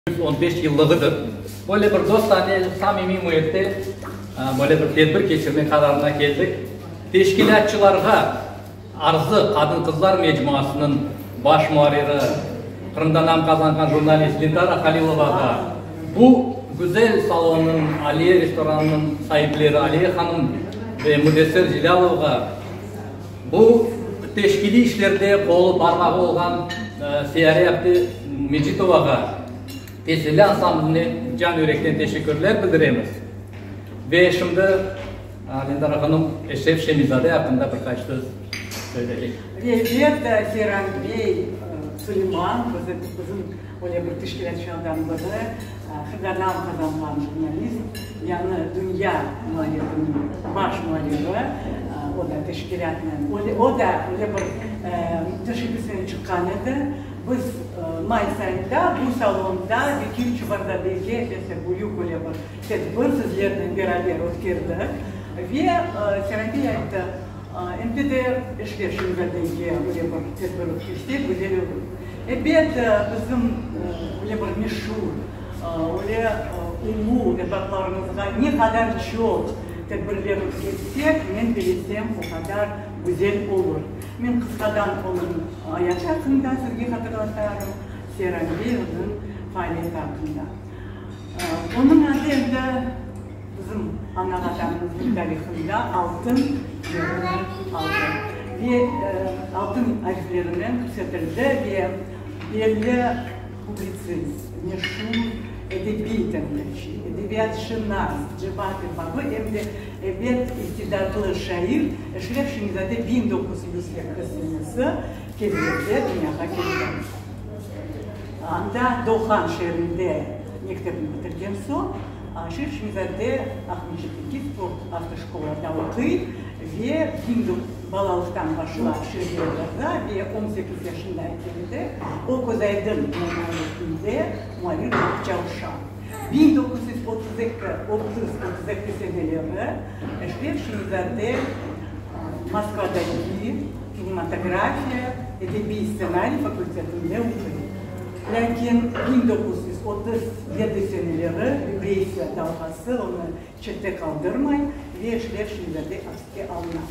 115 yıllığıdır. Böyle bir dostane, samimiy müitte böyle bir tedbir keçirmek qararına keldik. Teşkilâtçılarğa Arzı qadın-qızlar mecmuasınıñ baş muarriri, Qırımda nam qazanğan jurnalist Lintara Halilovağa, bu güzel salonnıñ, Aliye restoranınıñ saipleri Aliye hanım ve Müdessir Celâlovğa, Bu teşkiliy işlerde qolu parmağı olğan Seyare apte Mecitovağa, Teselli ansambline can-yürekten teşekkürler bildiremiz. Ve şimdi Lendara hanım Eşref Şemi-zade aqqında bir qaç söz söyleycek. Ve elbet, Seyran bey Suleyman, bizim öyle bir teşkilâtçılardan biri, Qırımda nam qazanğan jurnalist, Yañı dünya muarririniñ baş muarriri, o da teşkilâtnen, o da öyle bir teşebbüsnen çıqqan edi. Biz mayıs ayında bu salonda Bekir Çubarzadege elbette büyük öyle bir tedbir sizlernen beraber ötkerdik. Ve Serapiy ayttı, Endi de Eşref Şemizadege öyle bir tedbir ötkersek güzel olur. Ebet, bizim öyle bir meşur, öyle ulu erbaplarımızğa ne qadar çoq tedbirler ötketsek, men bilesem, o qadar güzel olur. Men qısqadan onıñ ayatı aqqında sizge hatırlatarım, Seyran bey onıñ faaliyeti aqqında. Onıñ adı endi bizim ana Vatanımıznıñ tarihında altın yerini aldı ve altın ariflerinen kirsetildi ve belli publitsist, meşur edebiy tenqitçi, edebiyatşınas, cemaat erbabı em de, ebet, istidatlı şair Eşref Şemizade 1902 senesi Kezlevde dünyağa keldi. Anda Doğan şeerinde mektepni bitirgen soñ, Şerif Şemizade Aqmescitteki sport avtoşkolada oquy ve balalıqtan başlap şiirler yaza ve 18 yaşında ekende o Közaydın muarririyetinde muarrir olıp çalışa. 1932, 30, 32 seneleri Eşref Şemizade Moskvadaki kinematografiya, edebiy stsenariy fakültetinde oquy. Lâkin 1937 seneleri repressiya dalğası onı çette qaldırmay ve Eşref Şemizade apiske alına.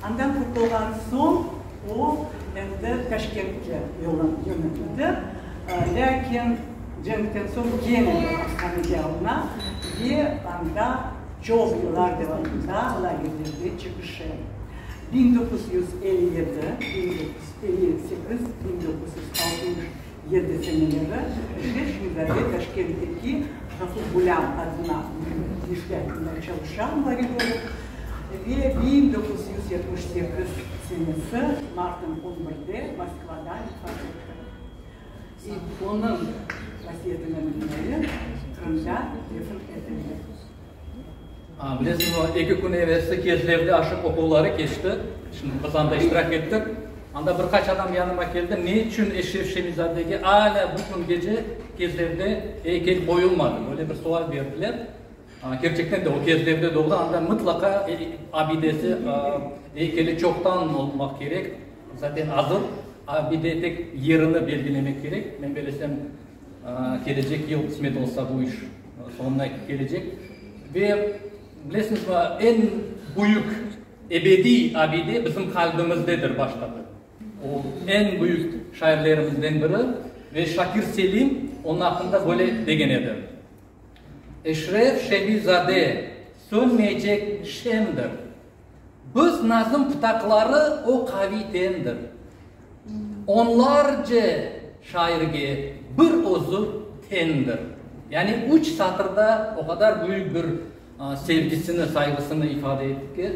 Andan qurtulğan soñ o, endi Taşkentke yönetildi, lâkin cenkten soñ kene de apishanege alına ve anda çoq yıllar devamında lagerlerde çekişe. 1957, 1958, 1967 seneleri Eşref Şemizade Taşkentteki Ğafur Gulâm adına neşriyatında çalışa muarrir olıp ve 1978 senesi martnıñ on birde Moskvada vefat etti. Onıñ vasiyetine binaen Qırımda defn etildi. Bilesiñizmi, eki kün evelsi Kezlevde aşıq oquvları keçti. Şimdi biz anda iştirak ettik. Anda bir qaç adam yanıma keldi, ne içün Eşref Şemizadege alâ bu küngece Kezlevde eykel qoyulmadı? Böyle bir sual berdiler. Kerçekten de o Kezlevde doğdı, anda mıtlaqa abidesi, eykeli çoqtan olmaq kerek. Zaten azır abide, tek yerini belgilemek kerek. Men belesem, kelecek yıl qısmet olsa bu iş soñuna kelecek. Ve bilesiñizmi, eñ büyük ebediy abide bizim qalbimizdedir baştadır. O, eñ büyük şairlerimizden biri ve Şakir Selim onıñ aqqında böyle degen edi, Eşref Şemi-zade sönmeycek şemdir. Biz nazım pıtaqları o qaviy tendir. Onlarce şairge bir özü tendir. Yani üç satırda o qadar büyük bir sevgisini, sayğısını ifade etti ki,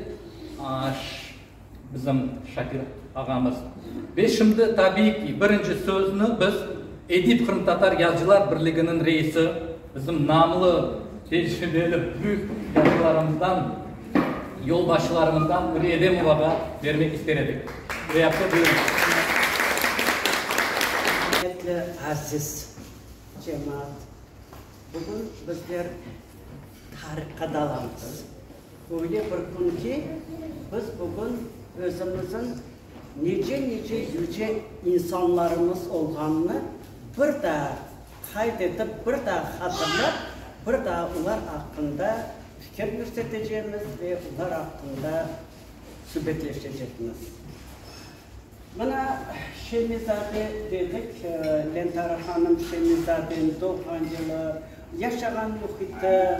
bizim Şakir ağamız. Ve şimdi, tabiiy ki, birinci sözni biz Edip Qırımtatar yazıcılar birliginiñ reisi, bizim namlı, tecribeli büyük yazıcılarımızdan, yolbaşçılarımızdan Uriye Edemovağa bermek ister edik. Uriye apte, buyurıñız. Ürmetli aziz cemaat, bugün bizler tarihqa dalamız. Öyle bir kün ki, biz bugün özümizin nice-nice yüce insanlarımız olğanını bir daa. qayd etip, bir daa hatırlap, bir daa olar aqqında fikir yürsetecemiz ve olar aqqında subetleşecekmiz. Mına, Şemizade dedik, Lentara hanım Şemizadeniñ doğğan yılı, yaşağan mühiti,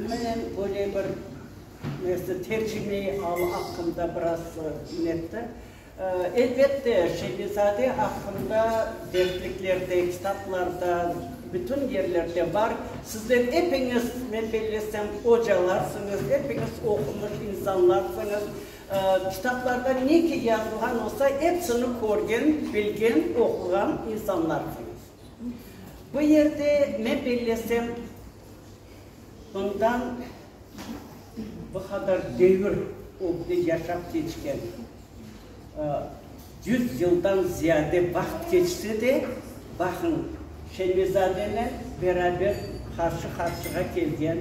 menen böyle bir nesi, tercimeiy alı aqqında biraz netti. Elbette, Şemizade aqqında dersliklerde, kitaplarda, bütün yerlerde bar. Sizler epiñiz, men bellesem, ocalarsıñız, epiñiz oqumış insanlarsıñız. Kitaplarda ne ki yazılğan olsa, epsini körgen, bilgen, oquğan insanlarsıñız. Bu yerde, men bellesem, bundan bu qadar devir ögde yaşap keçken, Yüz yıldan ziyade vaqıt keçse de, baqıñ, Şemizadenen beraber qarşı-qarşığa kelgen,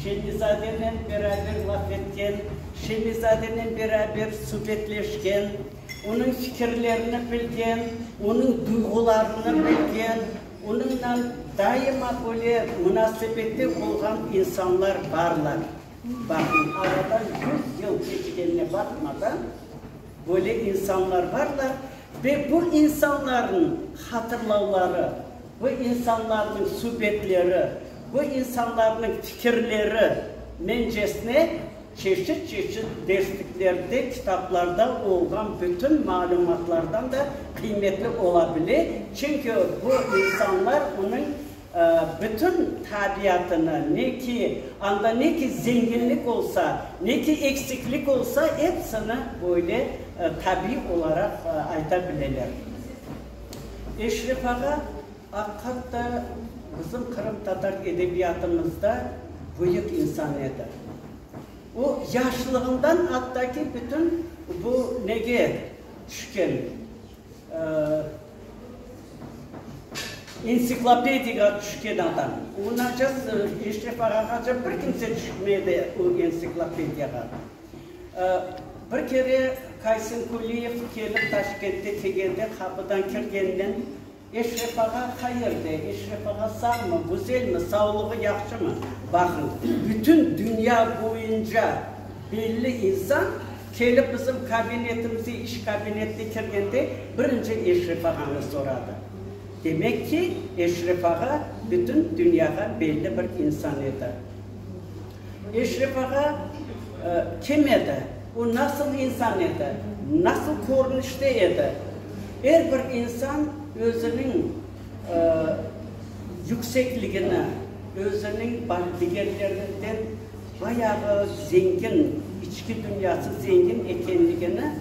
Şemizadenen beraber laf etken, Şemizadenen beraber subetleşken, onıñ fikirlerini bilgen, onıñ duyğularını bilgen, onıñla daima böyle munasebette olğan insanlar barlar. Baqıñ, aradan yüz yıl keçkenine baqmadan, böyle insanlar barlar ve bu insanlarnıñ hatırlavları, bu insanlarnıñ subetleri, bu insanlarnıñ fikirleri, mencesine, çeşit-çeşit dersliklerde, kitaplarda olğan bütün malümatlardan da qıymetli ola bile, çünki bu insanlar onıñ Bütün tabiatını, ne ki anda ne ki zenginlik olsa, ne ki eksiklik olsa, epsini böyle tabiiy olaraq ayta bileler. Eşref ağa aqiqat da bizim qırımtatar edebiyatımızda büyük insan edi. O, yaşlığından atta ki bütün bu nege tüşken, Entsiklopediyağa tüşken adam. Onaca, Eşref ağağaca bir kimse tüşmedi o entsiklopediyağa. Bir kere Kaysin Kuliyev kelip Taşkentke kelgende, qapıdan kirgeninen, Eşref ağa qayerde, Eşref ağa sağmı, güzelmi, savlığı yahşımı? Baqıñ, bütün dünya boyunca belli insan Kelip bizim kabinetimizge, iş kabinetine kirgende, birinci Eşref ağanı soradı. Demek ki, Eşref ağa bütün dünyağa belli bir insan edi. Eşref ağa kim edi? O nasıl insan edi? Nasıl körünişte edi? Er bir insan özüniñ yüksekligini, özüniñ digerlerinden Bayağı zengin, içki dünyası zengin ekenligini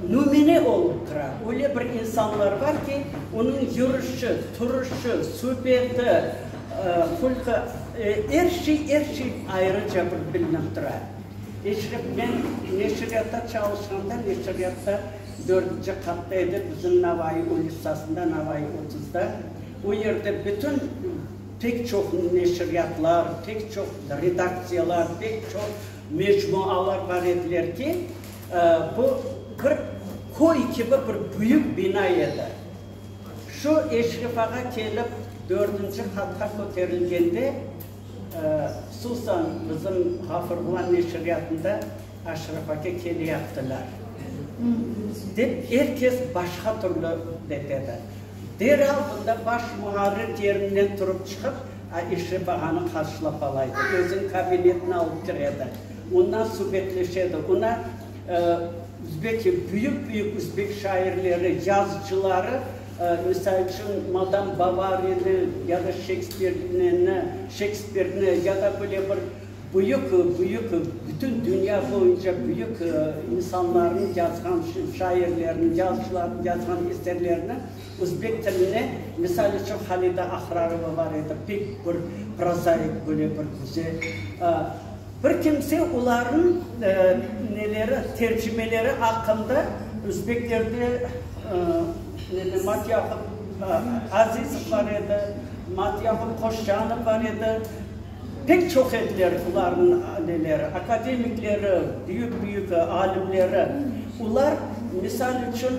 nümüne olıp tura. Öyle bir insanlar bar ki, onıñ yürüşi, turışı, subeti, hulqı, er şey, er şey ayrıca bir bilinip tura. Eşref, men neşriyatta çalışqanda, neşriyatta dördünci qatta edi, bizim Navayı ulitsasında, Navayı otuzda, o yerde bütün Pek çoq neşriyatlar, pek çoq redaktsiyalar, pek çoq mecmualar bar ediler ki, bu bir köy kibi bir büyük bina edi. Şu Eşref ağa kelip dördünci qatqa köterilgende, hususan bizim Ğafurğlan neşriyatında Aşraf aka keleyattılar, dep er kes başqa türlü dep edi. Deral bunda baş muarrir yerinden turıp çıqıp, Eşref ağanı qarşılap ala edi, özüniñ kabinetine alıp kire edi, ondan subetleşe edi, ona üzbek, büyük-büyük üzbek şairleri, yazıcıları, misal içün, Madam Bovarini ya da Şekspirni, Şekspirni ya da böyle bir Büyük, büyük, bütün dünya boyunca büyük insanlarnıñ yazğan, şairlerniñ, yazıcılarnıñ yazğan eserlerini özbek tiline, misal içün, Halida Ahrarova bar edi, pek bir prozaik, böyle bir güzel. Bir kimse olarnıñ neleri, tercimeleri aqqında özbeklerde Matyahov Azizov bar edi, Matyahov Qoşcanov bar edi. Pek çoq ediler bularnıñ neleri, akademikleri, büyük-büyük alimleri. Olar. Misal içün,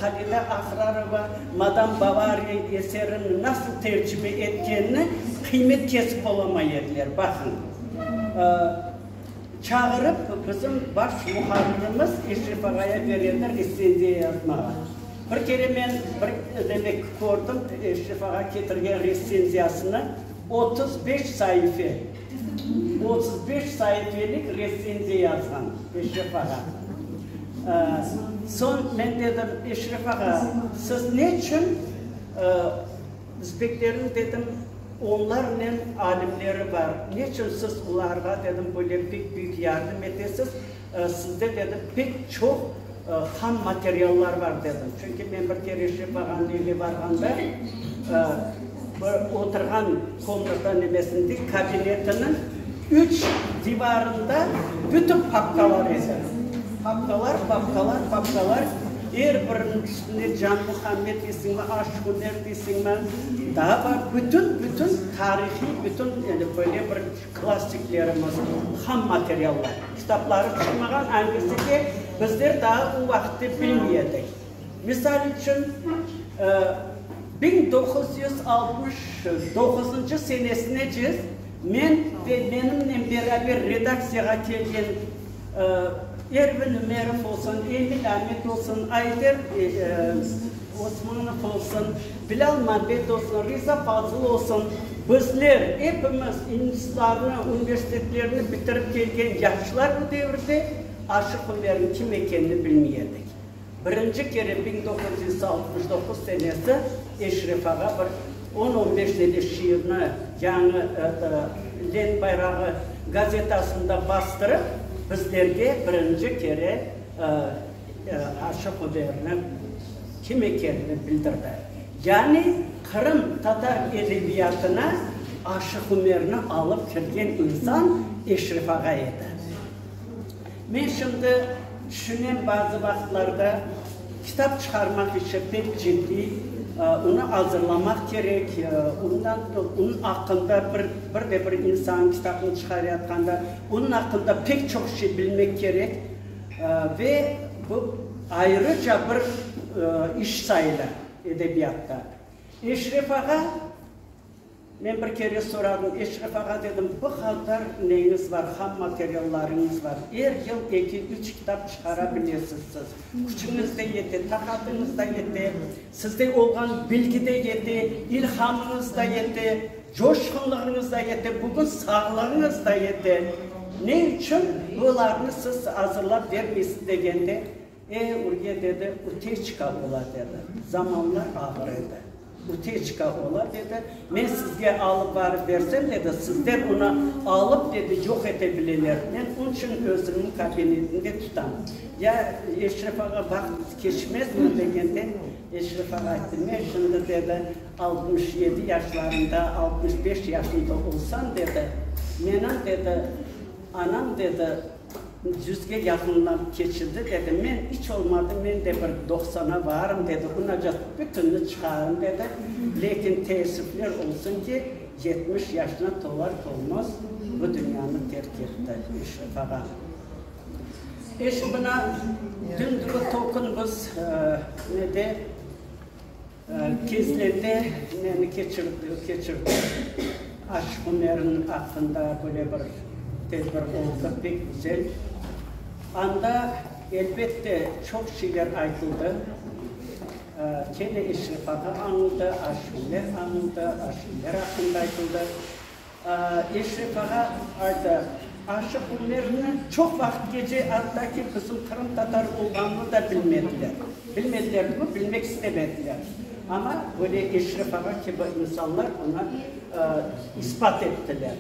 Halide Ahrarova Madam Bovari eserini nasıl tercime etkenini qıymet kesip olamay ediler. Baqıñ. Çağırıp, bizim baş muharririmiz Eşref ağaya beredi retsenziya yazmağa. Bir kere men bir demek kördim, Eşref ağa ketirgen retsenziyasını, 35 saife, 35 saifelik retsenziya yazğan Eşref ağa. Soñ men dedim, Eşref ağa, siz ne içün Üzbeklerniñ, dedim, onlarnen alimleri bar, neçün siz olarğa, dedim, böyle pek büyük yardım etesiz, sizde, dedim, pek çoq ham materiallar bar, dedim. Çünki men bir kere Eşref ağanıñ evine barğanda, bir oturğan komnata nemesinde, kabinetiniñ üç divarında bütün papkalar edi. Papkalar, papkalar, papkalar. Er biriniñ üstünde Canmuhammed deysiñmi, Aşıq Ümer deysiñmi, daa bar, bütün, bütün tarihiy, bütün, yani, böyle bir klassiklerimiz, ham materiallar. Kitapları çıqmağan, angisi ki, bizler daa o vaqıtte bilmey edik. Misal içün, 1969-ncı senesinece men ve menimnen beraber redaktsiyağa kelgen Ervin Ümerov olsun, Emil Amet olsun, Ayder Osmanov olsun, Bilâl Mambet olsun, Riza Fazıl olsun, bizler epimiz institutlarnı, universitetlerni bitirip kelgen yaşlar bu devirde Aşıq Ümerniñ kim ekenini bilmey edik. Birinci kere 1969 senesi Eşref ağa bir on-on beş dene şiirni yañı Len bayrağı gazetasında bastırıp, bizlerge birinci kere Aşıq Ümerniñ kim ekenini bildirdi. Yani Qırım tatar edebiyatına Aşıq Ümerni alıp kirgen insan Eşref ağa edi. Men şimdi tüşünem, bazı vaqıtlarda kitap çıqarmaq işi pek ciddiy, onı azırlamaq kerek, ondan, onıñ aqqında bir, bir de bir insan kitapnı çıqarayatqanda, onıñ aqqında pek çoq şey bilmek kerek ve bu ayrıca bir iş sayıla edebiyatta. Eşref ağa. Men bir kere soradım, Eşref ağa, dedim, bu qadar neñiz bar, ham materiallarıñız bar, er yıl eki, üç kitap çıqara bilesiz siz, küçüñiz de yete, taqatıñız da yete, sizde olğan bilgi de yete, ilhamıñız da yete, coşqunlığıñız da yete, bugün sağlığıñız da yete, ne içün bularnı siz azırlap bermeysiz degende, E, Ürge, dedi, uteçka ola, dedi, zamanlar ağır edi, uteçka ola, dedi, men sizge alıp barıp bersem, dedi, sizden onı alıp, dedi, yoq ete bileler, men onıñ içün özümniñ kabinetimde tutam. Ya, Eşref ağa, vaqıt keçmezmi, degende, Eşref ağa ayttı, men şimdi, dedi, 67 yaşlarında, 65 yaşında olsam, dedi, menim, dedi, anam, dedi, Yüzge yaqınlap keçirdi, dedi, men iç olmadı, men de bir doqsana varım, dedi, unacaq bütünni çıqarım, dedi, lâkin teessüfler olsun ki, 70 yaşına tolar-tolmaz bu dünyanı terk etti Eşref ağa. Eş, mına, dün tokun biz nede, Kezlevde meni keçirdi. Aşıq Ümerniñ aqqında böyle bir tedbir oldı, pek güzel. Anda, elbette, çoq şeyler aytıldı. Kene Eşref ağa añıldı, Aşıq Ümer añıldı, Aşıq Ümer aqqında aytıldı. Eşref ağa ayta, Aşıq Ümerni çoq vaqıt gece atta ki bizim qırımtatar olğanını da bilmediler. Bilmediler degil, bilmek istemediler. Amma böyle Eşref ağa kibi insanlar onı ispat ettiler.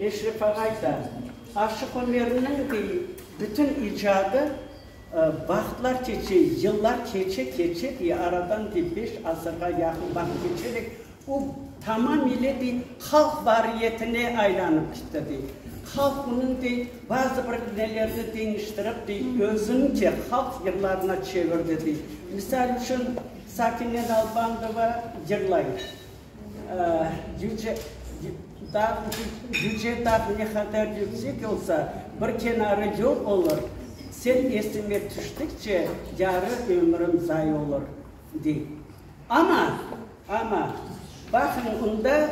Eşref ağa ayta, Aşıq Ümerniñ, dey, bütün icadı vaqıtlar keçe, yıllar keçe-keçe, dey, aradan, dey, beş asırğa yaqın vaqıt keçerek, O, tamamile, dey, halq variyetine aylanıp gitti, dey. Halq onıñ, dey, bazı bir nelerni deñiştirip, dey, özüniñce halq yırlarına çevirdi, dey. Misal içün, Sakine Nalbandova yırlay, Yüce dağ, yüce dağ ne qadar yüksek olsa, bir kenarı yol olur. Sen esime tüştikçe, yarı ömürim zay olur, dey. Amma, amma, baqıñ, unda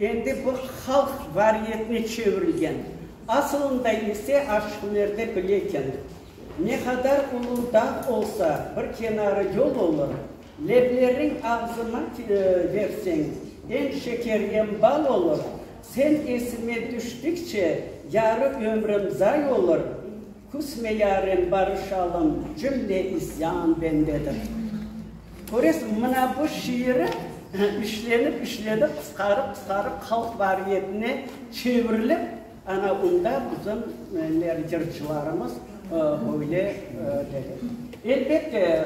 endi bu halq variyetine çevirilgen. Asılında ise Aşıq Umer de bile eken, ne qadar ulu dağ olsa, bir kenarı yol olur, Lebleriñ ağzıma verseñ, em şeker, em bal olur, Sen esime tüştikçe, yarı ömrüm zay olur, Küsme yarem, barışalım, cümle isyan bendedir. Köresiñ, mına bu şiiri işlenip, işlenip, qısqarıp, qısqarıp halq variyetine çevirilip, ana onda bizim yırcılarımız böyle dedi. Elbette,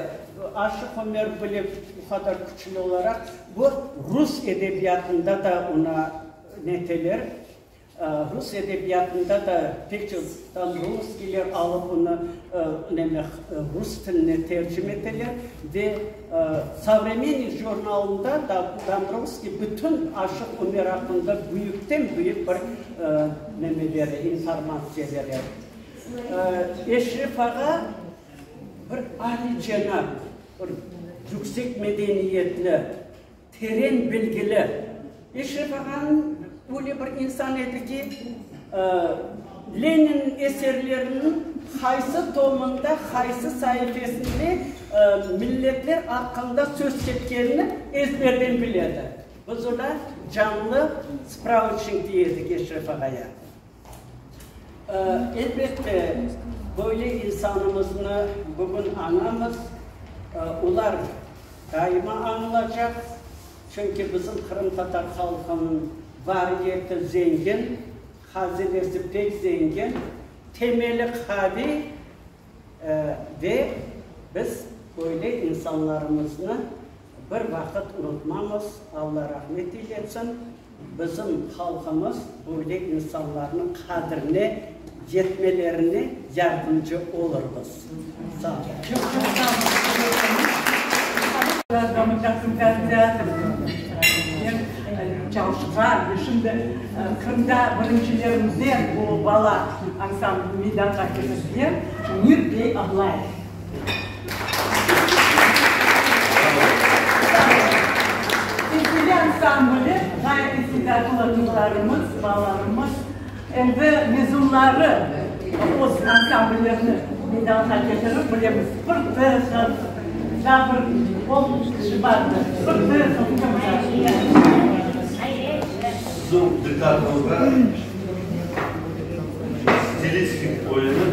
Aşıq Ömer bile bu qadar küçlü olaraq, bu rus edebiyatında da ona neteler, Rus edebiyatında da pek çoq Dombrovskiyler alıp onı neme rus tiline tercime eteler ve Sovremennik jurnalında Dombrovskiy bütün Aşıq Ümer aqqında büyükten-büyük bir neme bere, informatsiya bere. Eşref ağa bir alicenap, bir yüksek medeniyetli, Teren bilgili. Eşref ağanıñ öyle bir insan edi ki, Lenin eserleriniñ qaysı tomında, qaysı saifesinde milletler aqqında söz ketkenini ezberden biledi. Biz oña canlı spravoçnik dey edik Eşref ağaya. Elbette, böyle insanımıznı bugün añamız, olar daima añılacaq, çünki bizim qırımtatar halqınıñ variyeti zengin, hazinesi pek zengin, temeli qaviy ve biz böyle insanlarımıznı bir vaqıt unutmamız, Alla rahmet eyletsin. Bizim halqımız böyle insanlarnıñ qadirine yetmelerine yardımcı olurmız. Sağ olun. Çoq çoq sağ olun. Çalışqan ve şimdi Qırımda birincilerimizden bu bala ansamblini meydanğa ketirgen Münir bey Ablayev. Sevgili ansambli, ğayet istidatlı qızlarımız, balalarımız, endi mezunları öz ansambllerini meydanğa ketirip, bilemiz, Pırtı, daa bir on kişi bardır, Pırtı. Siziñ diqqatıñızğa stilistik oyunı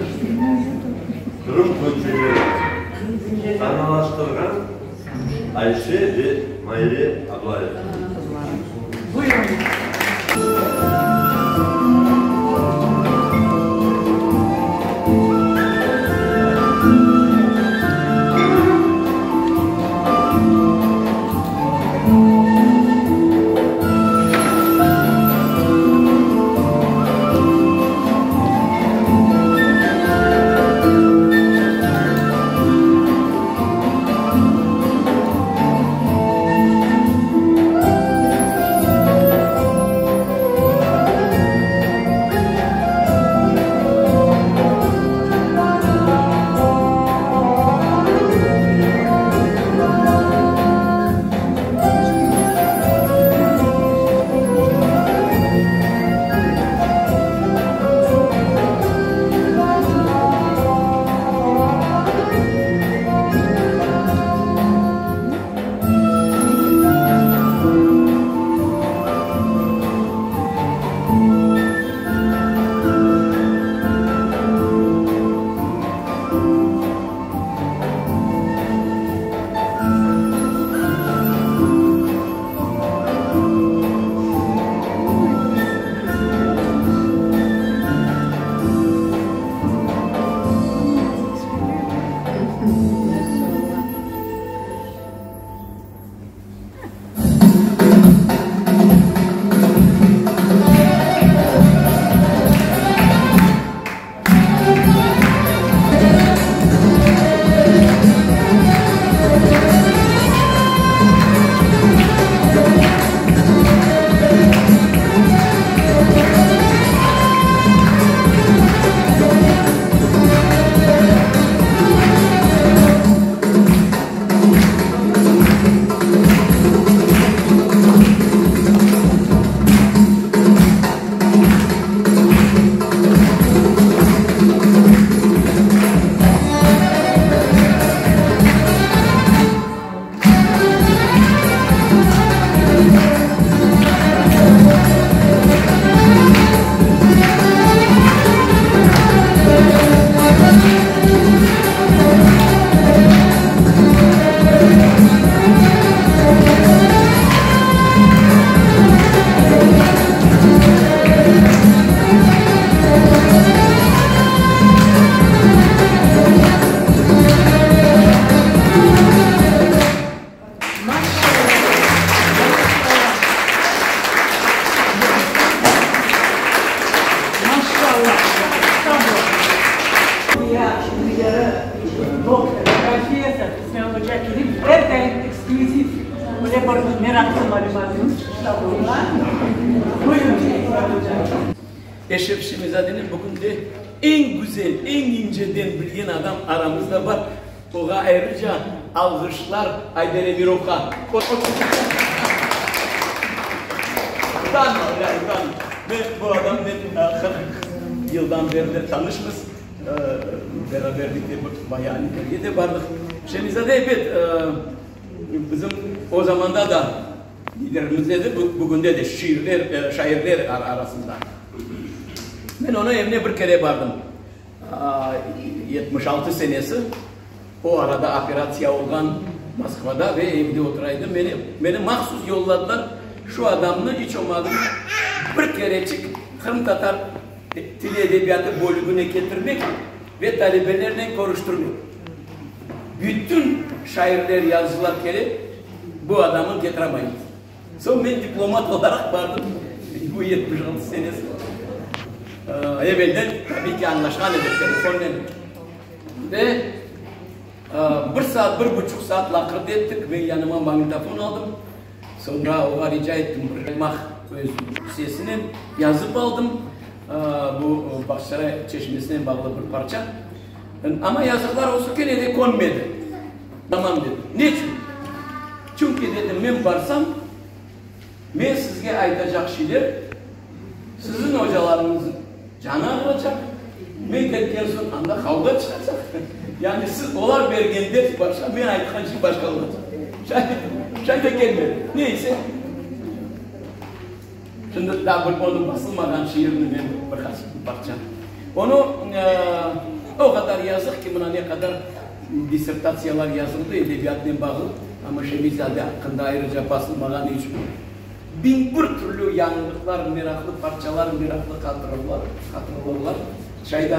Qırım könceleri sanalaştırğan Ayşe ve Mayre Ablayeva. Buyurıñ. Buyurın, Murat oca. Eşref Şemizadeni bugün de eñ güzel, eñ inceden bilgen adam aramızda bar. Oğa ayrıca alğışlar Ayder Emirovğa. Utanma, ya, utanma. Men bu adamnen 40 yıldan berli tanışmız. Beraberlikte bayağı nelerge de bardıq. Şemizade, ebet, bizim o zamanda da liderimiz edi, bugünde de şiirler, şairler arasında. Men onıñ evine bir kere bardım. 76 senesi, o arada operatsiya olğan Moskvada ve evde otura edim. Meni, meni mahsus yolladılar, şu adamnı iç olmadım bir kereçik qırımtatar tili edebiyatı bölügine ketirmek ve talebelernen körüştirmek. Bütün şairler, yazıcılar kele, bu adamı ketiramaymız. Soñ men diplomat olaraq bardım, bu 76 senesi. Evelden, tabiy ki, añlaşqan edik telefonnen. Ve bir saat, bir buçuq saat laqırdı ettik, men yanıma magnitofon aldım. Soñra oğa rica ettim, bir aymaq öz sesinen yazıp aldım, bu Bağçasaray çeşmesinen bağlı bir parça. Amma yazıqlar olsun, kene de könmedi. Tamam dedim. Neçün? Çünki, dedim, men barsam, men sizge aytacaq şeyler siziñ ocalarıñıznıñ canı ağıracaq, men ketken soñ anda qavğa çıqacaq. Yani siz, olar bergen ders başqa, men aytqan şey başqa olacaq. Şay, şay da kelmedi. Neyse. Şimdi daa bir onıñ basılmağan şiirini men bir qaç parça. Onı, o qadar yazıq ki, mına ne qadar dissertatsiyalar yazıldı edebiyatnen bağlı, amma Şemi-zade aqqında ayrıca basılmağanı içün 1001 türlü yañılıqlar, meraqlı parçalar, meraqlı hatırlavlar şay da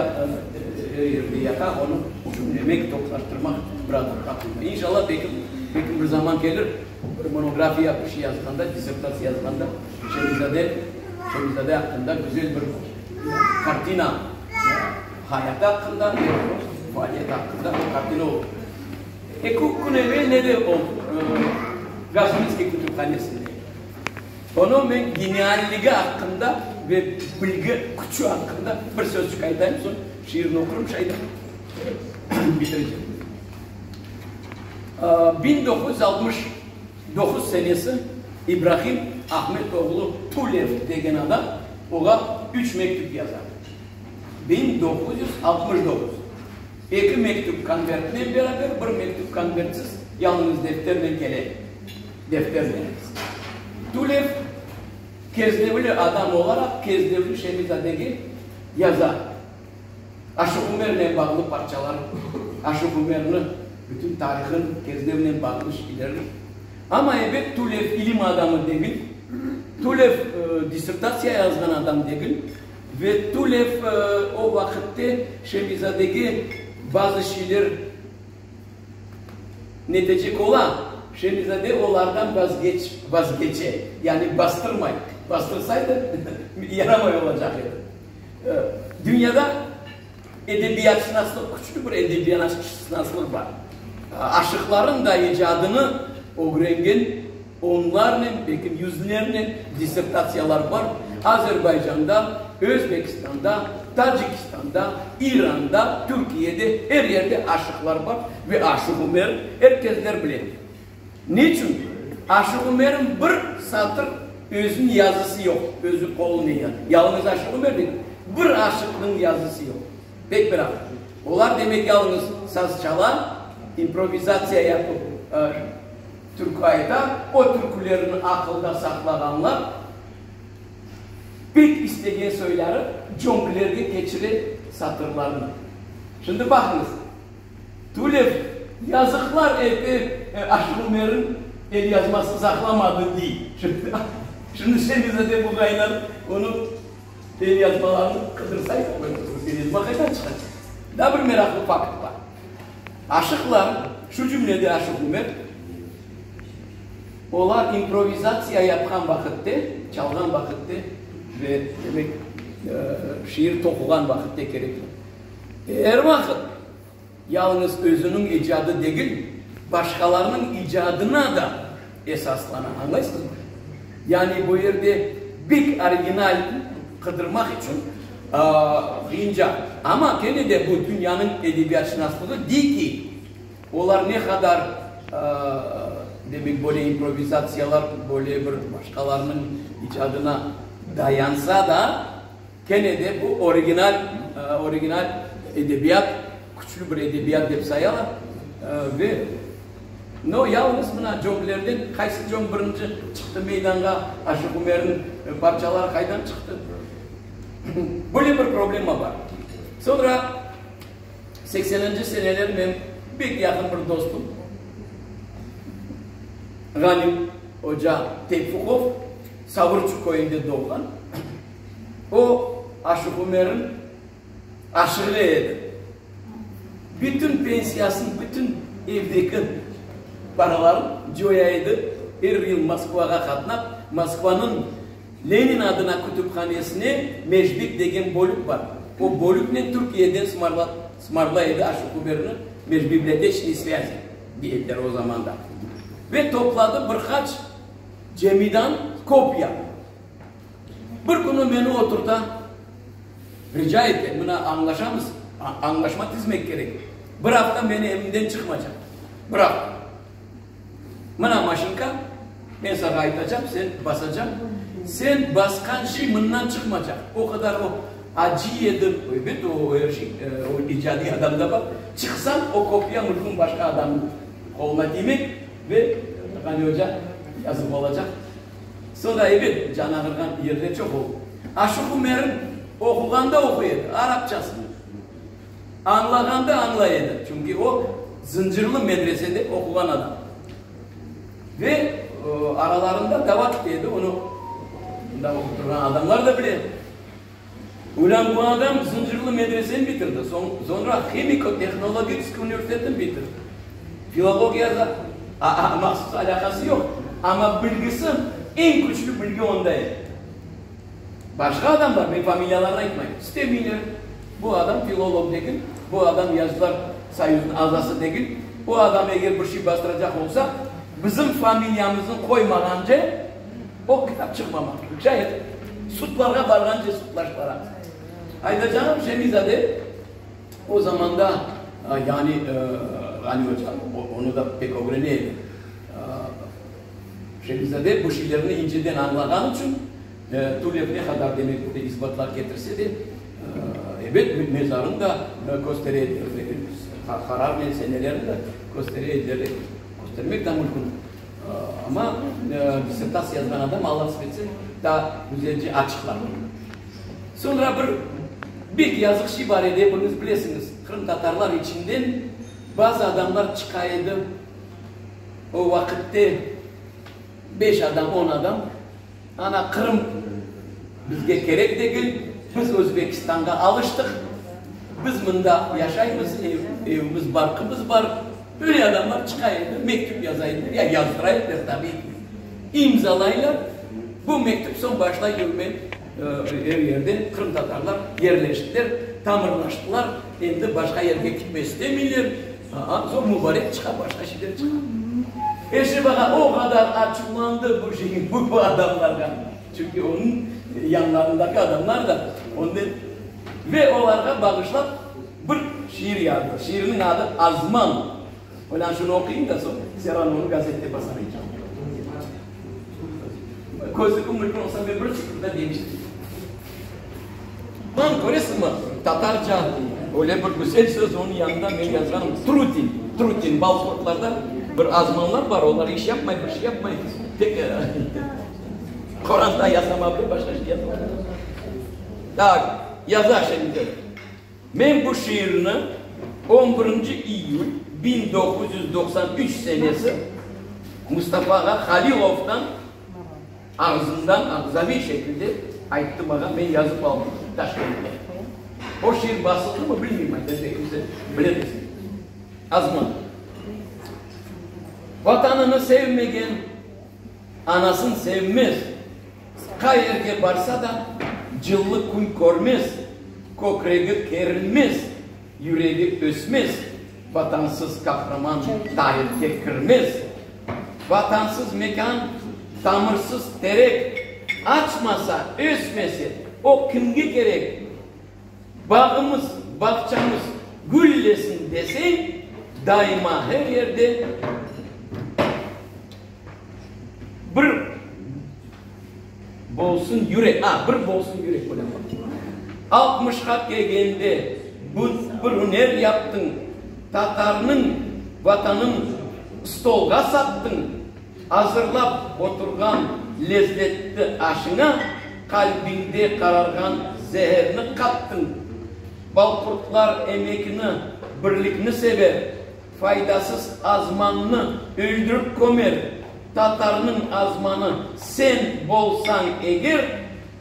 er yerde yata, onı cümlemek, toplaştırmaq biraz qatında. İnşallah, belki, belki bir zaman kelir, Bir monografiya, bir şey yazğanda, dissertatsiya yazğanda Şemizade, Şemizade aqqında güzel bir kartina, hayatı aqqında ve faaliyeti aqqında bir kartina oldu. Eki kün evel nede oldu? Gasprinskiy kütüphanesinde. Onıñ men genialligi aqqında ve bilgi küçü aqqında bir sözcük aytayım, soñ şiirini oqurım, şay da bitirecem. 1969 senesi İbrahim Ahmet oğlu Tulev degen adam oğa üç mektüp yaza. 1969. Eki mektüp konvertnen beraber, bir mektüp konvertsiz, yalıñız defternen kele. Defternen. Tulev Kezlevli adam olaraq Kezlevli Şemizadege yaza. Aşıq Umernen bağlı parçalar, Aşıq Umerni, bütün tarihın, Kezlevnen bağlı şeylerni. Amma, ebet, Tulev ilim adamı degil, Tulev dissertatsiya yazğan adam degil ve Tulev o vaqıtte Şemizadege bazı şeyler netecek ola, Şemizade olardan vazgeç, vazgeçe, yani bastırmay. Bastırsaydı, yaramay olacaq edi. Dünyada edebiyatşınaslıq, küçlü bir edebiyatşınaslıq bar. Aşıqların da icadını ögrengen onlarnen, belki yüzlernen dissertatsiyalar bar Azerbaycanda, Özbekistanda, Tacikistanda, İranda, Türkiyede, er yerde aşıqlar bar ve Aşıq Ümer er kesler bile. Neçün? Aşıq Ümerniñ bir satır özüniñ yazısı yoq, özü qolunen yazdı. Yalıñız Aşıq Ümer degil, bir aşıqnıñ yazısı yoq. Pek meraqlı. Olar, demek, yalıñız saz çala, improvizatsiya yapıp türkü ayta, o türkülerni aqılda saqlağanlar, pek istegen soyları cönglerge keçire satırlarnı. Şimdi baqıñız. Tulev, yazıqlar eti Aşıq Ümerniñ elyazmasını saqlamadı, dey. Şimdi Şemizade Buğaynan onıñ elyazmalarını qıdırsaydı, elyazma qaydan çıqacaq? Daa bir meraqlı fakt bar. Aşıqlar, şu cümlede Aşıq Ümer, olar improvizatsiya yapqan vaqıtte, çalğan vaqıtte ve, demek, şiir toquğan vaqıtte kerekli. Er vaqıt yalıñız özüniñ icadı degil, başqalarnıñ icadına da esaslana. Añlaysızmı? Yani bu yerde bek original qıdırmaq içün qıyınca. Amma kene de bu dünyanıñ edebiyatşınaslığı dey ki, olar ne qadar, demek, böyle improvizatsiyalar, böyle bir başqalarınıñ icadına dayansa da, Kene de bu original, original edebiyat, küçlü bir edebiyat dep sayalar ve no, yalıñız mına cönklerden qaysı cönk birinci çıqtı meydanğa, Aşıq Umerniñ parçaları qaydan çıqtı? Böyle bir problema bar. Soñra sekseninci seneler men pek yaqın bir dostum Ğanim oca Teyfuqov Savurçıq köyünde doğğan. O, Aşıq Ümerniñ aşığı edi. Bütün pensiyasını, bütün evdeki paralarını coya edi, er yıl Moskvağa qatnap, Moskvanıñ Lenin adına kütüphanesine Mejbik degen bölük bar, o bölüknen Türkiyeden sımarlay edi Aşıq Ümerni, Mejbiblioteçnıy svâzi dey ediler o zamanda. Ve topladı bir qaç cemidan kopya. Bir künü meni oturta, rica ete, mına añlaşamız, añlaşma tizmek kerek, bir afta meni evimden çıqmacaq, bir afta. Mına maşinka, men saña aytacam, sen basacañ, sen basqan şey mından çıqmacaq. O qadar o acıy edi, ebet, o er şey, o icadiy adamda bar, çıqsañ, o kopya mülkün başqa adamnıñ qoluna tiymek ve Ğani oca yazıq olacaq. Soñra, ebet, can ağırğan yerler çoq oldı. Aşıq Ümerin oquğanda oquy edi, arapçasını. Añlağanda añlay edi, çünki o, Zıncırlı medresede oquğan adam. Ve aralarında dava kete edi, onı mında oqup turğan adamlar da bile. Ulân bu adam Zıncırlı medreseni bitirdi, soñra Himiko-tehnologiçeskiy universitetni bitirdi. Filologiyağa mahsus alâqası yoq, amma bilgisi, eñ küçlü bilgi onda edi. Başqa adamlar, men familiyalarını aytmayım, istemeyler. Bu adam filolog degil, bu adam Yazıcılar soyuzınıñ azası degil, bu adam eger bir şey bastıracaq olsa, bizim familiyamıznı qoymağance, O kitap çıqmamaq. Şayet, sudlarğa barğance sudlaştılar. Aydacanım Şemizade o zamanda, yani Ğani oca onı da pek ögrene edi. Şemizade bu şeylerni inceden añlağanı içün, Tulev ne qadar demek böyle isbatlar ketirse de, ebet, mezarını da köstere ediler, qararnen senelerini de köstere ediler, köstermek de mümkün. Amma dissertatsiya yazğan adam, Alla nasip etse, daa güzelce açıqlar bunı. Soñra bir bek yazıq şey bar edi, epiñiz bilesiñiz, qırımtatarlar içinden bazı adamlar çıqa edi, o vaqıtte beş adam, on adam, ana Qırım bizge kerek degil, biz Özbekistanğa alıştıq, biz mında yaşaymız, evimiz, barqımız bar. Öyle adamlar çıqa edi, mektüp yaza ediler, ya yazdıra ediler tabiiy ki, imzalaylar, bu mektüp soñ başlay yürme er yerde, qırımtatarlar yerleştiler, tamırlaştılar, endi başqa yerge kitmek istemeyler, soñ mubarek çıqa, başqa şeyler çıqa. Eşref ağa o qadar açuvlandı bu şey, bu adamlarğa, çünki onıñ yanlarındaki adamlar da ondan ve olarğa bağışlap Bir şiir yazdı. Şiirniñ adı Azman. Olân şunı oquyım da, soñ Serran onı gazette basar inşallah. Közlügim mülkün olsa, men bir çıqımda deñiştirim. Man, köresiñmi, tatarca öyle bir güzel söz, onıñ yanında men yazğanım Trutin, Trutin, balqurtlarda bir azmanlar bar, olar iş yapmay, bir şey yapmay, tek qoranta yasama bile, başqa şey yapmay. Tak, yaza şimdi. Men bu şiirni on birinci iyül 1993 senesi Mustafa ağa Halilovdan ağzından, ağzaviy şekilde ayttı maña, men yazıp aldım Taşkentte. O şiir basıldımı, bilmeyim, aytacaq kimse bilemez. Azman. Vatanını sevmegen anasın sevmez. Qayerge barsa da, cıllı kün körmez, Kökregi kerilmez, yüregi ösmez, Vatansız qahraman tarihke kirmez. Vatansız mekân. Tamırsız terek açmasa, ösmese, o kimge kerek? Bağımız, bağçamız güllesin deseñ, daima her yerde bir bolsun yürek, a, bir bolsun yürek böyle Altmışqa kelgende bir üner yaptıñ, tatarnıñ vatanın stolğa sattıñ. Azırlap oturğan lezzetli aşıña qalbiñde qararğan zeerni qattıñ. Balqurtlar emekni, birlikni sever, faydasız azmannı öldürip kömer. Tatarnıñ azmanı sen bolsañ eger,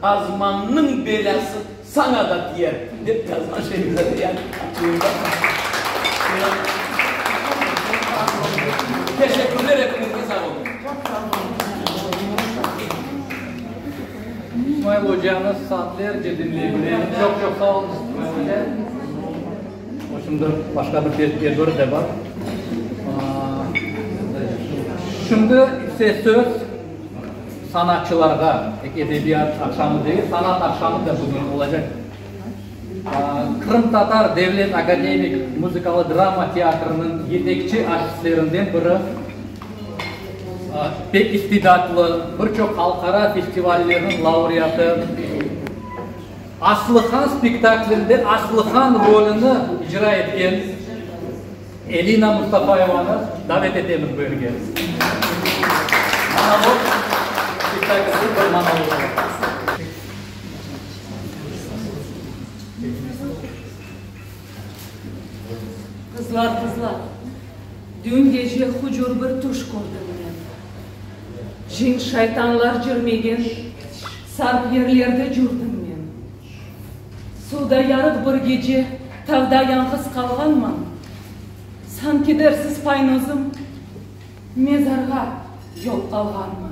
azmannıñ belâsı saña da tiyer, dep yazğan Şemi-zade yani açuvında. Teşekkürler epiñizge sağ olun. İsmail ocanı saatlerce diñley bilem. Çoq çoq sağ oluñız İsmail oca. O şimdi başqa bir tedbiri de bar. Şimdi ise söz sanatçılarğa, tek edebiyat aqşamı degil, sanat aqşamı da bugün olacaq. Qırımtatar devlet akademik muzıkalı drama teatriniñ yetekçi artistlerinden biri, pek istidatlı, bir çoq halqara festivallerniñ laureatı, Aslıhan spektaklinde Aslıhan rolüni icra etken Elina Mustafayevanı davet etemiz bu yerge. Monolog, spektaklde bir monolog var. Qızlar, qızlar, dün gece hucur bir tüş kördim men. Cin-şaytanlar cürmegen sarp yerlerde cürdim men. Suvda yarıq bir gece tavda yañğız qalğanman, sanki dersiz paynozım mezarğa yol alğanman.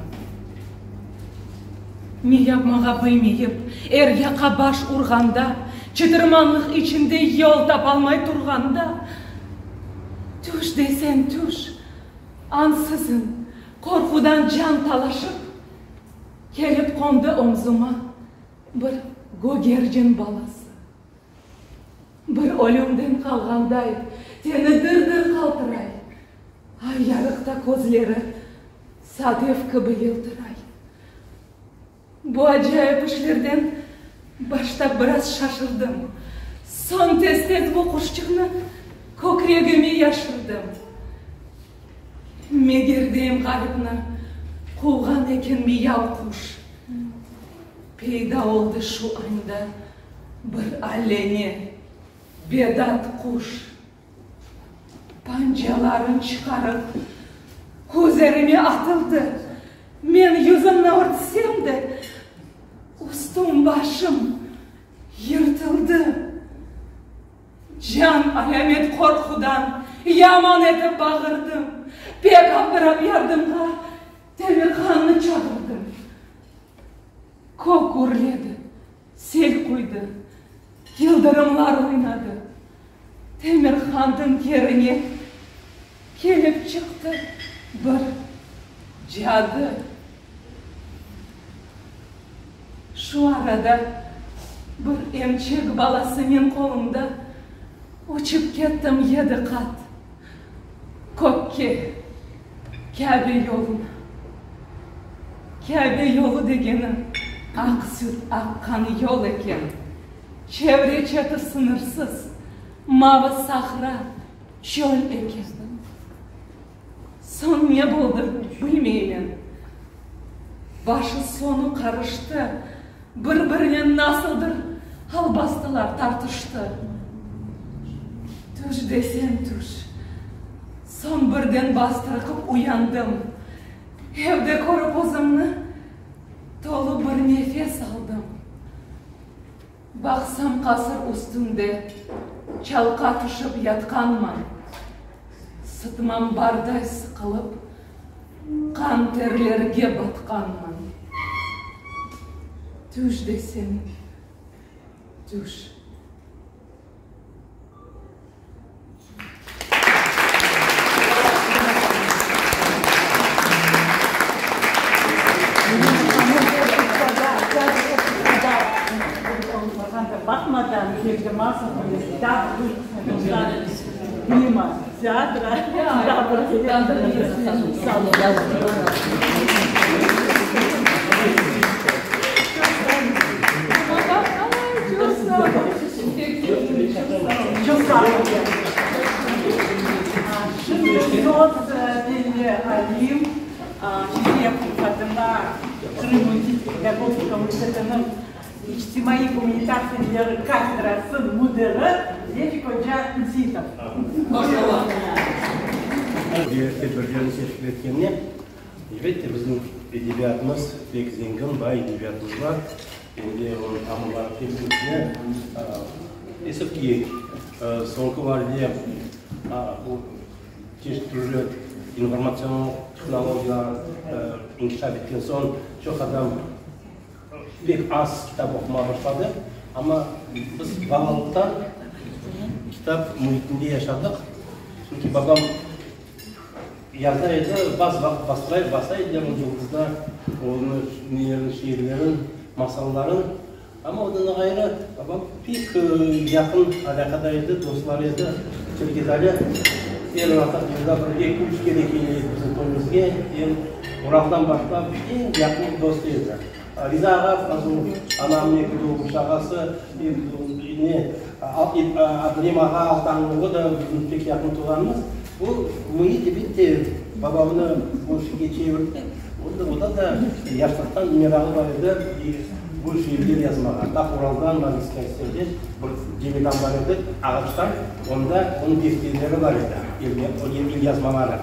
Ne yapmağa bilmeyip, er yaqa baş urğanda, çıtırmanlıq içinde yol tapalmay turğanda, tüş deseñ tüş, ansızın qorqudan can talaşıp, kelip qondı omzuma bir gögercin balası. Bir ölümden qalğanday, teni dır-dır qaltıray, ay yarıqta közleri sadef kibi yıltıray. Bu acayip işlerden başta biraz şaşırdım, soñ tez-tez bu quşçıqnı kökregime yaşırdım. Meger deyim ğaripni quvğan eken miyav quş, peyda oldı şu anda bir allene bedat quş. Pancaların çıqarıp, közlerime atıldı. Men yüzümni örtsem de, üstüm-başım yırtıldı. Can alâmet qorqudan yaman etip bağırdım. Pek abdırap yardımğa Temirhannı çağırdım. Kök gürledi, sel quydı, yıldırımlar oynadı. Temirhannıñ yerine kelip çıqtı bir cadı. Şu arada bir emçek balasınen qolumda uçıp kettim yedi qat kökke, Kâbe yoluna. Kâbe yolu degeni aq süt aqqan yol eken. Çevre-çeti sıñırsız mavı sahra, çöl eken. Soñ ne boldı, bilmeymen. Başı-soñu qarıştı, bir-birinen nasıldır albastılar tartıştı. Tüş deseñ tüş. Soñ birden bastırıqıp uyandım. Evde körip özümni, tolu bir nefes aldım. Baqsam qasır üstünde çalqa tüşip yatqanman. Sıtmam barday sıqılıp, qan terlerge batqanman. Tüş deseñ, tüş. Ümür Geldimasov daa bir mimo teatra daa bir kere sağ olun. Çoq sağ olun. Şimdi söz belli alim, Şeref adına Qırım pedagogika universitetiniñ içtimaiy-gumanitar fenleri kafedrasınıñ müdiri Refik oca Künseitov. Maşallah. Tedbirlerni teşkil etkenine, elbette, bizim edebiyatımız pek zengin, bay edebiyatımız bar. Em de onıñ tamırları pek güçlü. Teessüf ki, soñki varde bu çeşit türlü informatsion tehnologiyalar inkişaf etken soñ çoq adam pek az kitap oqumağa başladı. Amma biz balalıqtan kitap müitinde yaşadıq. Çünki babam yaza edi, bazı vaqıt bastıra, basa ediler o Yıldızda onıñ nelerini, şiirlerin, masalların. Amma ondan da ğayrı, babam pek yaqın alâqada edi, dostları edi. Çerkez Ali er vaqıt yılda bir eki-üç kere kele edi bizim köyümizge. Em Uraldan başlap eñ yaqın dostu edi. Riza ağa Fazılov, anamnıñ eki doğmuş ağası, ne, Abdureim ağa Altanıñ oğlu da bizim pek yaqın tuvğanımız. Bu müit, elbette, babamnı bu işke çevirdi. O da yaşlıqtan merağı bar edi bu şiirler yazmağa. Tap Uraldan, Magiskalsterden bir cemidan bar edi, ağaçtan, onda onıñ defterleri bar edi, elyazmaları.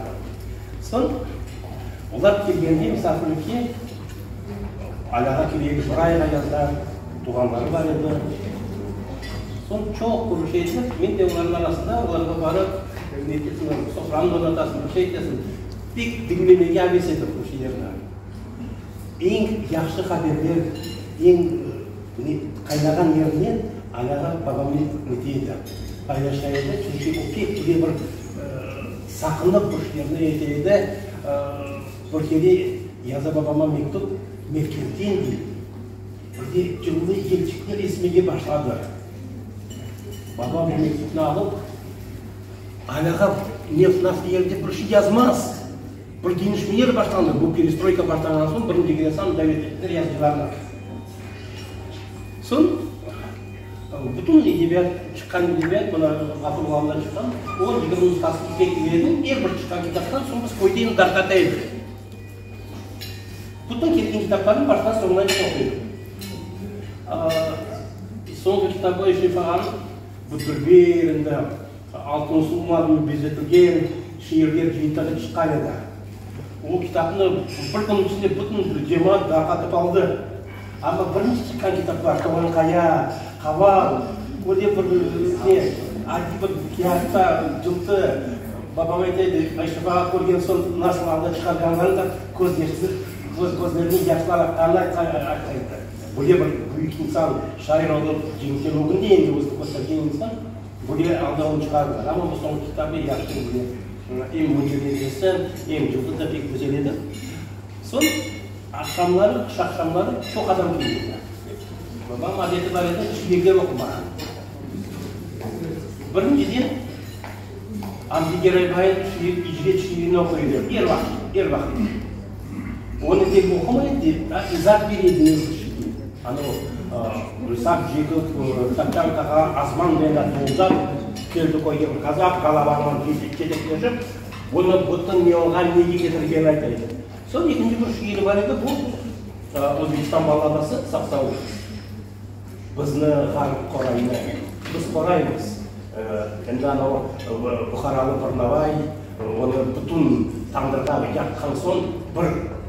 Soñ olar kelgende misafirlikke Alâğa keleyik, bir ayğa yazda tuvğanları bar edi. Soñ çoq körüşe edik, men de olarnıñ arasında, olarğa barıp, ne etesiñ, sofranı donatasıñ, bir şey etesiñ. Pek diñlemege aves edim bu şeylerni. Eñ yahşı haberler, eñ qaynağan yerinen Alâğa babamnen nete edi, paylaşa edi, çünki o pek bile bir saqınıp bu işlerni ete edi. Bir kere yaza babama mektüp, merkezden dey, bir de cıllı yelçikler esmege başladı. Babam bu mektüpni alıp, Alâğa nef-naf yerde bir şey yazmaz. Bir deñişmeler başlandı, bu perestroyka başlanğan soñ birinci kere san davet ettiler yazıcılarnı. Soñ bütün edebiyat, çıqqan edebiyat, mına Ğafur Ğulamda çıqqan, o 20 nusqası bizge kele edi, er bir çıqqan kitaptan soñ biz köyde endi darqata edik. Bütün kelgen kitaplarnı baştan soñunace oquy edik. Soñki kitabı Eşref ağanıñ bu dülber endi Altın suvlarnen bezetilgen şiirler cıyıntığı çıqqan edi. O kitapnı bir kün içinde bütün cemaat darqatıp aldı. Amma birinci çıqqan kitaplar, Toğan Qaya, Qaval, öyle bir ne, adiy bir kâğıtta cıltı, babam ayta edi, Ayşe ağa körgen soñ nasıl anda çıqarğanlarını da köz yaşlı, közlerinden yaşlar aqqanını ayta edi. Böyle bir büyük insan, şair olıp, cenkten ögünde endi özüni köstergen insan. Böyle alda onı çıqardılar. Amma bu soñki kitabı yahşı böyle em mündericesi, em cıldı da pek güzel edi. Soñ aqşamları, qış aqşamları çoq adam kele edi. Babam adeti bar edi, şiirler oqumağa. Birinciden, Amdi Geraybay'nıñ şiir, İcret şiirini oquy edi. Er vaqıt, er vaqıt. Onı tek oqumay edi, daa izaat bere edi mezkür şiirge. Ana o, Rısaq cekip, taçankağa azman menen toldap, keldi köyge bir qazaq, qalabanman jetekleşip, bunı bütün ne olğan, nege ketirgenini ayta edi. Soñ ekinci bir şiiri bar edi, bu, Özbekistan balladası, Saqsavul. Bizni ğarip qoraynı, biz qoraymız. Endi ana o Buharalı bir navay, onı bütün tandırğa yaqqan soñ bir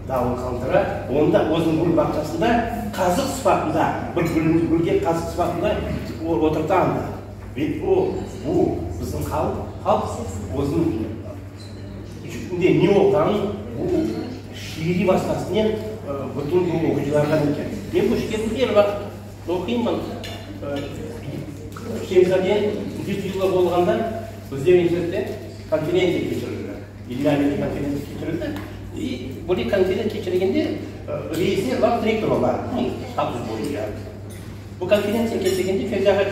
davul qaldıra, onı da özüniñ gül bağçasında qazıq sıfatında, bir gülge qazıq sıfatında oturta anda. Ve o, bu bizim halq, halq özüniñ içinde ne olğanın bu şiiriy vastasınen bütün bu oquyıcılarğa nete. Men bu şiirni er vaqıt oquyman. Şemzade yüz yıllıq olğanda bizde universitette konferentsiya keçirildi. İlmiy-ameliy konferentsiya keçirildi. İ böyle konferentsiya keçirgende reisler vaqıt rektor ola, status boyunca. Bu konferentsiya keçirgende Fevzi ağa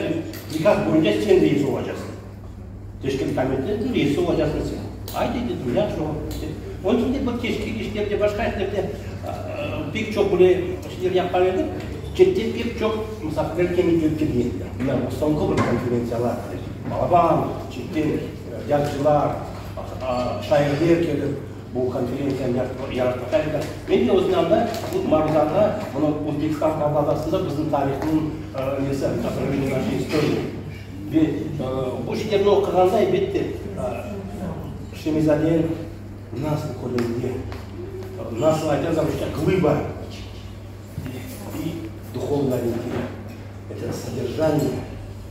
nikah boyunca sen reis olacaqsıñ. Teşkil komitetiniñ reisi olacaqsıñ sen. Aydı, dedim, yahşı o. Onıñ içün de bu teşkil işlerde, başqa işlerde pek çoq böyle şeyler yapqan edik. Çetten pek çoq musafirler kene kelip kelgen ediler. Mına bu soñki bir konferentsiyalar, balaban, çetten yazıcılar, şairler kelip bu konferentsiyanı yaratmaqta ediler. Men de özüm anda bu maruzanı, bunı Özbekistan Palladasında bizim tarihnıñ nesi, Отражение нашей истории. Ve bu şeylerni oquğanda, elbette, Şemizade nasıl körünge, nasıl aytazam, işte, glıba i duhovnıy orientir, eto sodержание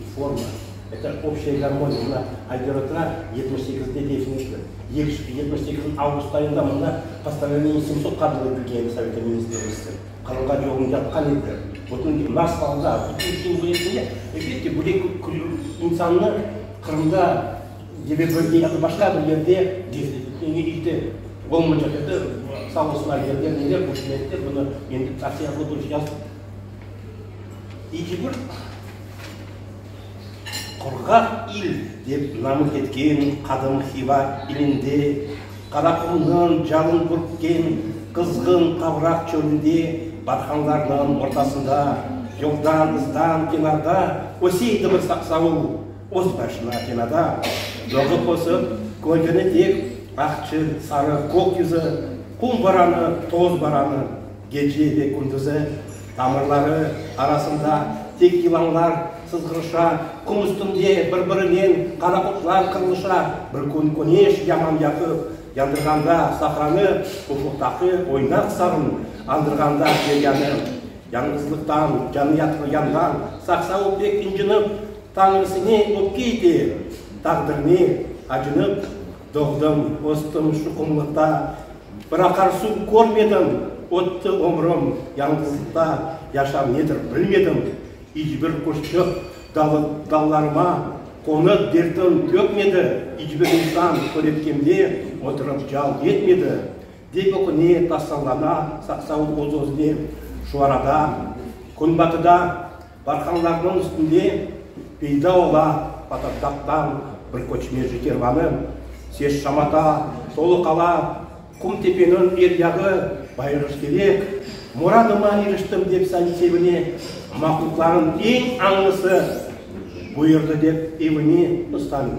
i forma, eto obşçaya garmoniya. Mına, Ayder otura, 78-de defin etti. 78-niñ avgust ayında mında postanovleniye 700 qabul etilgen edi Sovet Ministrligi. Qırımğa yolun yapqan ediler. Bütün nasıl alda, bütün cumhuriyetinde, elbette, böyle insannı Qırımda ya da bir, ya da başqa bir yerde defin etmege iç de olmaycaq edi. Sağ olsunlar, yerler, neler, bu ükümetler bunı endi tafsilâtlı bir yazdı. İç bir Qurğaq il dep namı ketken qadim Hiva ilinde, Qaraqumnıñ calın pürkken qızğın qavraq çölünde, barhanlarnıñ ortasında, yoldan, ızdan kenarda öse edi bir saqsavul, öz başına tenada. Doğıp ösip, körgeni tek aqçıl, sarı kök yüzü, qum boranı, toz boranı, gece ve kündüzi Tamırları arasında tek yılanlar sızğırışa, qum üstünde bir-birinen qaraqurtlar qırılışa. Bir kün küneş yaman yaqıp yandırğanda sahranı, ufuqtaki oynaq sarın andırğanda deryanı, yañğızlıqtan canı yanğan saqsavul pek ıncınıp, Tañrısine öpke ete, taqdirine acınıp, Doğdım, östim şu qumlıqta, Bir aqar suv körmedim, Ötti ömrüm yañğızlıqta, Yaşam nedir bilmedim. İç bir quşçıq dallarıma Qonıp dertin tökmedi, İç bir insan köretkemde Oturıp cal etmedi. Dep öküne, tasallana Saqsavul öz-özüne. Şu arada, künbatıda Barhanlarnıñ üstünde peyda ola patırdaqtan bir köçmeci kervanı. Ses-şamata tolu qala qum tepeniñ er yağı, bayğış terek. Muradıma iriştim dep sevine, mahlüqlarnıñ eñ añlısı buyurdı dep evine ustanı.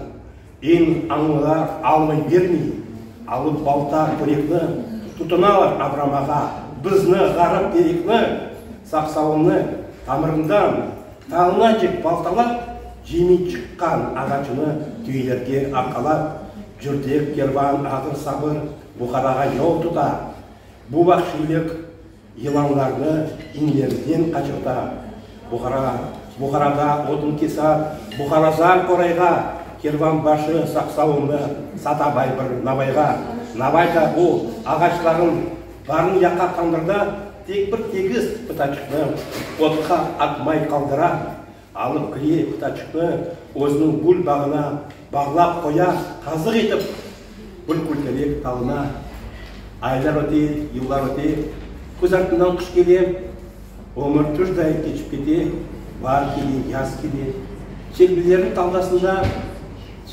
Eñ añlılar almay bermey, alıp balta, kürekni, tutunalar abramağa bizni, ğarip terekni, saqsavulnı tamırından talınacek baltalap, cemiy çıqqan ağaçını tüyelerge arqalap, cürdek kervan ağır-sabır Buharağa yol tuta. Bu vahşiylik Yılanlarnı inlerinden qaçırta. Buhara, Buharada odun kesa, Buharazar qorayğa, Kervan başı saqsavulnı sata bay bir navayğa. Navay da bu ağaçların barın yaqa tandırda tek bir tegiz pıtaçıqnı otqa atmay qaldıra. Alıp kire pıtaçıqnı özüniñ gül bağına bağlap qoya, qazıq etip bir külterek talına. Aylar öte, yıllar öte, küz artından qış kele, ömür tuşday keçip kete, baar kele, yaz kele. Selbilerniñ taldasında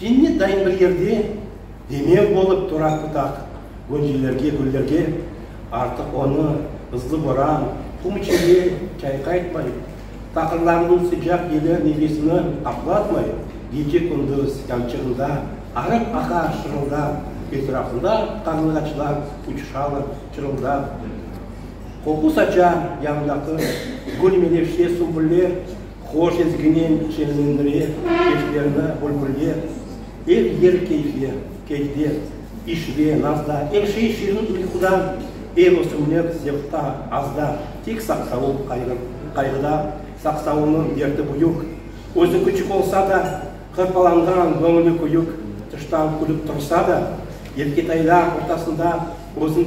cennet dayın bir yerde demev bolıp tura pıtaq göncelerge, güllerge. Artıq onı ızlı boran, qum içinde çayqaytmay. Taqırlarnıñ sıcaq yeli nefesini qaplatmay, gece-kündüz yançığında arıq aqa şırıldap, etrafında qarılğaçlar uçuşalar çırıldap. Qoqu saça yanındaki gül menevşe sümbüller, hoş ezginen şeñlendire keşlerini bülbüller. Er yer keyfli, keyfde, iş ve nazda, er şey şirin uyquda, er ösümlik zevqta, azda, tek saqsavul qayğıda. Saqsavulnıñ derti büyük, özü küçük olsa da, hırpalanğan göñlü küyük, tıştan külip tursa da, erketaylar ortasında özün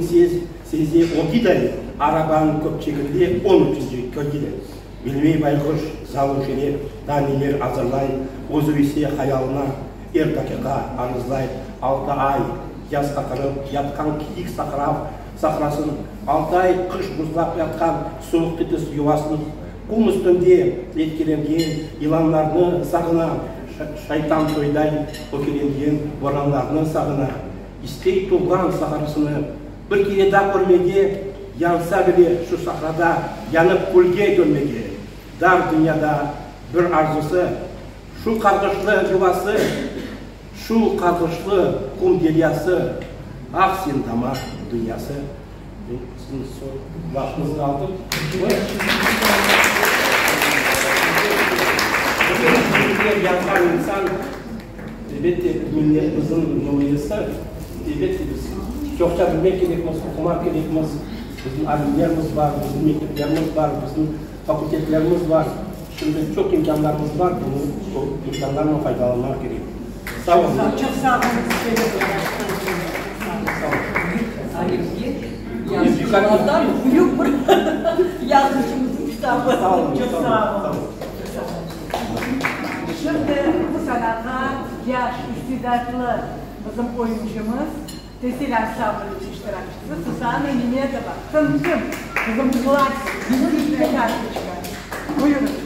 seze ögiday, arabanıñ köpçeginde on üçünci kölgede. Bilmey bayquş zalım şerep da neler azırlay, Özü ise hayalına er daqiqa arızlay. Altı ay yaz qaqırıp yatqan kiyik saqrav sahrasın, Altı ay qış buzlap yatqan suvuq titis yuvasın. Qum üstünde etkelengen yılanlarnı sağına, Şaytan toyday ökelengen boranlarnı sağına. İstey tuvğan sahrasını bir kere daa körmege, Yansa bile şu sahrada yanıp külge dönmege. Dar dünyada bir arzusı, şu qarğışlı yuvası, Şu qarğışlı qum deryası, ah sen dama dünyası. Men siziñ vaqtıñıznı aldım. Böyle yazğan insan, elbette, milletimizniñ numunesi. Elbette, biz çoqça bilmek kerekmiz, oqumaq kerekmiz. Bizim alimlerimiz bar, bizim mekteplerimiz bar, bizim fakultetlerimiz bar. Şimdi çoq imkânlarımız bar, bunı, bu imkânlarnen faydalanmaq kerek. Sağ oluñ. Çoq sağ oluñ. Sağ oluñ. Alimge yazıcılardan büyük bir yazıcımıznıñ kitabı. Sağ oluñ. Çoq sağ oluñ. Şimdi bu sanağa yaş, istidatlı bizim oyuncımız, Tesil ansambliniñ iştirakçisi Susana Memetova, Tım-tım, bizim klassik, vizitnaya kartoçka. Buyurıñ.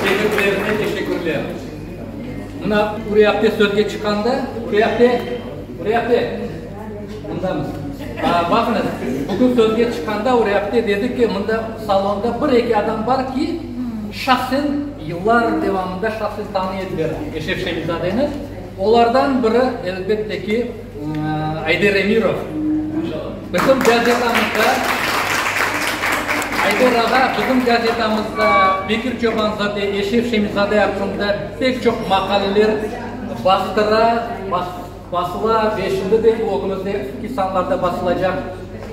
Teşekkürlerine teşekkürler. Mına Uriye apte sözge çıqqanda, Uriye apte, Uriye apte, mındamız. Baqıñız, bugün sözge çıqqanda Uriye apte dedi ki, mında salonda bir-eki adam bar ki, şahsen yıllar devamında şahsen tanıy ediler Eşref Şemizadeni. Olardan biri, elbette ki, Ayder Emirov. Bizim gazetamızda, Ayder ağa, bizim gazetamızda Bekir Çobanzade, Eşref Şemizade aqqında pek çoq maqaleler bastıra, basıla ve şimdi de ögümüzdeki sanlarda basılacaq.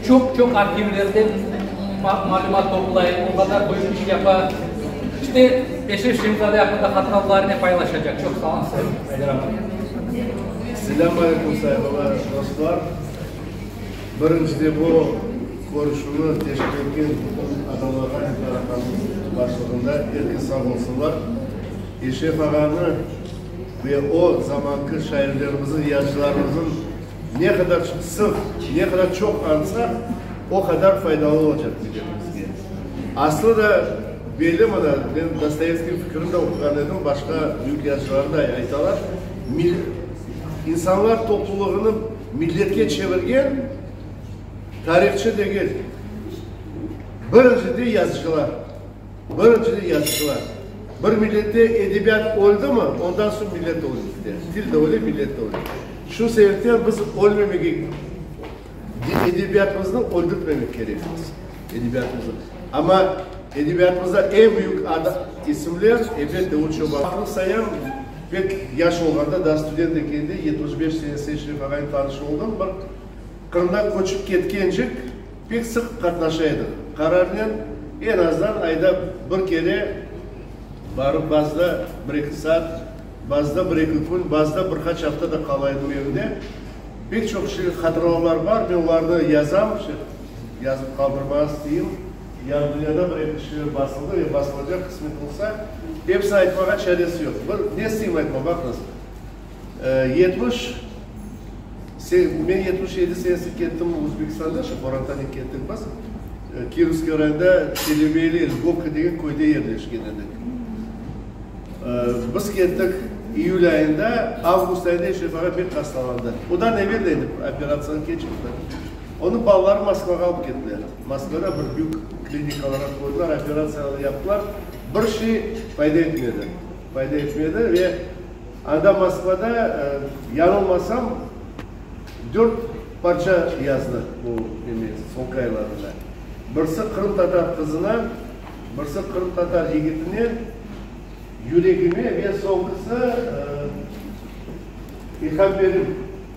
Çoq-çoq arhivlerden malümat toplay, o qadar büyük iş yapa. İşte, Eşref Şemizade aqqında hatıralarınen paylaşacaq. Çoq sağ oluñ, Ayder ağa. Selâm aleyküm, sayğılı dostlar! Birincide bu körüşüvni teşkil etken bütün adamlarğa Dilâra hanım başlığında er kes sağ olsunlar. Eşref ağanı ve o zamanki şairlerimizniñ, yazıcılarımıznıñ ne qadar sıq, ne qadar çoq añsaq, o qadar faydalı olacaq milletimizge. Aslı da belli mına, men Dostoyevskiyniñ fikirini de oquğan edim, başqa büyük yazıcılar da aytalar, insanlar toplulığını milletke çevirgen tarihçı degil, birincide yazıcılar. Birincide yazıcılar. Bir millette edebiyat öldimi, ondan soñ millet de ölip kite. Til de öle, millet de öle. Şu sebepten biz ölmemege, edebiyatımıznı öldürtmemek kerekmiz. Edebiyatımıznı. Amma edebiyatımızda eñ büyük isimler, elbette, o Çobanov sayam. Pek yaş olğanda, daa student ekende, 75 senesi Eşref ağaynen tanış oldım. Bir Qırımdan köçip ketkencik pek sıq qatnaşa edik. Qararnen eñ azdan ayda bir kere barıp, bazıda bir-eki saat, bazıda bir-eki kün, bazıda bir qaç afta da qala edim evinde. Pek çoq şey, hatıralar bar, men olarnı yazam, yazıp qaldırmağa isteyim. Yañı dünyada bir-eki şiir basıldı ve basılacaq, qısmet olsa. Episini aytmağa çaresi yoq. Bir ne isteyim aytmağa, baqıñız. 70, men 77 senesi kettim Özbekistanda, şu qorantanen kettik biz. Kirovskiy rayonında Çelebeyli, Lgovka degen köyde yerleşken edik. Biz kettik iyül ayında, avgust ayında Eşref ağa pek hastalandı. Odan evel de endi operatsiyanı keçirdi. Onı balaları Moskvağa alıp kettiler. Moskvada bir büyük klinikalarğa qoydılar, operatsiyalar yaptılar. Bir şey fayda etmedi. Fayda etmedi ve anda Moskvada, yañılmasam, dört parça yazdı bu neme, soñki aylarında. Birisi qırımtatar qızına, birisi qırımtatar yigitine, Yüregime ve soñkisi İlham Perim.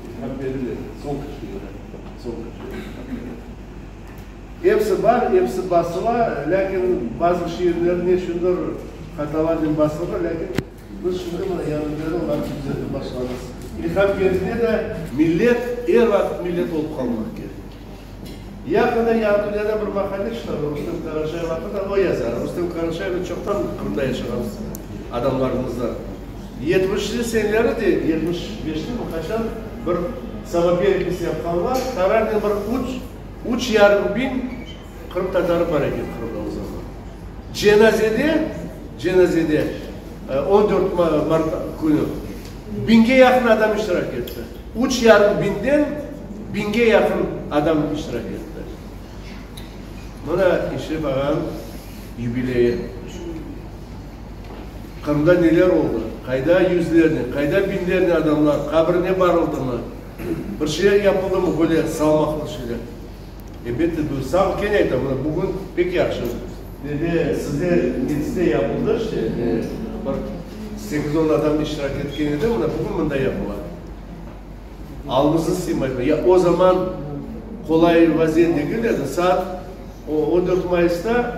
İlham Perim edi, soñki şiiri, soñki şiiri İlham Perim. Episi bar, episi basıla, lâkin bazı şiirleri ne içündir hatalarnen basıldı, lâkin biz şimdi mına yanımda olarnı tüzetip başladıq. İlham Perimde de millet er vaqıt millet olıp qalmaq kerek. Yaqında Yañı dünyada bir maqale çıqardı, Rustem Qaraşayev aqqında, o yazar. Rustem Qaraşayev çoqtan Qırımda yaşağan adamlarımızdan. Yetmişinci seneleri de, 75-te mi, qaçan, bir samoperepis yapqanlar, qararnen bir üç, üç yarım biñ qırımtatarı bar eken Qırımda o zaman. Cenazede, cenazede, 14 mart künü biñge yaqın adam iştirak etti. Üç yarım biñden biñge yaqın adam iştirak etti. Mına Eşref ağanıñ yubileyi. Qırımda neler oldı? Qayda yüzlernen, qayda biñlernen adamlar qabrine barıldımı? Bir şeyler yapıldımı böyle salmaqlı şeyler? Elbette, sağ, kene aytam, mına bugün pek yahşı. Nede, sizde Mecliste yapıldı, işte, bir sekiz-on adam iştirak etken edi, mına bugün mında yapıla. Alımıznı sıymaylar. Ya o zaman qolay vaziyet degil edi, saat 14 mayısta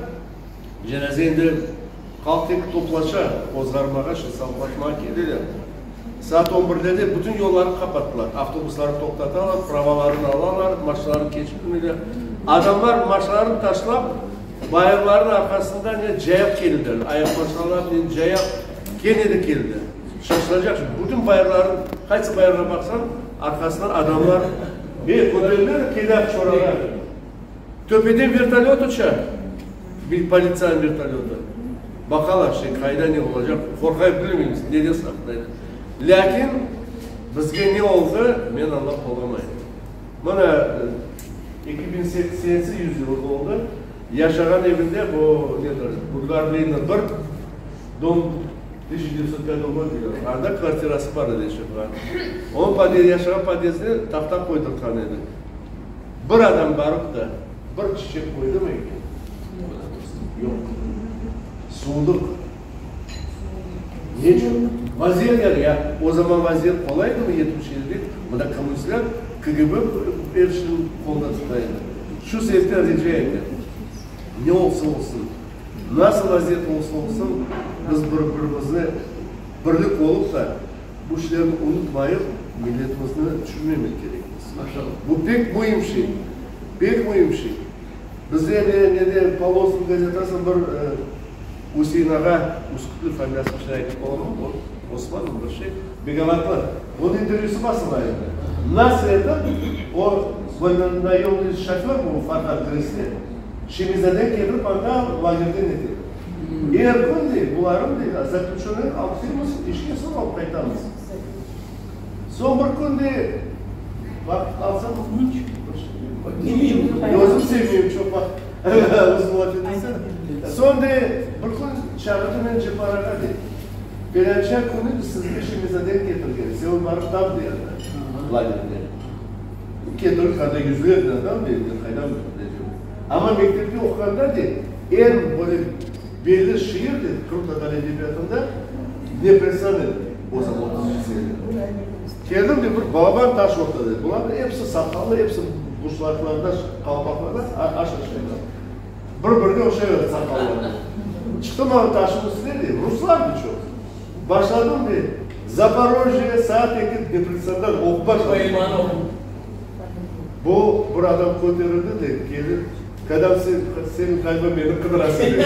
cenaze endi halq tek toplaşa, qozğarmağa, işte, salqlaşmağa keleler. Saat on birlerde bütün yollarnı qapattılar, avtobuslarnı toqtatalar, pravalarını alalar, maşinalarnı keçirmeyler. Adamlar maşinalarını taşlap, bayırlarnıñ arqasından ne cayav keldiler, ayaqmaşinalarnen cayav kene de keldiler. Şaşılacaqsıñ, bütün bayırlarnıñ, qaysı bayırğa baqsañ, arqasından adamlar, e, köterdiler, kele çoralar. Töpeden vertolöt uça, bir politsiyanıñ vertolötı. Baqalar, şey, qayda ne olacaq, qorqayıq bilmeymiz, neden saqlaylar. Lâkin bizge ne oldı, men añlap olamayım. Mına, 2008 senesi yüz yıl oldı, yaşağan evinde bu, nedir, Bulgar Leyna bir, dom 1905 gод deyler, anda kvartirası bar edi Eşref ağanıñ. Onıñ yaşağan podyezdine tahta qoydırtqan edi. Bir adam barıp da bir çiçek qoydımı eken? Yoq. Suvudıq. Ne içün? Vaziyet yani, ya o zaman vaziyet qolaydımı 77-de? Mında kommunistler, KGB er şeyni qolunda tuta edi. Şu sebepten rica etem, ne olsa olsun, nasıl vaziyet olsa olsun, biz bir-birimizni birlik olıp da, bu şeylerni unutmayıp, milletimizni tüşürmemek kerekmiz. Bu pek müim şey, pek müim şey. Bizde de, nede, Polozov gazetasında bir Üsein ağa, Üskütlü familiyasını şimdi aytıp olamam, o, Osmanov bir şey, Begavatlı, onıñ intervyüsı basıla edi. Nasıl etip o, vollnonaemnıy şoför bu Farhad Gresli, Şemizaden ketirip anda lagerden ete. Er kün, dey, bularnı, dey, zaklüçönnıy alıp kelemiz, işke soñ alıp qaytamız. Soñ bir kün, dey, vaqıt alsam, özüm sevmeyim çoq vaqıt uzun laf etmesem. Soñ, dey, bir kün çağırdı meni Cepar ağa, dey, felânça künü biz sizge Şemizaden ketirgen, sen onı barıp tap, dey, anda, lagerde. Ketirdik, anda yüzlernen adam, dey, men qaydan bilecem. Amma mektepte oquğanda, dey, eñ böyle belli şiir, dey, qırımtatar edebiyatında Dneprısan edi, o zaman otuzıncı seneler. Keldim, dey, bir balaban taş ortada, dey, bularnıñ episi saqallı, episi buşlaklarda, qalpaqlarda, aş-aşaylar. Bir-birine oşaylar saqalları. Çıqtım ana taşnıñ üstüne, dey, ruslar bir çoq. Başladım, dey, Zaporojye, saat eki Dneprısandan oqup başladım. Bu bir adam köterildi de, kelip, Kadâm sen, sen ğaliba meni qıdırasıñ, dedi.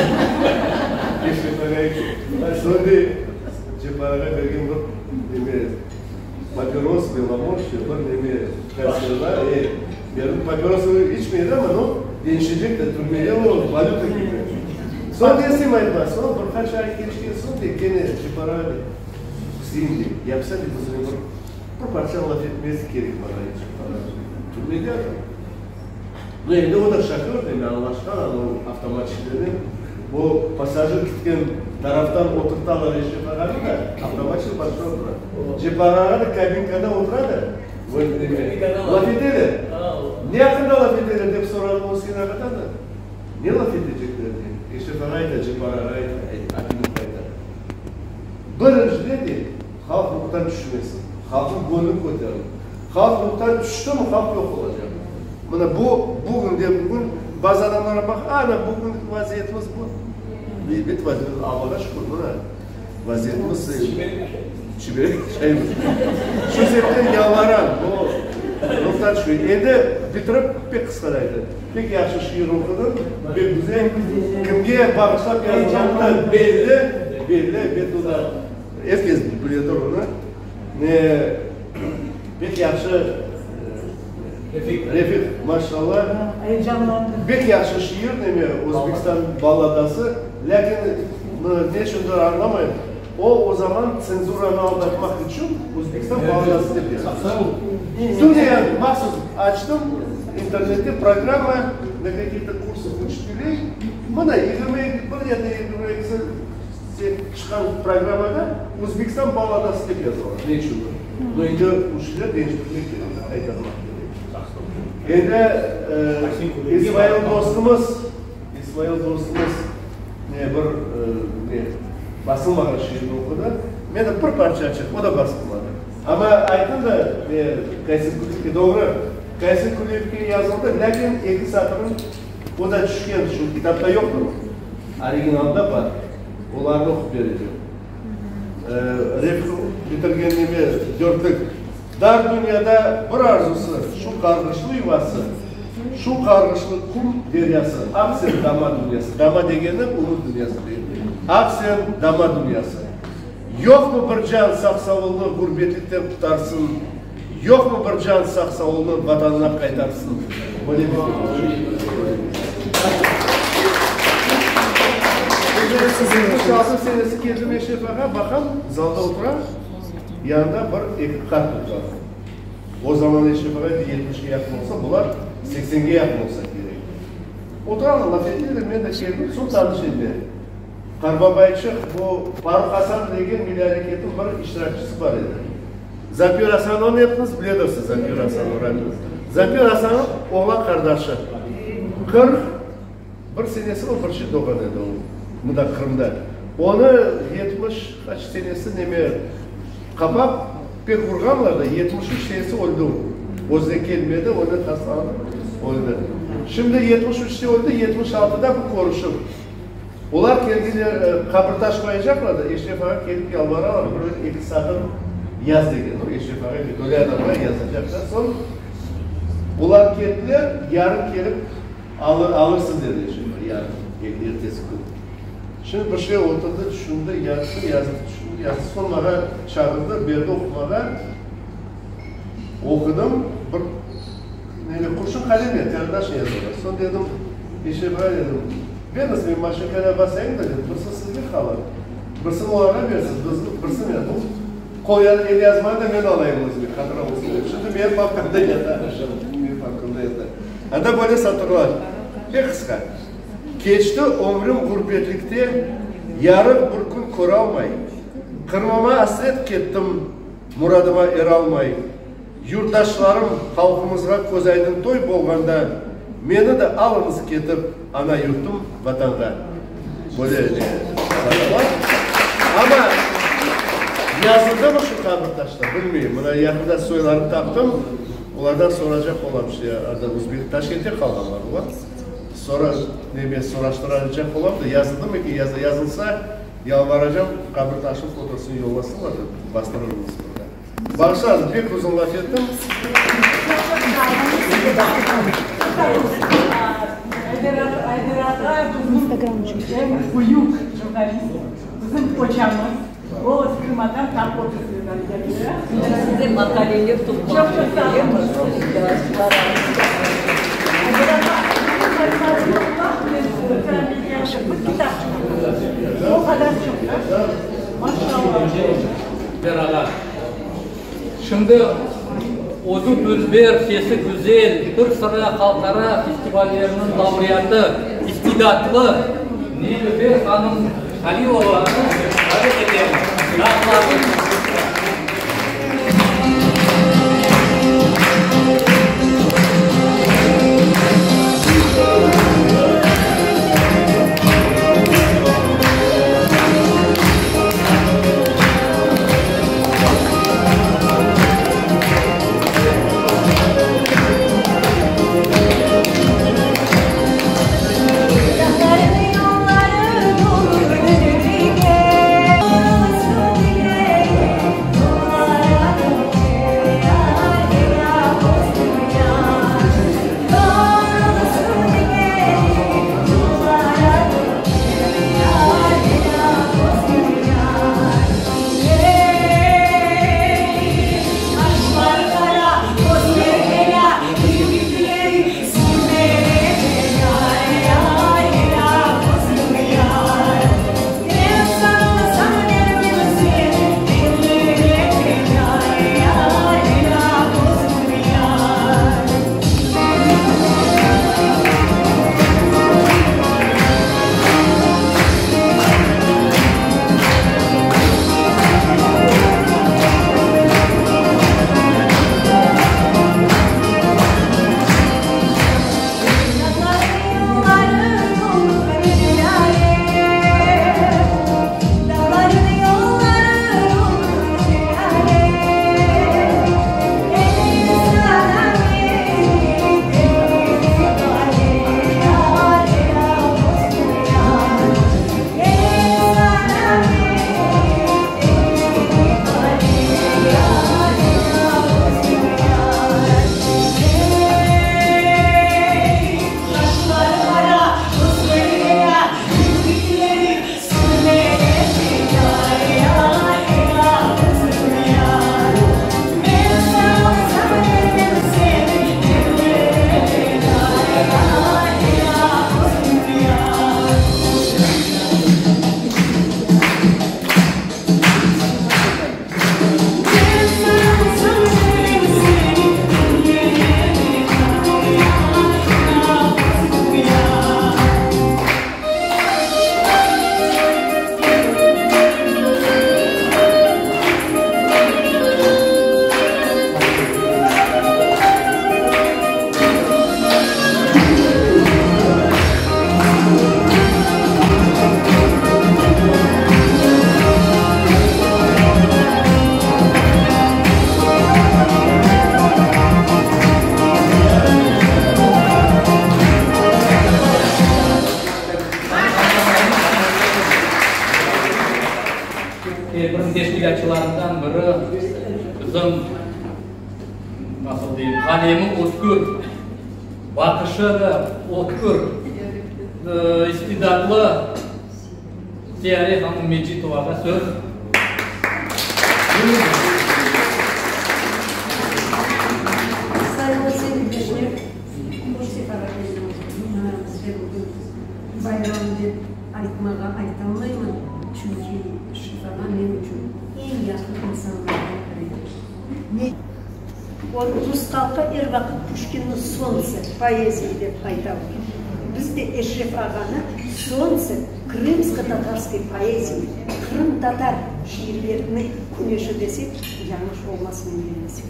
Eşref ağa eken. Soñ dey, Ceppar ağa bergen bir neme, papiros, Belomor, bir neme konserva, e, berdim. Papirosını içmey edi amma, no, deñişecek de, türmede o valüta kibi. Soñ desem aytma, soñ bir qaç ay keçken soñ dey, kene Ceppar ağa dey, Üsein dey, yapsa dey, biznen bir Bir parça laf etmesi kerek maña, türmede adam. No, endi o da şoför demi, añlaşqan anavı avtomatçilernen. O, passajir ketken taraftan oturtalar Eşref ağanı da, avtomatçi başta otura. Ceppar ağa da kabinkada otura da, laf eteler. Ne aqqında laf eteler, dep soradım Üsein ağadan da. Ne laf etecekler, dey. Eşref ağa ayta, Ceppar ağa ayta, Akimov ayta. Birinciden, dey. Halq ruhtan tüşmesin. Halqnıñ gönlü köterin. Halq ruhtan tüştimi, halq yoq olacaq. Mına bu, bugün de bugün bazı adamlarğa baq, ana, bugünki vaziyetimiz bu. Elbet, vaziyetimiz, Allağa şükür, mına, vaziyetimiz çiberek yaşaymız. Şu sebepten yalvaram, bu ruhtan tüşmeyin. Endi bitirip, pek qısqa da aytayım. Pek yahşı şiir oqudıñ, pek güzel. Kimge bağışlap yazılğanı da belli, belli, elbet, o da. Er kes biledir onı. Ne, pek yahşı, Refiq, Refiq, maşallah. Eyecanlandım. Pek yahşı şiir, neme, Özbekistan balladası. Lâkin, ne içündir añlamayım, o, o zaman tsenzuranı aldatmaq içün Özbekistan balladası dep yazdı. Tünevin mahsus açtım internette programma na kakih-to kursах učiteley, mına, 21 ya da 22 Çıqqan programmada Özbekistan balladası dep yazıla. Ne içündir? Bunı endi uşile deñiştirmek kerek, qaytarmaq kerek. Endi İsmail dostumız, İsmail dostumız ne bir ne basılmağan şiirni oqudı. Men de bir parçaçıq, o da basılmadı. Amma ayttım da ne Kaysin Kuliyevke, doğru, Kaysin Kuliyevke yazıldı, lâkin eki satırın o da tüşken, şu kitapta yoqtır o. Originalda bar. Olarnı oqup berecem. Refiq bitirgen neme, dörtlük. Dar dünyada bir arzusı, şu qarğışlı yuvası, şu qarğışlı qum deryası, aq sen dama dünyası. Dama degeni, ümüt dünyası deyil. Aq sen dama dünyası. Yoqmı bir can sağ-savulnı ğurbetlikten qutarsın, yoqmı bir can sağ-savulnı vatanına qaytarsın? Böyle bir 76 senesi keldim Eşref ağa, baqam, zalda otura, yanında bir eki qart otura. O zaman Eşref ağa yetmişke yaqın olsa, bular seksenge yaqın olsa kerek. Oturalar, laf eteler, men de keldim, soñ tanış ediler. Qarbabayçıq, bu Faruh Asan degen milliy areketniñ bir iştirakçisi bar edi. Zapir Asanovnı epiñiz biledirsiz, Zapir Asanov, rahmetli. Zafer Asanov oğlan qardaşı. 41 senesi mi bir şey doğğan edi o, mında Qırımda. Onı 70 qaç senesi neme qapap, pek urğanlar da, 73 senesi öldi o. Özüne kelmedi, öyle hastalanıp öldi. Şimdi 73-te öldi, 76-da bu körüşüv. Olar kelgenler, qabirtaş qoyacaqlar da, Eşref ağa kelip yalvaralar, bir eki satır yaz degen. O, Eşref ağa ebet, öyle adamğa yazacaq da. Soñ olar kettiler, yarın kelip alırsıñ, dedi Eşref ağa, yarın, ertesi kün. Şimdi bir şey oturdı, tüşündi, yazdı, yazdı, tüşündi, yazdı. Soñ maña çağırdı, berdi oqumağa. Oqudım, bir neme, qurşun qalemle, karandaşnen yazılğan. Soñ dedim, Eşref ağa, dedim, Beriñiz, men maşinkada basayım da, dedim, birisi sizge qalır, birisini olarğa bersiz, birisi men. Bu qol elyazmanı da men alayım özüme, hatıra olsun dep. Şimdi menim papkamda yata. Menim papkamda yata. Anda böyle satırlar, pek qısqa. Keçti ömrüm ğurbetlikte, yarıq bir kün köralmay. Qırımıma asret kettim, muradıma eralmay. Yurtdaşlarım, halqımızğa közaydın toy bolğanda, meni de alıñız ketip ana yurtum, Vatanğa. Böyle satırlar. Amma yazıldımı şu qabir taşta, bilmeyim. Mına yaqında soylarını taptım, olardan soracaq olam, işte, anda Uzbek, Taşkentте qalğanlar olar. Sora, neme, soraştıracaq olam da, yazıldımı eken, yazılsa, yalvaracam, qabir taşınıñ fotosını yollasınlar da, bastırırmız mında. Bağışlañız, pek uzun laf ettim. Ayder ağa bizim eñ büyük jurnalist, bizim ocamız, Golos Krımadan tam ofisinden keldi. Size maqaleler Çoq çoq sağ oluñız. Ayder ağa, bir kitap çıqardı. O qadar çoq da. Maşallah. Ayder ağa, şimdi özü dülber, sesi güzel, bir sıra halqara festivallerniñ laureatı, istidatlı Nilüfer hanım Halilovanı davet etemiz. Laflarnı. teşkilâtçılarından biri, bizim, nasıl deyim, qalemi ötkür, baqışı da ötkür, istidatlı Seyare hanım Mecitovağa söz. Sayğılı semetdeşler, hoş sefağa keldiñiz bizim aramızda bugün bayram dep aytmağa aytalmayman, çünki Şifağa men içün eñ yaqın insanlardan biri. Ne. O, rus halqı er vaqıt Puşkinni Solntse poezii dep aytalar. Biz de Eşref ağanı Solntse krımsko-tatarskoy poezii, qırımtatar şiirleriniñ küneşi desek, yañlış olmaz men bellesek.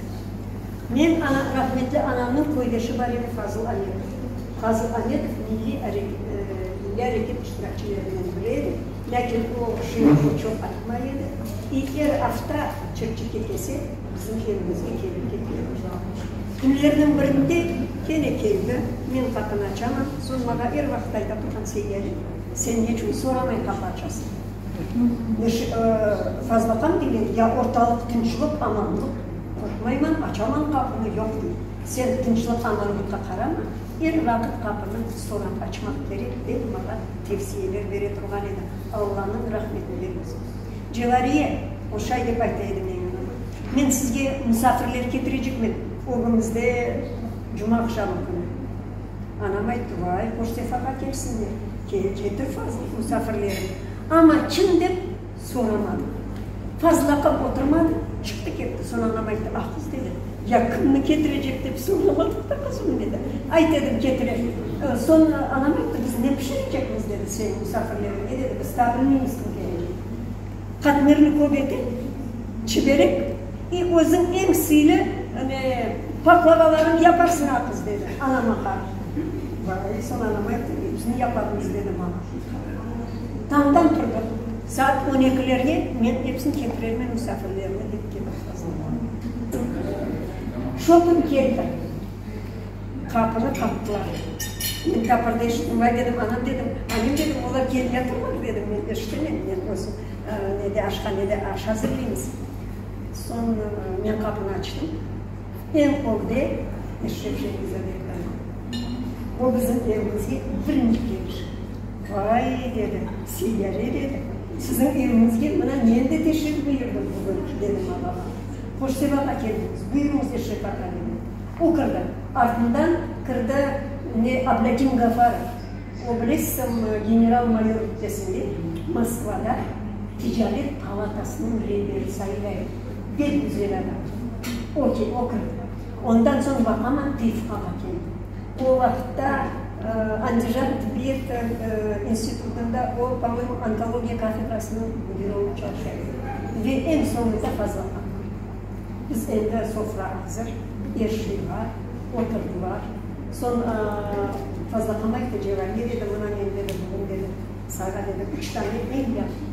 Men ana, rahmetli anamnıñ köydeşi bar edi Fazıl Ametov. Fazıl Ametov milliy milliy areket iştirakçilerinden biri edi, lâkin o şiir çoq aytmay edi. İ er afta Çirçikke kelse, Bizim evimizge kelip kete. Künlerniñ birinde kene keldi, men qapını açamam, soñ mağa er vaqıt ayta turğan Seyyare, sen neçün soramay qapı açasıñ? Fazlaqam degen, ya ortalıq tınçlıq, amanlıq, qorqmayman, açaman qapını, yoq dey. Sen tınçlıq, amanlıqqa qarama, er vaqıt qapını sorap açmaq kerek, dep mağa tevsiyeler bere turğan edi, Allanıñ rahmetinde olsun. Cevariye, o şay dep ayta edi meñe anam, men sizge musafirler ketirecekmen ögümizde cuma aqşamı künü. Anam ayttı, vay, hoş sefağa kelsinler, ketir musafirlerini. Amma kim dep soramadı. Fazıl aqam oturmadı, çıqtı ketti. Soñ anam ayttı, ah, qız, dedi, ya kimni ketirecek dep soramadıq da, qızım, dedi. Ayt edim, ketire. Soñ anam ayttı, biz ne pişirecekmiz, dedi, seniñ musafirleriñe, dedi, biz taa bilmeymiz kim kelecek. Qatmerli köbete, çiberek i özüñ eñ sıylı ne paklavalarıñı yaparsıñ a qız, dedi anama qarap. Vay, soñ anam ayttı, episini yaparmız, dedi maña. Tañdan turdıq, saat on ekilerge men episini ketirermen musafirlerni, dep ketti qızım. Şo kün keldi. Qapını qaqtılar. Men tapırda eşittim. Vay, dedim, anam, dedim, anem, dedim, olar keliyatırlar, dedim, men eşitemen, men özüm nede, aşhanede aş azırlaymız. Soñ men qapını açtım. Eñ ögde Eşref Şemizade edi. O bizim evimizge birinci kelişi. Vay, dedi, Seyyare, dedi, siziñ eviñizge mına men de teşrif buyurdım bugün, dedi mağa. Hoş sevaqa keldiñiz, buyurıñız Eşref ağa, dedi. O kirdi. Artından kirdi ne Ablâkim Gafarov. O, bilesizmi, general-mayor rütbesinde Moskvada ticaret palatasınıñ reberi sayıla edi. Pek güzel adam. O, o kirdi. Ondan soñ baqaman Teyfuk ağa keldi. O vaqıtta Andijan tibbiyet institutında o, po-moyemu, onkologiya kafedrasınıñ müdiri olıp çalışa edi. Ve eñ soñunda Fazıl ağa. Biz endi sofra azır, er şey bar, oturdılar. Soñ Fazıl aqam ayttı, Cevariye dedi, mına men dedi, bugün dedi, sağa dedi, üç tane eñ yaqın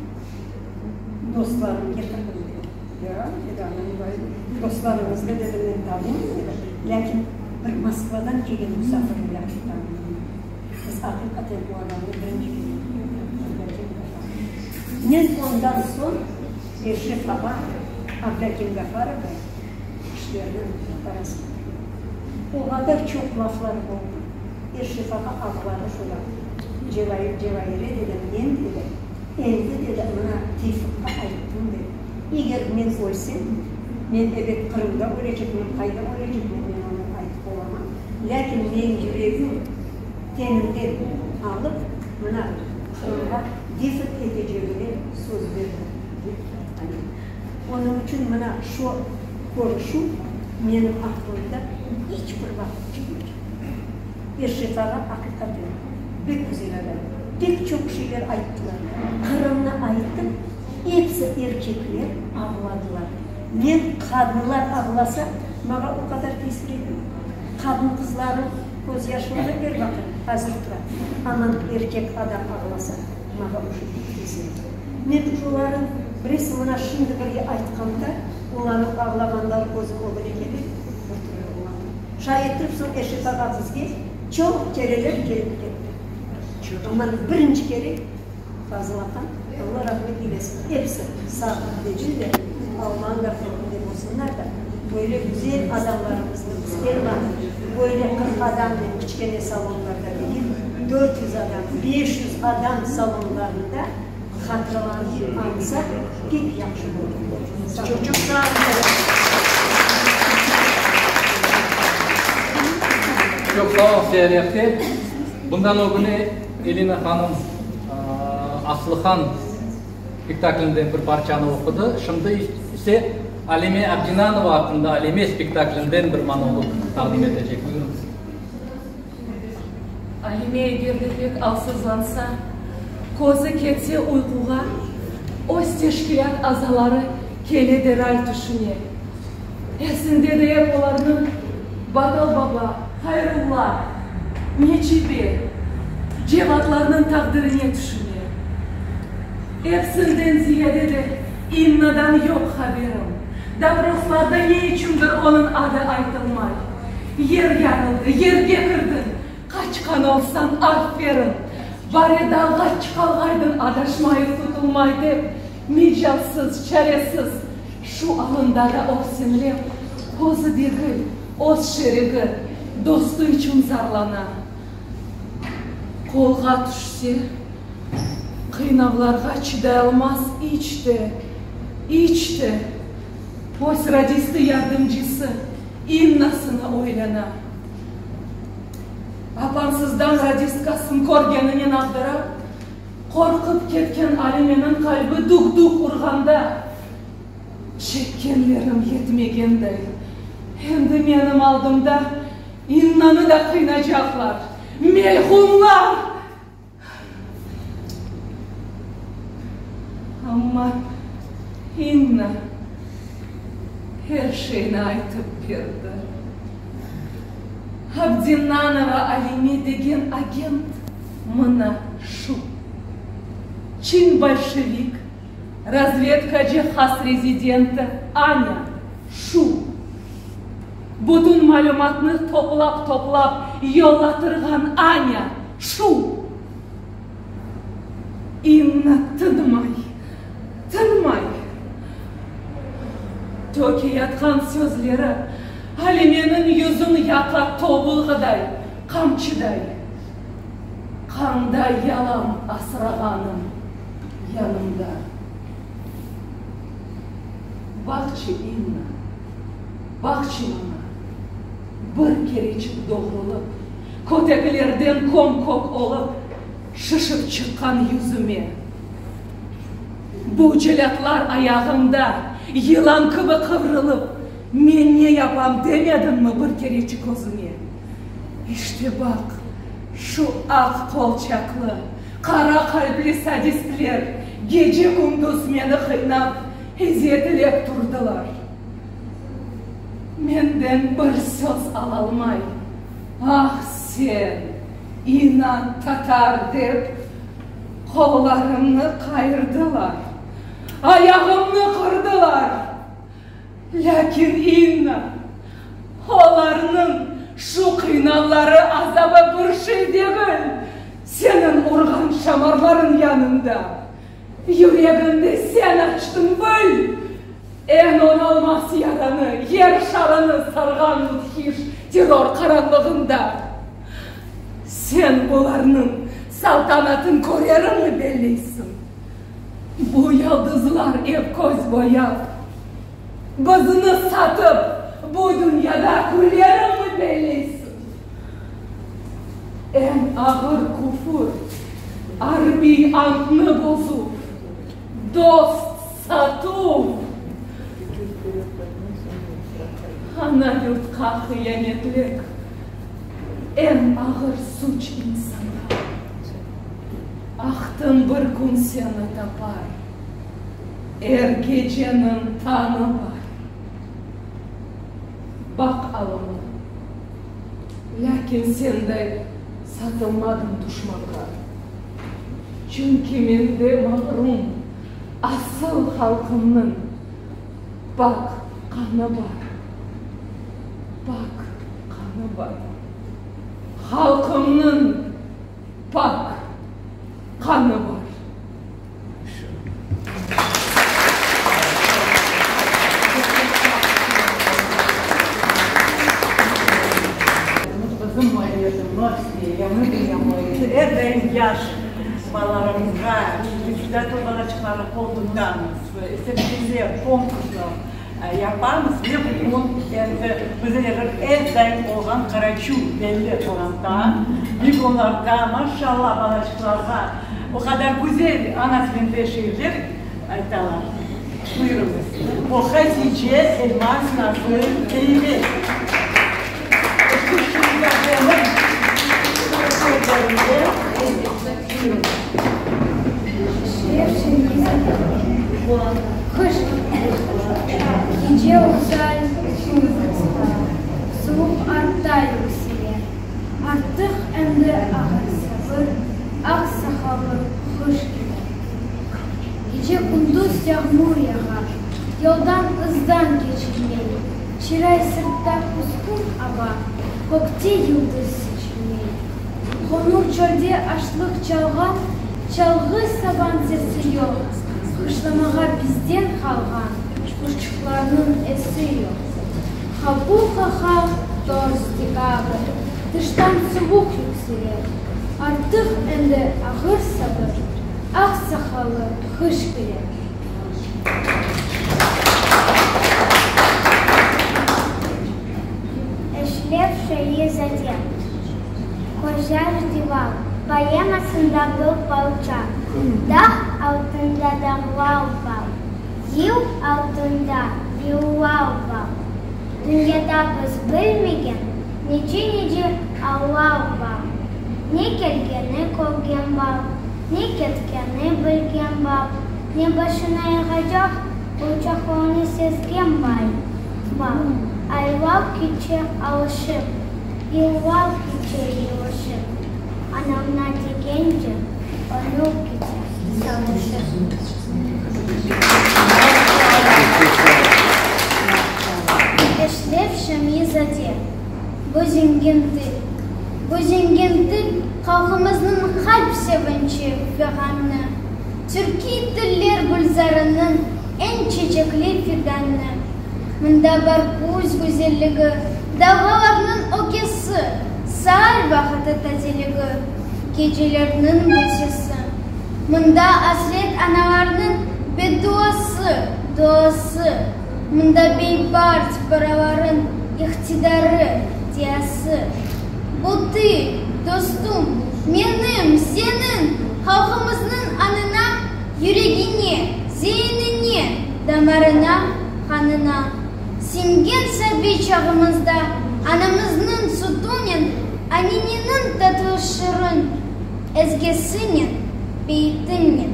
dostlarım ketirdim dedi. Ya, dedi anam, vay, dostlarıñıznı dedi, men tanıyım dedi, lâkin bir Moskvadan kelgen musafirni yahşı tanıyım. Biz aqiqaten bu adamnı birinci kere kördik, Ablâkim Gafarov. Men ondan soñ Eşref ağa Ablâkim Gafarovğa işlerni parasını berdi. O qadar çoq laflar oldı. Eşref ağa ağladı şu vaqıt. Cevair, Cevaire dedi, men dedi, endi dedi, mına Teyfıqqa ayttım dedi, eger men ölsem, men ebet Qırımda ölecekmen, qayda ölecekmen, men onı aytıp olamam, lâkin menim yüregim tenimden alıp, mına Qırımğa defn etecegime söz berdim, dep aytqan edi. Onıñ içün mına şu körüşüv menim aqlımda iç bir vaqıt çıqmaycaq. Eşref ağa aqiqaten pek güzel adam. Pek çoq şeyler ayttılar. Qırımnı aytıp, episi erkekler ağladılar. Men qadınlar ağlasa, maña o qadar tesir etmey. Qadın-qızlarnıñ közyaşları er vaqıt azır tura. Aman erkek adam ağlasa, maña uje pek tesir ete. Men uje olarnıñ, bilesiñ, mına şimdi birge aytqanda, olarnıñ ağlağanları közüm ögüne kele, bir türlü olamay. Şay ettirip soñ Eşref ağa bizge çoq kereler kelip ketti. Aman birinci kere Fazıl aqam. Alla rahmet eylesin, episi sağ degiller, Alman da, türk de bolsunlar da, böyle güzel adamlarımıznı biz er vaqıt böyle 40 adamnen kiçkene salonlarda degil, 400 adam, 500 adam salonlarında hatıralanıp añsaq, pek yahşı olur. Çoq çoq sağ olun. Çoq sağ ol, Seher apte. Bundan ögüne Elina hanım Aslıhan spektaklinden bir parçanı oqudı. Şimdi ise Alime Abdinanova aqqında Alime spektaklinden bir monolog taqdim etecek. Buyurıñız. Alime eger de pek alsızlansa, közü ketse uyquğa, öz teşkilât azaları kele deral tüşüne. Esinde de ep olarnıñ Batal baba, Hayrulla, Necibe, Cevatlarnıñ taqdirine tüşüne. Epsinden ziyade de İnnadan yoq haberim. Doproslarda ne içündir onıñ adı aytılmay. Yer yarıldı, yerge kirdiñ, qaçqan olsañ, aferin! Bare dağğa çıqalğaydıñ adaşmayıp tutulmay dep, mecalsız, çaresiz, şu alında da öksinlep, özü degil, öz şerigi, dostu içün zarlana. Qolğa tüşse, qıynavlarğa çıdayalmaz iç de, iç de, öz radisti yardımcısı İnnasını oylana. Apansızdan radistkasın körgeninen abdırap, qorqıp ketken Alimeniñ qalbi duk-duk urğanda, Çekkenlerim yetmegenday, endi menim aldımda İnnanı da qıynacaqlar, melğunlar! Amma İnna er şeyni aytıp berdi. Abdinanova Alime degen agent mına şu. Çin bolşevik razvedkacı has rezidenti Aña şu. Bütün malümatnı toplap-toplap yollatırğan Aña şu. İnna tınmay, tınmay. Tökeyatqan sözleri Alimeniñ yüzün yaqa tobulğıday, qamçıday. Qanday yalan asrağanım yanımda. Baqçı, İnna, baqçı maña, bir kereçik doğrulıp, köteklerden köm-kök olıp, şişip çıqqan yüzüme. Bu celâtlar ayağımda yılan kibi qıvrılıp, men ne yapam demediñmi bir kereçik özüñe? İşte baq, şu aq qolçaqlı, qara qalpli sadistler gece-kündüz meni qıynap, eziyetlep turdılar. Menden bir söz alalmay, Ah sen, inat tatar dep, qollarımnı qayırdılar, ayağımnı qırdılar. Lâkin İnna, olarnıñ şu qıynavları, azabı bir şey degil, seniñ urğan şamarlarıñ yanında. Yüregimde sen açtıñ, bil, eñ oñalmaz yaranı, yer şarını sarğan müthiş terror qaranlığında. Sen bularnıñ saltanatın körerimmi belleysiñ? Bu yıldızlar ep köz boyap, bizni satıp, bu dünyada külerimmi belleysiñ? Eñ ağır küfür, arbiy antnı bozuv, dost satuv, ana yurtqa hıyanetlik, eñ ağır suç insanğa. Ahtım bir kün seni tapar, Er geceniñ tañı bar. Baq alıma, lâkin sen de satılmadıñ duşmanğa. Çünki mende mağrum asıl halqımnıñ pak qanı bar, Pak qanı bar. Halqımnıñ. Pak qanı bar. Endi yaş balalarımızğa, istidatlı balaçıqlarğa qol tutamız, sergiler, konkurslar yapamız ve bugün endi bizim er daim olğan Qaraçu belli qoranta, ve olarda, maşallah, balaçıqlarğa o qadar güzel ana tilinde şiirler aytalar. Buyurıñız. O Hatice, Elmaz, Nazlı, Eyvez. Qış, gece uzay, suvuq ıstıra, Suvuq artta yüksele. Artıq endi ağır-sabır, Aq saqallı qış kele. Gece-kündüz yağmur yağa, Yoldan ızdan keçilmey. Çıray sırtta küskün ava, Kökte yıldız seçilmey. Qoñur çölde aşlıq çalğan, Çalğı saban sesi yoq, Qışlamağa bizden qalğan Quşçıqlarnıñ esi yoq. Hapu-haha, tors dekabr, Tıştan suvuq yüksele. Artıq endi ağır-sabır, Aq saqallı qış kele. Eşref Şemi-zade Qoca divar poemasında bir parça, Dağ altında dağlar bar, Yıl altında yıllar bar, Dünyada biz bilmegen Nice-nice allar bar. Ne kelgeni körgen bar, Ne ketkeni bilgen bar, Ne başına yağacaq burçaqlarnı sezgen bay bar. Aylar keçe alışıp, Yıllar keçe yılışıp, Anamna degence, ömür kete savuşıp. Eşref Şemi-zade. Bu zengin til. Bu zengin til halqımıznıñ qalp sevinçi, fiğanı, türkiy tiller gülzarınıñ eñ çeçekli fidanı. Mında bar küz güzelligi, dalğalarnıñ ökesi, saal vaqıtı tazeligi, gecelerniñ busesi. Mında asret analarnıñ bedduası, duası. Mında beybars baraların iqtidarı, diyası. Bu til, dostum, menim, seniñ, halqımıznıñ añına, yüregine, zeinine, damarına, qanına siñgen sabiy çağımızda anamıznıñ sütünen, anineniñ tatlı şırın ezgisinen, beyitinen.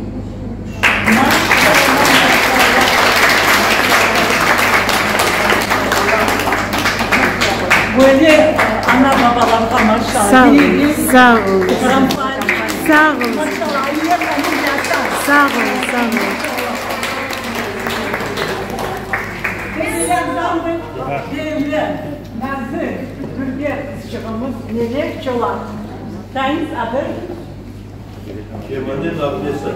Böyle ana-babalarğa maşallah. Sağ olun, sağ olun. Sağ olun. Sağ olun, sağ olun. Nazik, dülber qızçığımız Melek Çolaq. Tayinz adı. Kemane nağmesi.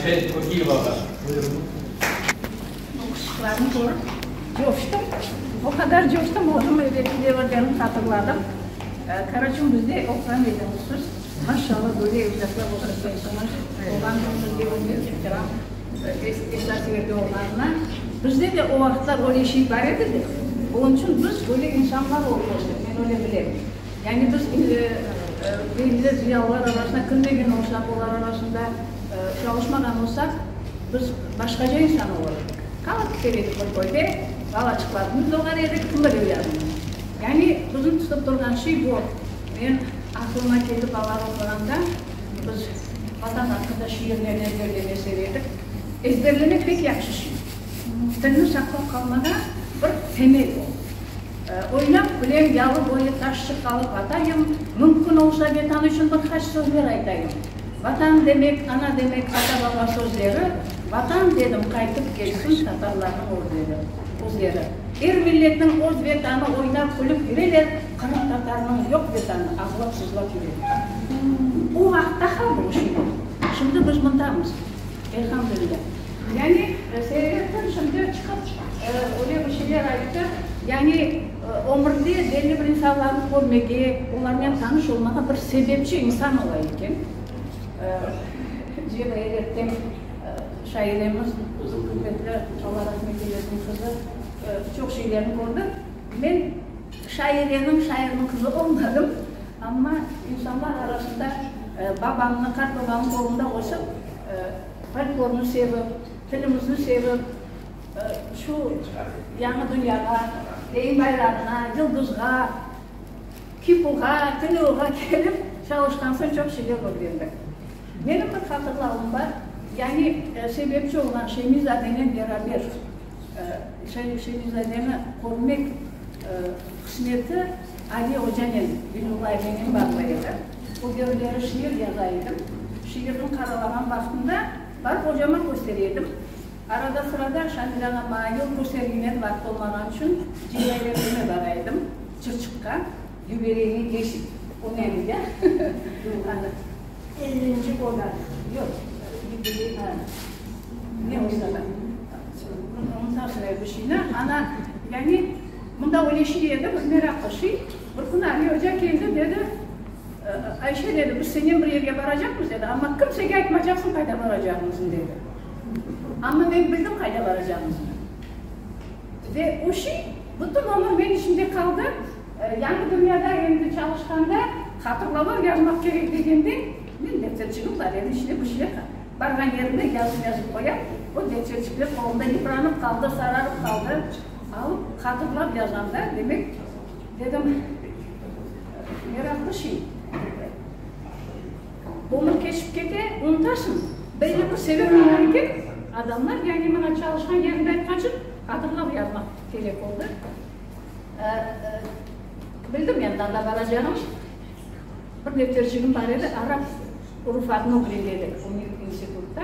Ayşe Kokiyevağa. Buyurıñız. Bu qızçıqlarnı körip coştım. O qadar coştım, özüm evelki devirlerni hatırladım. Karaçun bizde oquğan ediñiz siz. Maşallah, böyle evlâtlar östürgensiñiz. Olğan sizge ürmet, ihtiram esas yerde olğanına. Bizde de o vaqıtlar öyle şey bar edi de. Onıñ içün biz böyle insanlar olıp östik, men öyle bilem. Yani biz belli ziyalılar arasına kirmegen olsaq, olar arasında çalışmağan olsaq, biz başqaca insan olur edik. Qalıp kiter edik bir köyde, balaçıqlarımız doğar edik, kim bile yarını. Yani bizni tutıp turğan şey bu. Men aqlıma keldi balalar oquğanda biz Vatan aqqında şiirlerni ezberlemeye seve edik. Ezberlemek pek yahşı şey. Tilni saqlap qalmağa bir temel o. Oynap külem, yalı boyu taşçıq alıp atayım, Mümkün olsa Vetan içün bir qaç sözler aytayım. Vatan demek, ana demek, ata-baba sözleri, Vatan dedim, qaytıp kelsin tatarlarnıñ özleri, özleri. Er milletniñ öz Vetanı, oynap külip yüreler, Qırımtatarnıñ yoq Vetanı, ağlap-sızlap yüreler. O vaqıtta qaldı o şeyler. Şimdi biz mındamız, elhamdülilâ. Yani, Seyrettin şimdi çıqıp, öyle bir şeyler ayttı, yani, ömürde belli bir insanlarnı körmege, olarnen tanış olmağa bir sebepçi insan ola eken. Ceva Erettem şairemiz, bizim ürmetli, Alla rahmet eylesin, qızı, çoq şeylerni kördi. Men şaireniñ, şairniñ qızı olmadım, amma insanlar arasında babamnı, qartbabamnıñ qolunda ösip, Folklornı sevip, tilimizni sevip, şu yañı dünyağa, Reim bayrağına, Yıldızğa, KİPUğa, TNUğa kelip çalışqan soñ çoq şeyler ögrendik. Menim bir hatırlavım bar, yani sebepçi olğan Şemizadenen beraber Şemizadeni körmek qısmeti Ali ocanen, Velillayevnen bağlı edi. O devirleri şiir yaza edim. Şiirni qaralağan vaqtımda barıp ocama köstere edim. Arada-sırada Şamil ağa maña yol köstergenen vaqıt olmağan içün Cevahir evine bara edim, Çırçıqqa, yubileyniy desit, o ne edi ya? Ellinci oda. Yoq, yubiley, ne olsa da, unutasıñ er bir şeyni. Ana, yani, mında öyle şey edi, bir meraqlı şey. Bir kün Ali oca keldi, dedi, Ayşe, dedi, biz senen bir yerge baracaqmız, dedi, amma kimsege aytmacaqsıñ qayda baracağımıznı, dedi. Amma men bildim qayda baracağımıznı. Ve o şey bütün ömür men içimde qaldı. Yañı dünyada endi çalışqanda hatırlavlar yazmaq kerek degende, men defterçigim bar edi, içine bir şeyler barğan yerimde yazıp yazıp qoyam. O defterçikler qolumda yıpranıp qaldı, sararıp qaldı. Alıp hatırlav yazam da, demek, Dedim, meraqlı şey. Ömür keçip kete, unutasıñ. Belli bir sebep ola eken, adamlar, yani mına çalışqan yerimde aytqançın, hatırlav yazmaq kerek oldı. Bildim endi anda baracağım. Bir defterçigim bar edi, arap urufatını ögrene edik institutta.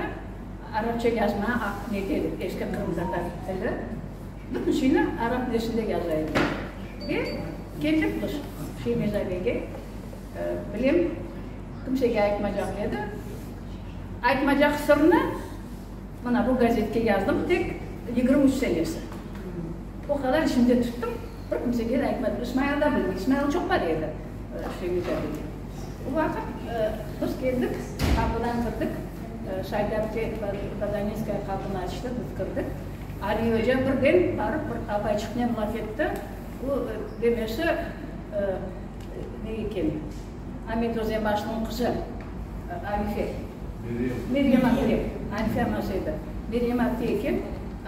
Arapça yazmağa nete edik, eski qırımtatar tili. Bütün şeyni arap nesinde yaza edim. Ve keldik biz Şemizadege. Bilem, kimsege aytmacaq edi. Aytmacaq sırnı mına bu gazetke yazdım, tek 23 senesi. O qadar içimde tuttım, bir kimsege de aytmadım. İsmail da bilmey, İsmail çoq bar edi Şemizadege. O vaqıt biz keldik, qapıdan kirdik, Şayda apte Bodaninskaya qapını açtı, biz kirdik. Ali oca birden barıp bir apayçıqnen laf etti. O, demesi, ne eken, Amet Özenbaşlınıñ qızı Arife, Meryem apte, Arife anası edi, Meryem apte eken.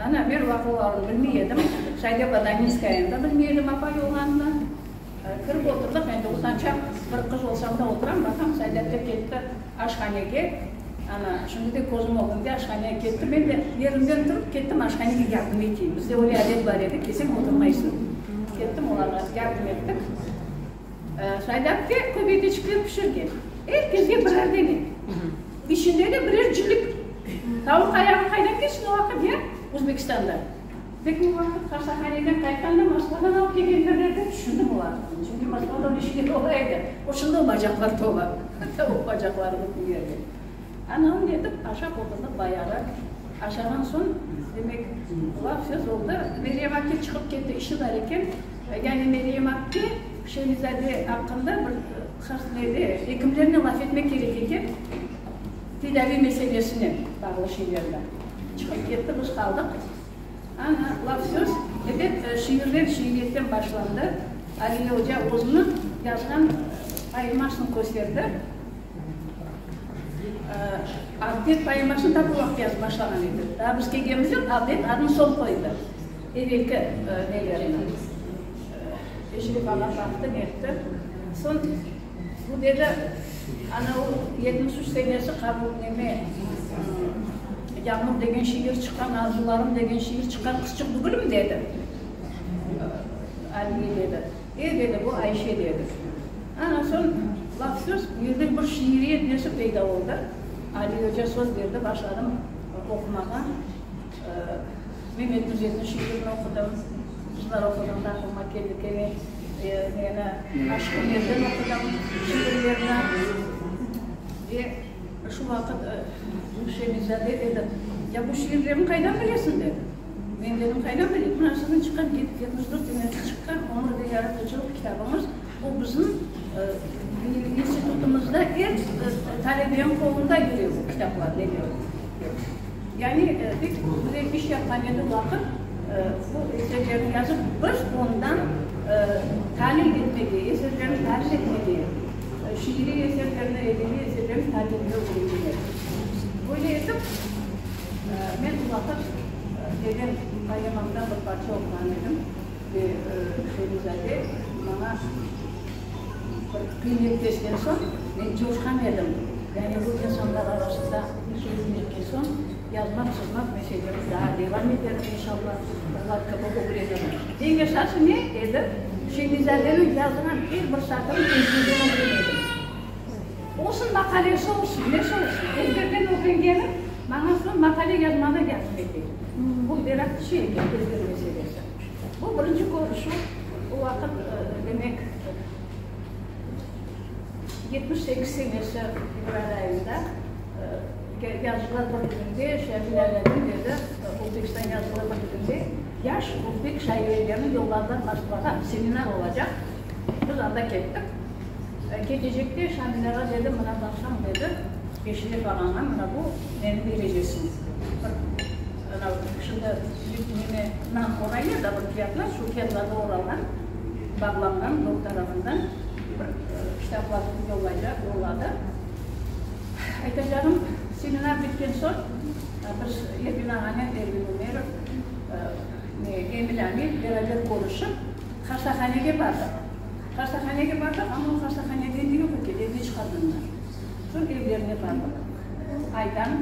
Ana, men laf olarını bilmey edim, Sayde Bodaninskayanı da bilmey edim apay olğanını. Kirip oturdıq, endi utançaq bir qız olsam da oturam, baqam, Sayde apte ketti aşhanege. Ana, şimdi de közüm ögünde aşhanege ketti. Men de yerimden turıp kettim aşhanege yardım eteyim. Bizde öyle adet bar edi, kelseñ oturmaysıñ. Kettim olarğa yardım ettik. Sayde apte köbeteçikler pişirgen. Er kesge birer dene. İçinde de birer cilik. Tavuq ayağı qaydan kelsin o vaqıt, ya, Özbekistanda? Pek o vaqıt hastahaneden qaytqanda Moskvadan alıp kelgendirler dep tüşündim o vaqıt. Çünki Moskvada öyle şeyler ola edi. O şimdi o bacaqlar tola. Tavuq bacaqları bütün yerde. Ana öyle etip aşap oturdıq bayağı. Aşağan soñ, demek, laf-söz oldı. Meryem apte çıqıp ketti, işi bar eken. Yani Meryem apte Şemizade aqqında bir hastanede ekimlernen laf etmek kerek eken, tedaviy meselesinen bağlı şeylerni. Çıqıp ketti, biz qaldıq. Ana, laf-söz, ebet, şiirler, şiiriyetten başlandı. Aliye oca özüniñ yazğan poemasını kösterdi. Avdet poemasını da bu vaqıt yazıp başlağan edi. Daa biz kelgenimizde Avdet adını soñ qoydı. Evelki nelerini. Eşref ağa baqtı, netti. Soñ bu dedi, ana o 73 senesi qabul neme, Yağmur degen şiir çıqqan, Arzularım degen şiir çıqqan qızçıq tügülmi dedi. Aliye dedi. E, dedi, bu Ayşe dedi. Ana soñ laf-söz, bu yerde bir şiiriyet nesi peyda oldı. Ali oca söz berdi, başladım oqumağa. Memet Nüzetniñ şiirini oqudım. Qızlar oquğanda aqlıma keldi kene, neni, Aşıq Umerden oqudım şiirlerini. Ve şu vaqıt Şemizade dedi, Ya bu şiirlerni qaydan bilesiñ? dedi. Men dedim, Qaydan bileyim, mına siziñ çıqqan 74 senesi çıqqan Ömür ve yaratıcılıq kitabıñız, o bizim institutımızda er talebeniñ qolunda yüre bu kitaplar, neler dep. Yani pek güzel iş yapqan edi o vaqıt, bu eserlerni yazıp, biz ondan talil etmege, eserlerni talil etmege, şiiriy eserlerni, edebiy eserlerni talil etmege ögrengen edik. Böyle etip, Men bu vaqıt dedem poemamdan bir parça oquğan edim ve Şemizade maña bir qıymet kesken soñ, men coşqan edim. Yani bu insanlar arasında sözüm etken soñ, yazmaq, sızmaq meselemi daa devam eterim, inşallah, olar kibi ögrenirim. Eñ esası ne edi? Şemizadeniñ yazğan er bir satırın ezberden ögrene edim. Olsun maqalesi olsun, nesi olsun, ezberden ögrengenim maña soñ maqale yazmağa yardım ete. Bu meraqlı şey eken, ezber meselesi. Bu birinci körüşüv, o vaqıt, demek, 78 senesi fevral ayında Yazıcılar birliginde Şamil Alâdin dedi, Özbekistan Yazıcılar birliginde yaş özbek şairlerini yolladılar Moskvağa, seminar olacaq. Biz anda kettik. Ketecekte Şamil ağa dedi, mına baqsañ, dedi, Eşref ağaña mına bu neni berecesiñ. Bir, anav, şimdi neme nan oraylar da bir kâğıtlar, şu kâğıtlarğa oralğan, bağlanğan dört tarafından bir kitaplar yollaycaq, yolladı. Aytacağım, seminar bitken soñ biz Ervin ağanen, Ervin Ümerov, Emil Amil beraber körüşip, hastahanege bardıq. Hastahanege bardıq, amma o hastahanede endi yoq eken, evge çıqarğanlar. Soñ evlerine bardıq. Aytan,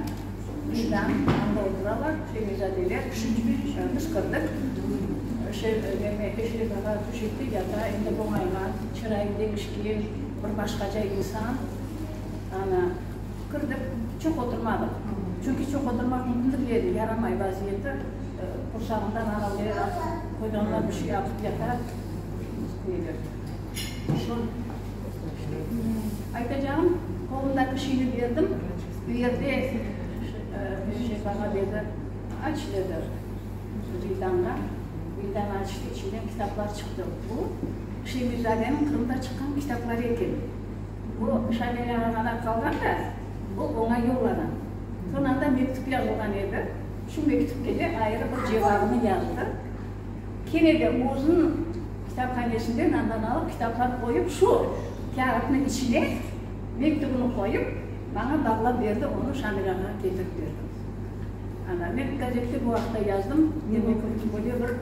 Vicdan anda oturalar, Femizadeler. Biz kirdik. Neme, Eşref ağa töşekte yata, endi boñayğan, çırayı deñişken, bir başqaca insan. Ana, kirdik, çoq oturmadıq. Çünki çoq oturmaq mümkün degil edi, yaramay vaziyeti, qursağından anavler qoyğanlar bir şey aqıp yata. Aytacağım, qolumdaki şeyni berdim, bu yerde Şef ağa dedi, aç dedi Vildanğa. Vildan açtı, içinden kitaplar çıqtı. Bu Şemizadeniñ Qırımda çıqqan kitapları eken. Bu Şamil ağağa qalğan da, o oña yollağan. Soñ anda mektüp yazılğan edi. Şu mektüpke de ayrı bir cevabını yazdı. Kene de özüniñ kitaphanesinden andan alıp kitaplar qoyıp, şu kâğıtnıñ içine mektübini qoyıp, maña bağlap berdi, onı Şamil ağağa ketirip berdim. Ana, men gazette bu aqta yazdım, demek, böyle bir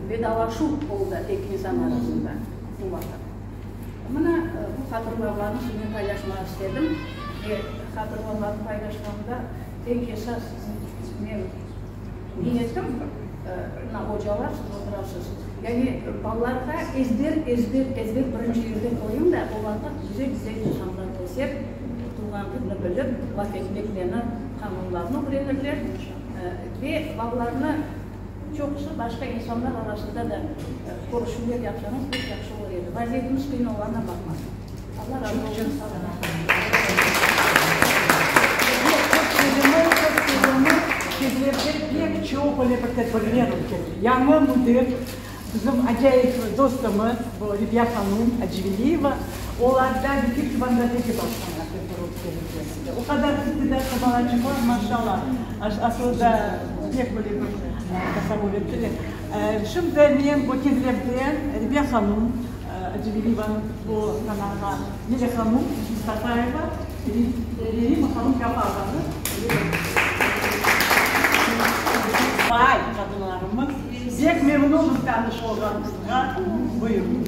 vedalaşuv oldı eki insan arasında bu vaqıt. Mına, bu hatırlavlarnı siznen paylaşmağa istedim ve hatırlavlarnı paylaşqanda eñ esas men Niyetim, mına ocalar, siz oturasız, yani balalarğa ezber, ezber, ezber birinci yerde qoyuñ da, olarğa güzel-güzel insanlar öser, tuvğan tilni bilip, laf etmekle qanunlarnı ögrenirler ve balalarnı çoqusı başqa insanlar arasında da körüşüvler yapsañız pek yahşı olur edi. Vaziyetimiz qıyın olğanına baqmadan. Allah razı olsun, sağ olun. Selimi, qız Selimi, Kezlevde pek çoq öyle bir tedbirler ötkerildi. Yañı müdir, bizim acayip dostumız, bu Rebiya hanum Acıveliyeva, olarda Bekir Çobanzadege bağışlanğan tedbir ötkerilgen edi. O qadar istidatlı balaçıqlar, maşallah, aslı da pek böyle bir tasavvur ettiler. Şimdi men bu Kezlevden Rebiya hanum Acıveliyevanıñ bu sanağa Lilâ hanum Mustafayeva ve Rima hanum Gafarovanı Faal qadınlarımız, pek memnunım tanış olğanımızğa. Buyurıñız.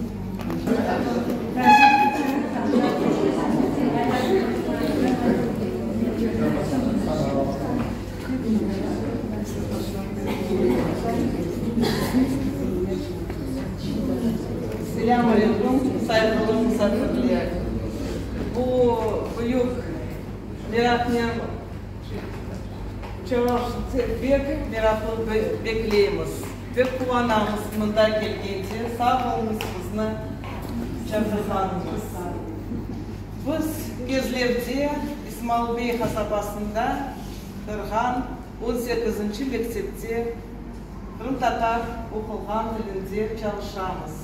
Selâm aleyküm, sayğılı musafirler! Bu büyük meraqnen çoq pek meraqlı bekleymiz. Pek quvanamız mında kelgence. Sağ oluñız bizni çağırğanıñız. Biz Kezlevde, İsmailbey qasabasında tırğan on sekizinci mektepte Qırımtatar oqulğan tilinde çalışamız.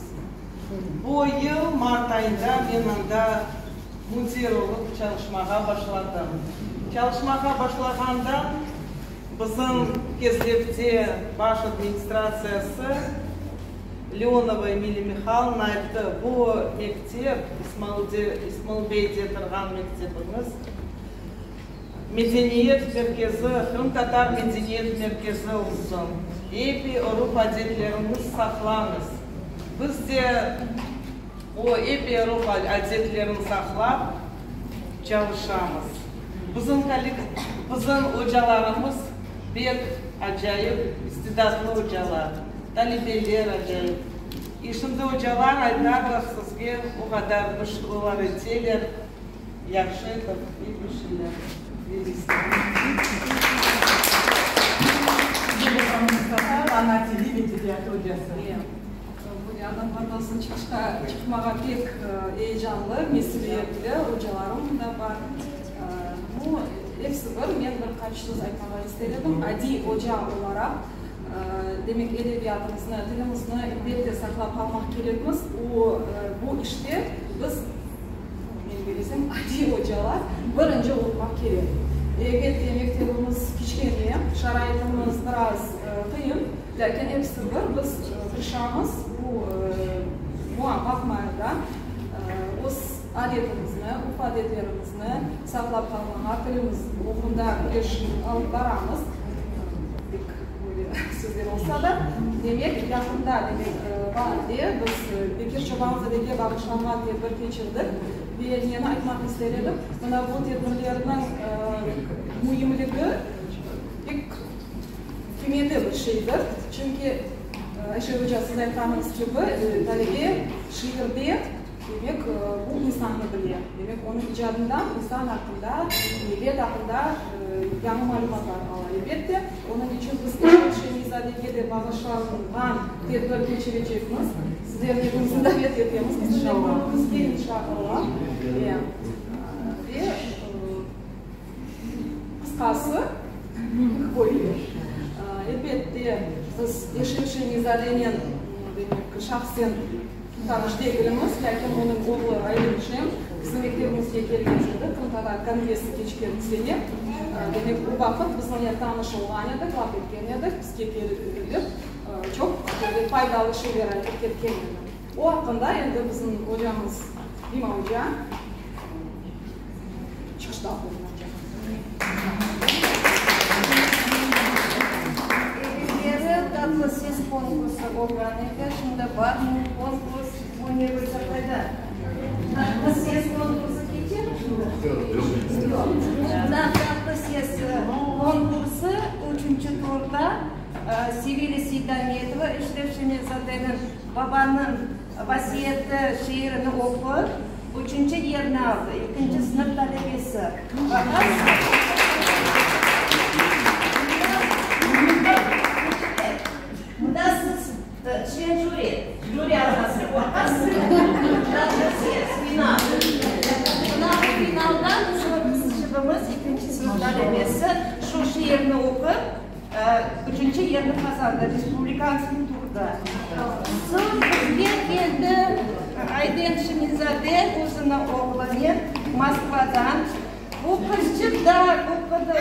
Bu yıl mart ayında men anda müdir olıp çalışmağa başladım. Çalışmağa başlağandan bizim Kezlevde baş administratsiyası Leonova Emiliya Mihaylovna ayttı, bu mektep, İsmailbeyde turğan mektebiñiz, Medeniyet merkezi, qırımtatar medeniyet merkezi olsun. Epi urf-adetlerimiz saqlañız. Biz de o epi urf-adetlerini saqlap çalışamız. Bizim bizim ocalarımız pek acayip, istidatlı ocalar, talebeler acayip. E şimdi ocalar aytarlar sizge, o qadar bir olar eteler. Yahşı etip, bir şeyler Zeliha Mustafa, ana tili ve edebiyatı ocası. Bu adam partasına çıqışqa çıqmağa pek eyecanlı, mesüliyetli, ocalarım da bar. Bu, episi bir, men bir qaç söz aytmağa ister edim. Adiy oca olaraq, demek, edebiyatımıznı, tilimizni elbette saqlap qalmaq kerekmiz. O, bu işte biz. Men bilesem, adiy ocalar birinci olmaq kerek. Elbette, mektebimiz kiçkene, şaraitimiz biraz qıyın, lâkin episi bir, biz tırışamız, bu, buña baqmayıp da, öz adetimizni, urf-adetlerimizni saqlap qalmağa, tilimiz oğrunda küreş alıp baramız. Pek böyle sözler olsa da, demek, yaqında, demek, baarde biz Bekir Çobanzadege bağışlanğan tedbir keçirdik ve neni aytmaq ister edim, mına bu tedbirlerniñ müimligi pek qıymetli bir şeydir. Çünki, Ayşe oca, siz aytqanıñız kibi, talebe şiirde, Demek, bu insannı bile. Demek, onıñ icadından insan aqqında, millet aqqında yañı malümatlar ala. Elbette, onıñ içün biz Eşref Şemizadege de bağışlanğan tedbir keçirecekmiz. Sizlerni epiñizni davet etemiz bizim mektebimizge, inşaAllah. Ve qısqası, böyle. Elbette, biz Eşref Şemizadenen, demek, şahsen Tanış degilimiz, lâkin onıñ oğlu Aylin Şem bizim mektebimizge kelgen edi, Qırımtatar kongressi keçken sene. Demek, o vaqıt biz onen tanış olğan edik, laf etken edik, bizge kelip, çoq böyle faydalı şeyler aytıp ketken edi. O aqqında endi bizim ocamız Dima oca çıqışta bulunacaq. Evelleri Tatlı ses konkursı olğan edi, şimdi barmı o konkurs, Münir oca qayda? Tatlı ses konkursı keçemi şimdi? Yoq. Mına Tatlı ses konkursı üçünci turda Sevilya Seydametova Eşref Şemezadeniñ Babanıñ vasiyeti şiirini oqup, üçünci yerni aldı, ekinci sınıf talebesi. Mında siz çlen jüri, jüri azası olğansız. Tatlı ses, final. Mına bu finaldan bizim qızçığımız ekinci sınıfta. Talebesi şu şiirni oqup, üçünci yerni qazandı respublikanskiy turda. Soñ bizge keldi Ayden Şemizade özüniñ oğlunen Moskvadan. Bu qızçıq da oqudı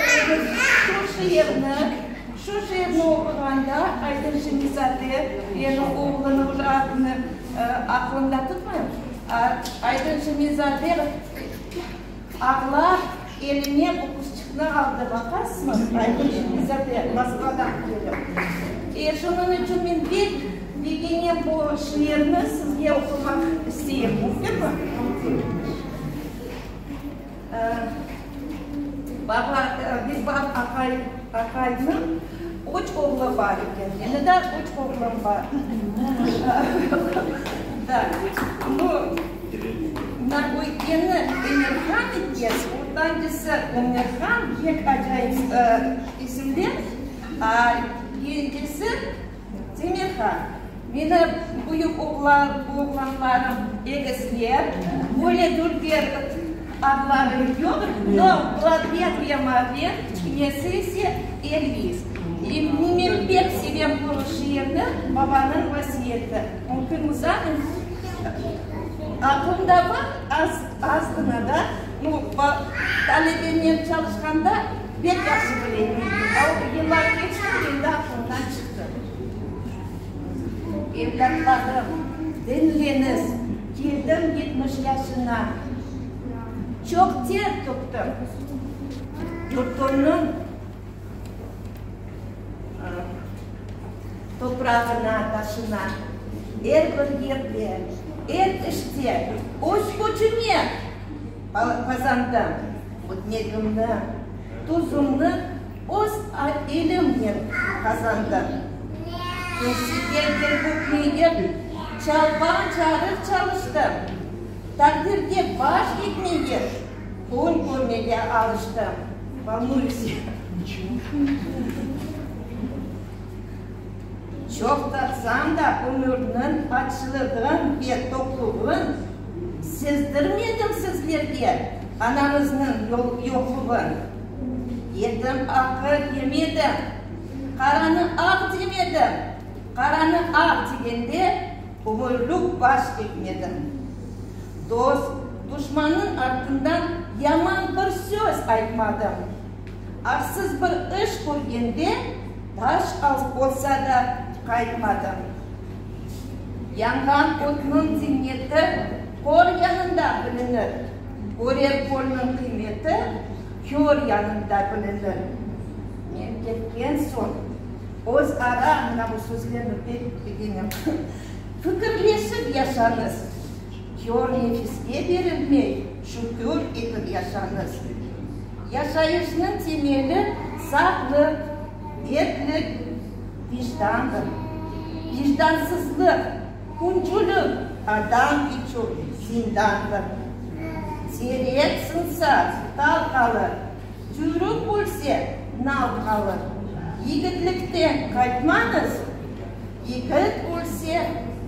şu şiirni. Şu şiirni oquğanda Ayden Şemizade, yani oğlunıñ uje adını aqlımda tutmayım, Ayden Şemizade Ağlap, eline bu qızçıqnı aldı, baqasızmı, Aydın Şemizade Moskvadan kelip. E, şunıñ içün men pek begenem bu şiirni sizge oqumaq isteyim. Mümkünmi? Mümkün. Baba, Bedbaht aqay, aqaynıñ üç oğlu bar eken. Meni de üç oğlum bar. Da, bu. Üykeni Emirhan eken, ortancısı Emirhan, pek acayip isimler, a gencesi Temirhan. Meni büyük oğlanlarım egizler, böyle dülber adları yoq, no Vladlen ve Marlen, kiçkenesi ise Elvis. Men pek sevem bu şiirni, babanıñ vasiyeti. Mümkün uzanıñ. Aqlımda bar, az, azğına da, nu, talebemnen çalışqanda pek yahşı bile edim. A yıllar keçti, endi aqlımdan çıqtı. Evlâtlarım, diñleñiz, keldim 70 yaşına, çoq ter töktim, yurtumnıñ Toprağına, taşına, er bir yerde, er işte öz küçüme qazandım. Ötmegimni, tuzumnı öz elimnen qazandım. Kürsüge bel bükmeyip, çalban-çarıq çalıştım. Taqdirge baş egmeyip, kün körmege alıştım. Volnuyus. Çoq tatsam da ömürniñ açlığın ve toqluğın, Sezdirmedim sizlerge anañıznıñ yoqluğın. Yetim aqqı yemedim, qaranı aq demedim, Qaranı aq degende ömürlük baş egmedim. Dost, duşmannıñ artından yaman bir söz aytmadım. Aqsız bir iş körgende taş olsa da qaytmadım. Yanğan otnıñ ziyneti kör yanında bilinir, körer kölniñ qıymeti kör yanında bilinir. Men ketken soñ öz ara, mına bu sözlerni pek begenem, fikirleşip yaşañız. Kör nefiske berilmey, şükür etip yaşañız. Yaşayışnıñ temeli sağlıq, erklik, vicdandır. Vicdansızlıq, küncülük adam içün zindandır. Terek sınsa, tal qalır, cüyrük ölse, nal qalır. Yigitlikten qaytmañız, yigit ölse,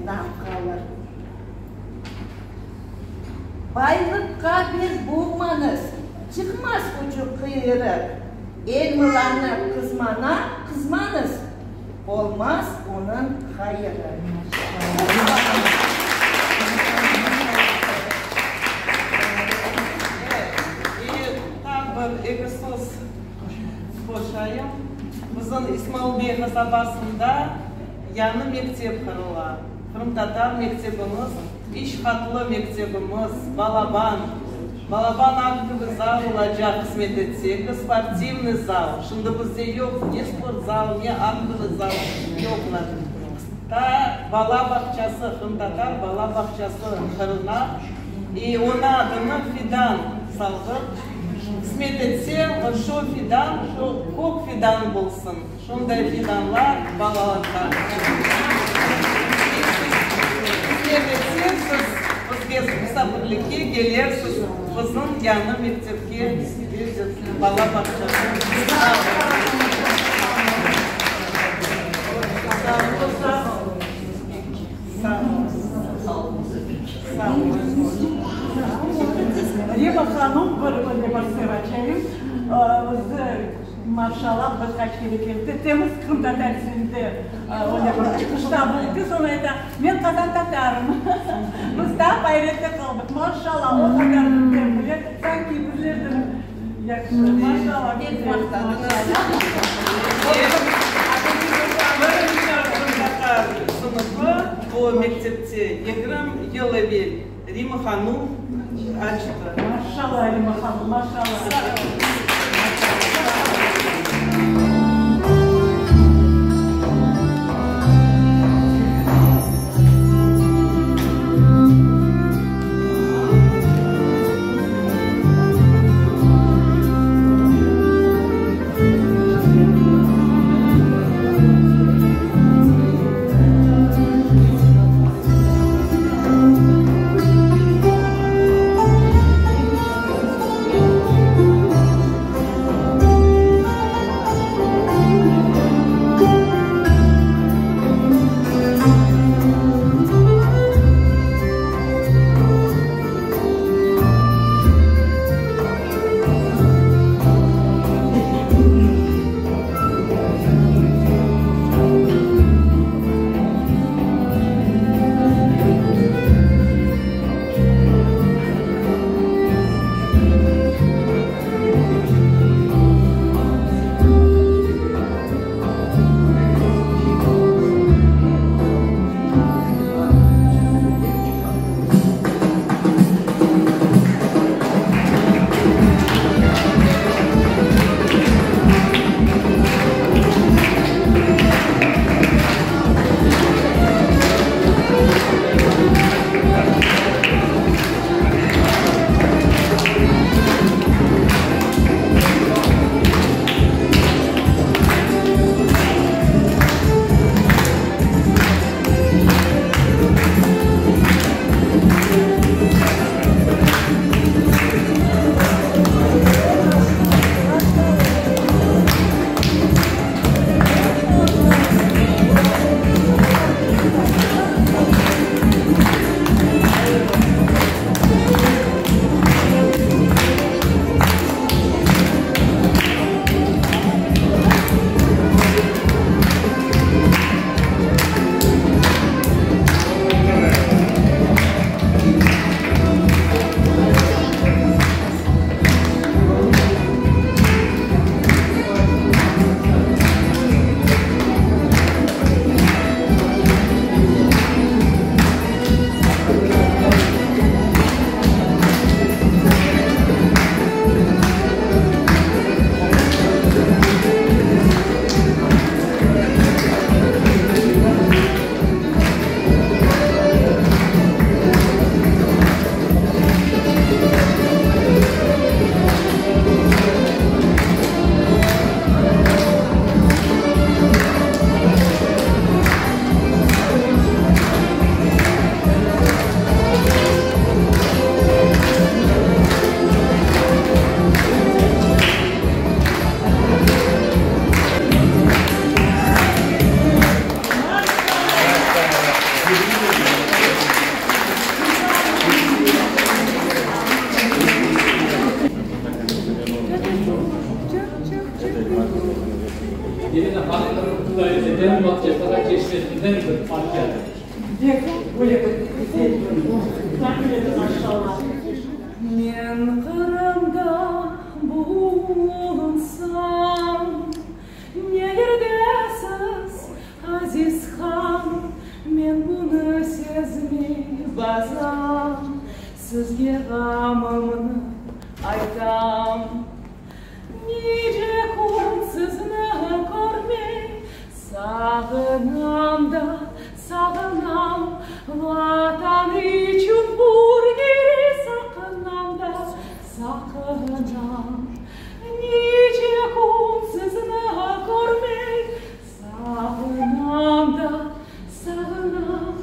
nam qalır. Baylıqqa bel buğmañız, çıqmaz ucu qıyırı. El mılanı qızmana, qızmañız, olmaz onıñ hayırı. Evet, taa bir eki söz qoşayım. Bizim İsmail bey qasabasında yañı mektep qurula. Qırımtatar mektebimiz, iç qatlı mektebimiz, balaban, balaban aktovıy zal olacaq, qısmet etse, sportivnıy zal, şimdi bizde yoq ne sport zal, ne aktovıy zal, yoqlar. Ta bala bağçası, qırımtatar bala bağçası qırına, i onıñ adını Fidan saldıq. Qısmet etse, şu Fidan, şu kök fidan bolsun. Şunday fidanlar balalarğa. Qısmet etse, siz bizge musafirlikke kelersiz, bizim yañı mektepke ve bala bağçasına. Sağ oluñız. Sağ oluñız. Reva hanım, bir öyle bir sır açayım. Özü, maşallah, bir qaç kere keldi. Temiz qırımtatar tilinde öyle bir çıqışta bulundı. Soñ ayta, Men qazantatarım. Biz daa ayrette qaldıq. Maşallah, o qadar bizler bile, sanki bizlerden yahşı. Maşallah, Pek maqtadıñız. Birinci qırımtatar sınıfı bu mektepte 20 yıl evel Rima hanum açtı. Maşallah, Rima hanum, maşallah. Yelena hanım, Bağçasaray çeşmesinden bir parça. Men Qırımda bulunsam, ne yerdesiz, aziz han, men bunı sezmey bazan, sizge ğamımnı aytam. Nice kün sizni körmey, sağınam da, sağınam, Vatan içün ur geri saqınam da, saqınam. Nice kün sizni körmey, sağınam da, sağınam,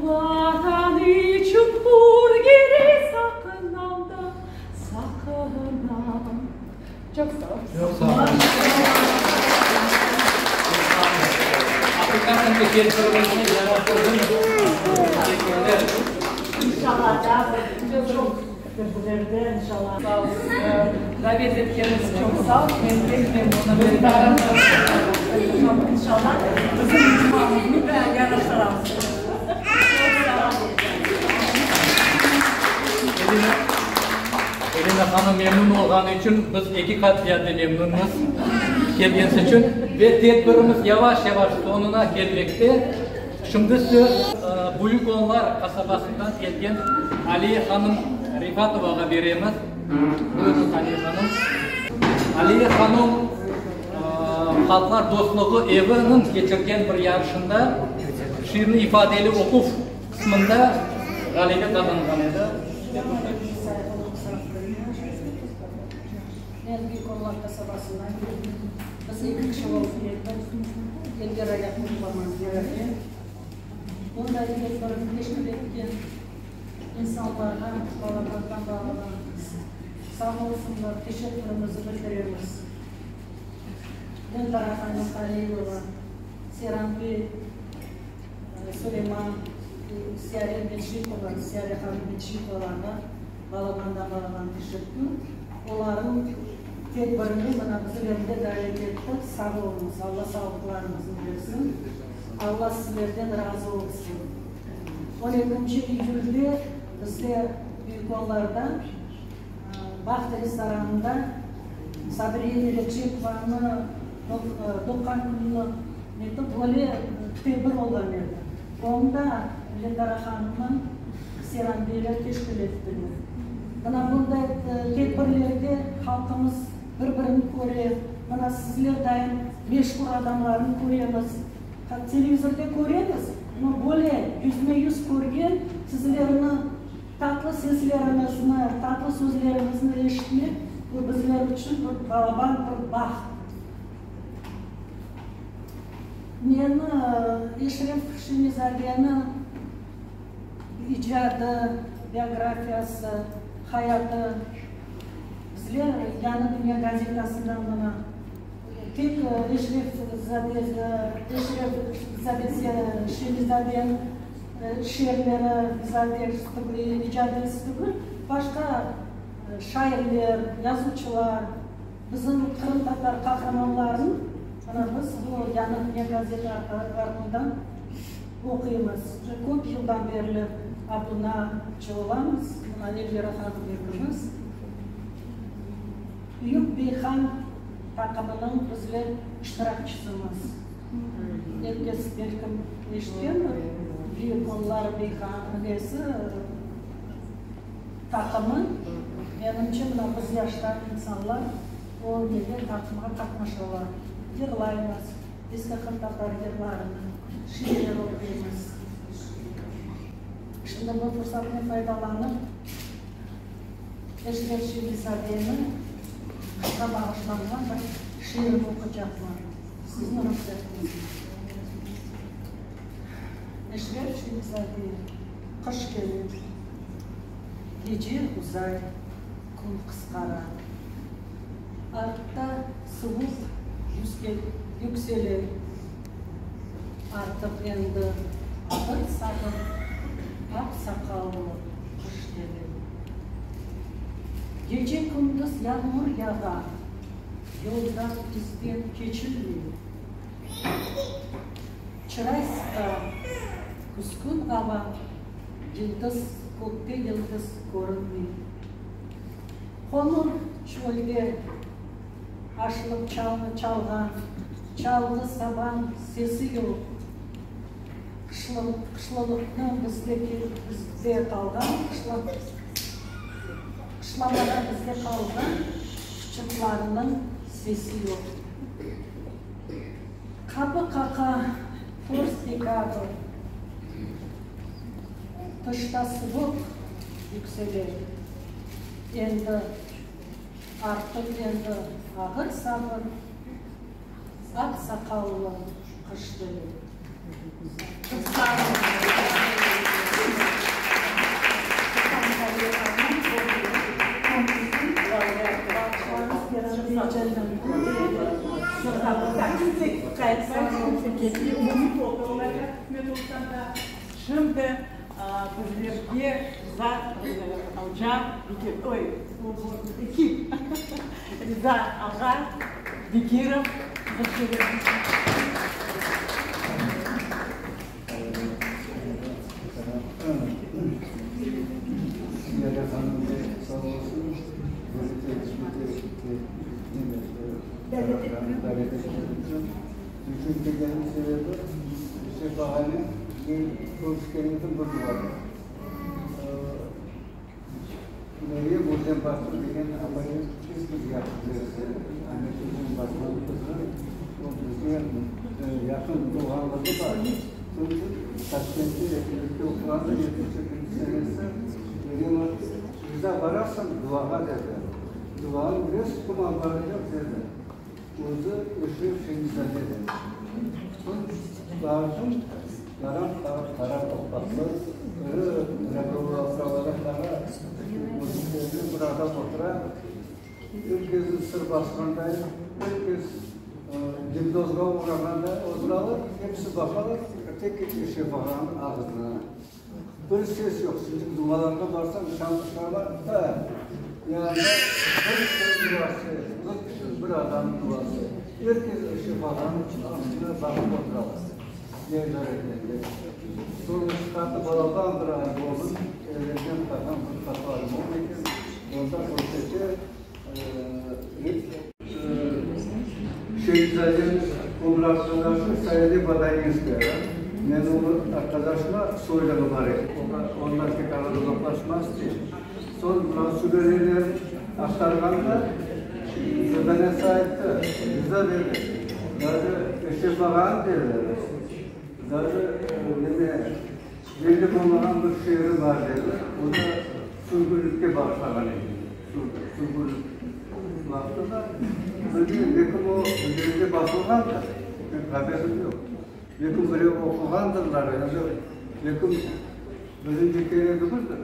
Vatan içün ur geri saqınam da, saqınam. Çoq sağ oluñız. Çoq sağ oluñız. Aqiqaten de keldirdiñiz, yaraştırdıñız. Teşekkürler. İnşallah daa bir çoq. Tedbirlerde inşallah. Sağ ol. Davet etkeniñiz çoq sağ ol. Men pek memnunım. İnşallah bizim mecmuamıznı da yaraştıramız. Çoq sağ ol. Elina, Elina hanım memnun olğanı içün biz eki qat ziyade memnunmız kelgensi içün. Ve tedbirimiz yavaş-yavaş soñuna kelmekte. Şimdi söz Büyük Onlar qasabasından kelgen Aliye hanım Refatovağa beremiz. Buyurıñız, Aliye hanım. Aliye hanım Halqlar dostluğı eviniñ keçirgen bir yarışında şiirni ifadeli oquv qısmında ğalebe qazanğan edi. Men Büyük Onlar qasabasından keldim. Biz eki kişi olıp keldik, Elvira Yaqubovanen beraber. Bunday tedbirni teşkil etken insanlarğa balabandan balaban sağ olsunlar, teşekkürimizi bildiremiz. Dendara hanım Halilova, Seranpi Suleyman, Siyare Mecitova, Siyare hanım Mecitovalarğa balabandan balaban teşekkür. Olarnıñ tedbirini mına bizlerni de davet etti. Sağ oluñız, Alla sağlıqlarıñıznı bersin. Alla sizlerden razı olsun. On ekinci iyülde bizde Büyükonlarda Baht restoranında Sabriye Erecepovanı doğğan kününi netip böyle tedbir olğan edi. Onı da Lendara hanımnıñ Seyran beyler teşkil ettiler. Mına bunday tedbirlerde halqımız bir-birini köre, mına sizler dayın meşhur adamlarnı köremiz. Televizorde köremiz, no böyle yüzme-yüz körgen sizlerni tatlı sesleriñizni, tatlı sözleriñizni eşitmek, bu bizler içün bir balaban bir baht. Men Eşref Şemizadeni icadı, biografiyası, hayatı, bizler Yañı dünya gazetasından mına tek Eşref Şemizadeniñ şiirleri, icadı tügül, başqa şairler, yazıcılar, Bizim qırımtatar qahramanlarını mına biz bu Yañı dünya gazeti arqından oquymız. Köp yıldan berli abunacı olamız, mına Elvira hanım ekimiz. Büyük Beyhan taqımınıñ bizler iştirakçısımız. Er kes belkim eşitkendir, Büyük Onlar Beyhan nesi, Taqımı, menimce, mına biz yaşta insanlar o nege taqımğa qatnaşalar, yırlaymız, eski qırımtatar yırlarını, şiirler oquymız. Şimdi bu fırsatnen faydalanıp, Eşref Şemizadeniñ qışqa bağışlanğan bir şiirini oqucaqman, sizniñ ruhsetiñizle. Eşref Şemizade, Qış kele. Gece uzay, kün qısqara. Artta suvuq yüksele. Artıq endi ağır-sağır aq saqallı qış kele. Gece-kündüz yağmur yağa, yoldan izden keçilmey. Çıray sıqa, küskün ava. Yıldız, kökte yıldız körünmey. Qoñur çölde aşılıp çalğan çalğı saban sesi yoq. Qışlılıqnı bizde bizde qalğan qışlamada bizde qalğan çıtlarnıñ sesi yoq. Qapı qaqa tors dekabr. Tışta suvuq yüksele. Endi, artıq endi ağır-sağır aq saqallı qış kele. Şimdi. Bizlerge Riza oca Bekir, oy, eki, Riza ağa Bekirov Siyare hanım sağ olsun, davet etkeni içün. Niçün kelgenim sebebi, Yusuf ağanen men körüşkenimizniñ bir duadır. Meryem Özenbaşlı degen apayım pek bir yahşı birisi, Amet Özenbaşlınıñ qızı, o bizge yaqın tuvğanlığı bar. Soñ içün Taşkentte birlikte oquğanda 78 senesi Meryem Riza barasıñ duağa dedi. Duanı bilesiz kim alıp baracaq dedi. Özü Eşref Şemizade edi. Soñ bardım, baram qara toqtaqlı, iri raqalara qara közlüklerli bir adam otura. Er kezni sır basqanday, er kes gipnozğa oğrağanday oturalar, episi baqalar, tek Eşref ağanıñ ağızına. Bir ses yoq. Şimdi dualarğa barsañ, şamlar da yanında bir kişiniñ duası, bir kişi, bir adamnıñ duası. Er kes Eşref ağanıñ ağzına baqıp oturalar. Ne aytar eken dep. Soñra çıqardı balaban bir albomın, evvelden qalğan bir qapı albom eken, onda körsete, Şehzadeniñ ömür arqadaşı Saide Bodaninskaya, menim ömür arqadaşıma soyluğı bar edi, ondan pek ağır uzaqlaşmaz ki. Soñ mına sübelelerini aqtarğanda, Zırdanesi ayttı, Riza dedi, daje Eşref ağanıñ dedi, daje neme, belli bolmağan bir şiiri bar dedi, o da sürgünlikke bağışlağan eken. Sürgünlik vaqtında, bilmeyim, belki o üzerinde basılğandır, men haberim yoq. Belki birev oquğandırlar, endi belki birinci kere degildir.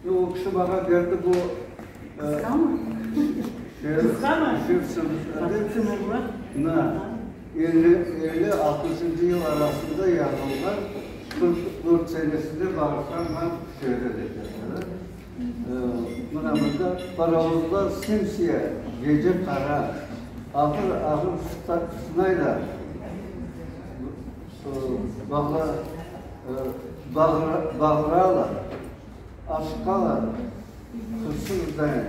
E, o kişi maña berdi bu Qısqamı? Na, 50, 60-ncı yıl arasında yazılğan, 44 senesinde bağışlanğan şiiri dep yazdı. Mına mında parovozlar sim-siya, gece qara, ağır-ağır fısnaylar, bağıralar, aşıqalar hırsızdayın.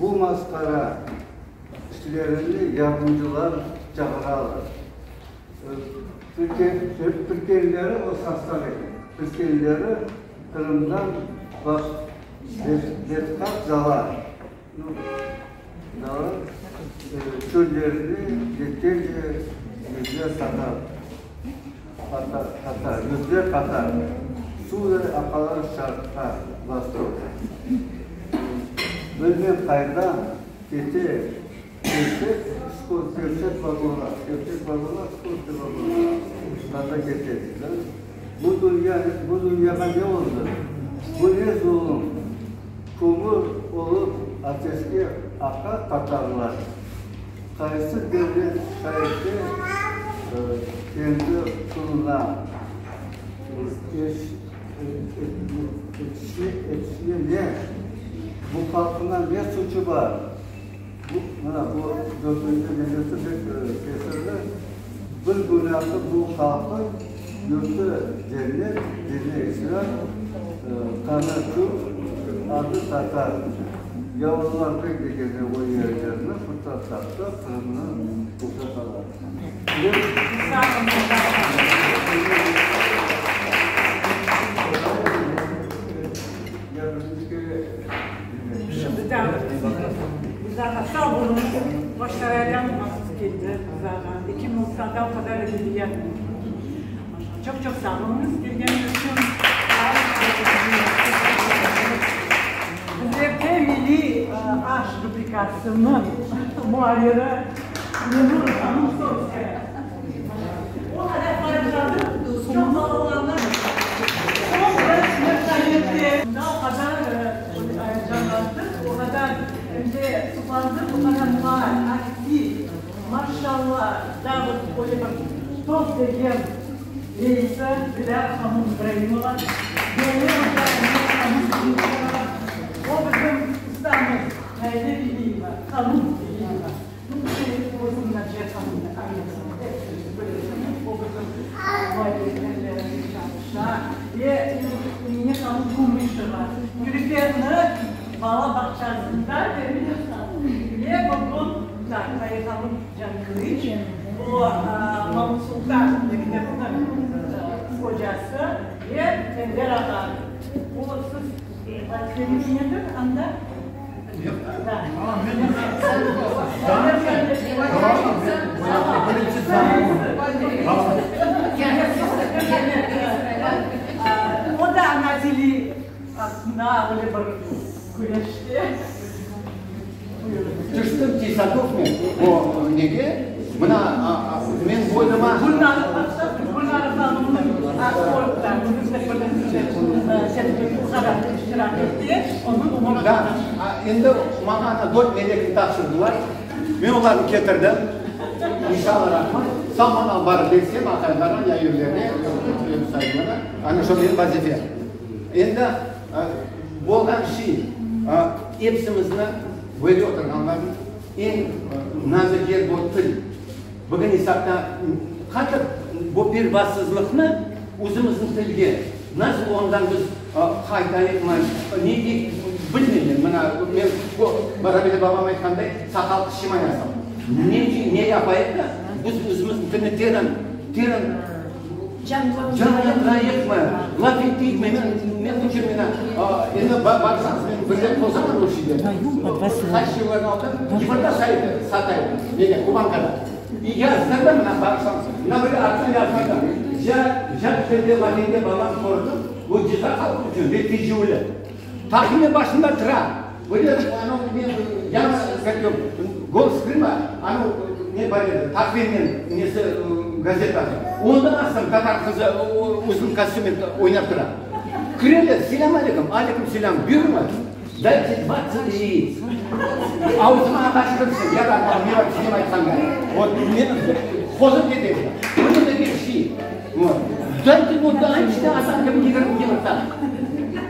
Bu masqara işlerini yardımcılar çağıralar. Türkenleri o sostav eken. Türkenleri Qırımdan baş betqat dala, dala çöllerini yetkence yüzler qatar, qatar, yüzler qatar suvday aqalar şarqqa, vostokqa. Bilmem qaydan kete Kerçek, kerçek vagonlar, kerçek vagonlar, skotskiy vagonlar, anda kete, da. Bu dünya, bu dünyağa ne oldı? Bu ne zulum? Kömür olıp ateşke aqa tatarlar. Qaysı devlet şaite kendi quluna etişine ne? Bu halqına ne suçu bar? Bu, mına bu dördünci meclisi pek tesirli. Bir günâsı bu halqnıñ, yurtu cennet, dini islâm, qanı türk, adı tatar. Yavuzlar pek degene o yerlerni fırsat taptı, Qırımnı boşatalar. Şimdi daa Rızağa sağ oluñız. Bağçasaraydan mahsus keldi Rızağa. Ekim olsa da o qadar edebiyat. Çoq-çoq sağ oluñız kelgeniñiz içün. Bizlerde Milliy aş rubrikasınıñ muarriri Lenur hanım Sorskaya. O qadar paylaşadı, çoq balalarnıñ soñ bir merhamette. O qadar canlandıq, o qadar em de suqlandıq, o qadar faal, aktiv, maşallah, daa bir öyle bir top degen. Reisi Dilâra hanım İbraimova, belli oca Emine hanım Zümrütova, o bizim ustamız Naile Veliyeva, hanım Veliyeva, bu kişi özüm Naciye hanımnı añdırsam, episiñiz bilesiñiz, o bizim muarrirlernen çalışa, ve Emine hanım Gümüşeva, Nilüferni bala bağçasında terbiye ve bugün Tayye hanım Cankılıç, o Mamut Sultan mektebiniñ ocası ve Enver ağa. O, siz vazifeñiz nedir anda? O da ana tili aqqında öyle bir küreşte. Tüştüm tesadüfnen o nege, mına men boynuma. Gülnara hanımnıñ Da, endi maña ana dört melekni tapşırdılar, men olarnı ketirdim, inşalla rahman, sağ aman barıp bersem aqaylarına ya evlerine, ev saiblerine, ana şo menim vazifem. Endi bolğan şey, epsimizni, böyle oturğanlarnıñ eñ nazik yer bu til. Bugün esapta qatıq bu pervasızlıqnı özümizniñ tilge nasıl ondan biz qaytayıqmı, ne deyik bilmeymen. Mına men bu Barabeli babam aytqanday saqal qışımay asıl. Ne ne yapayıq da biz özümizniñ tilni teren, teren canlandırayıqmı, laf eteyikmi? Men, men bu içün mına endi baqsañız men birden qozaman o şeylerni. Qaç yıllar aldın yımırta satayım nede, Kubankada. İ yazdırdım mına baqsañız, mına böyle artına yazğanda, Ca, tilde laf ete babam sordı, bu ceza halqı içün ve tecrübeli. Taqvimniñ başında tura. Böyle anau men yañı kak Golos Krıma anau ne bar edi, taqvimniñ nesi gazetası. Ondan astım tatar qızı özüniñ kostüminen oynap tura. Kireler, selâm aleyküm, aleyküm selâm, buyurıñız, dayte dvadtsat yaiц. Avzıma ağaç kirsin, ya da ne bar sizem aytqanday. Vot, men qozıp kete edim. Böyle de bir şey. Vot. Dayte bu anca adam kibi yigirmi yılda.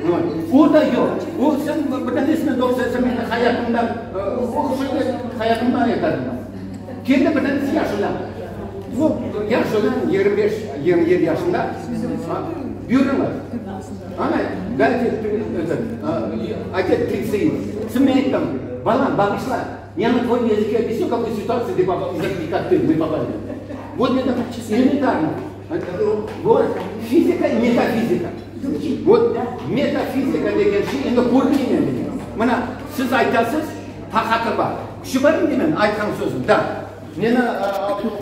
Vot. O da yoq. O sen bir tanesine doğru aytsam, men hayatımda, o şöyle hayatımda aytarım. Keldi bir tanesi yaş ola. Bu yaş ola, 25, 27 yaşında. Buyurıñız. Ana, dayte, этот, ayta, 30 яиц. Men ayttım, balam, bağışla, я на твоем языке объясню, в какую ситуацию ты попал, как ты, мы попали. Вот это элементарно. Вот физика и метафизика. Вот метафизика degen şey endi körmeymen men. Mına siz aytasız, taqatı bar. Küçü barmı deymen aytqan sözüm? Da. Meni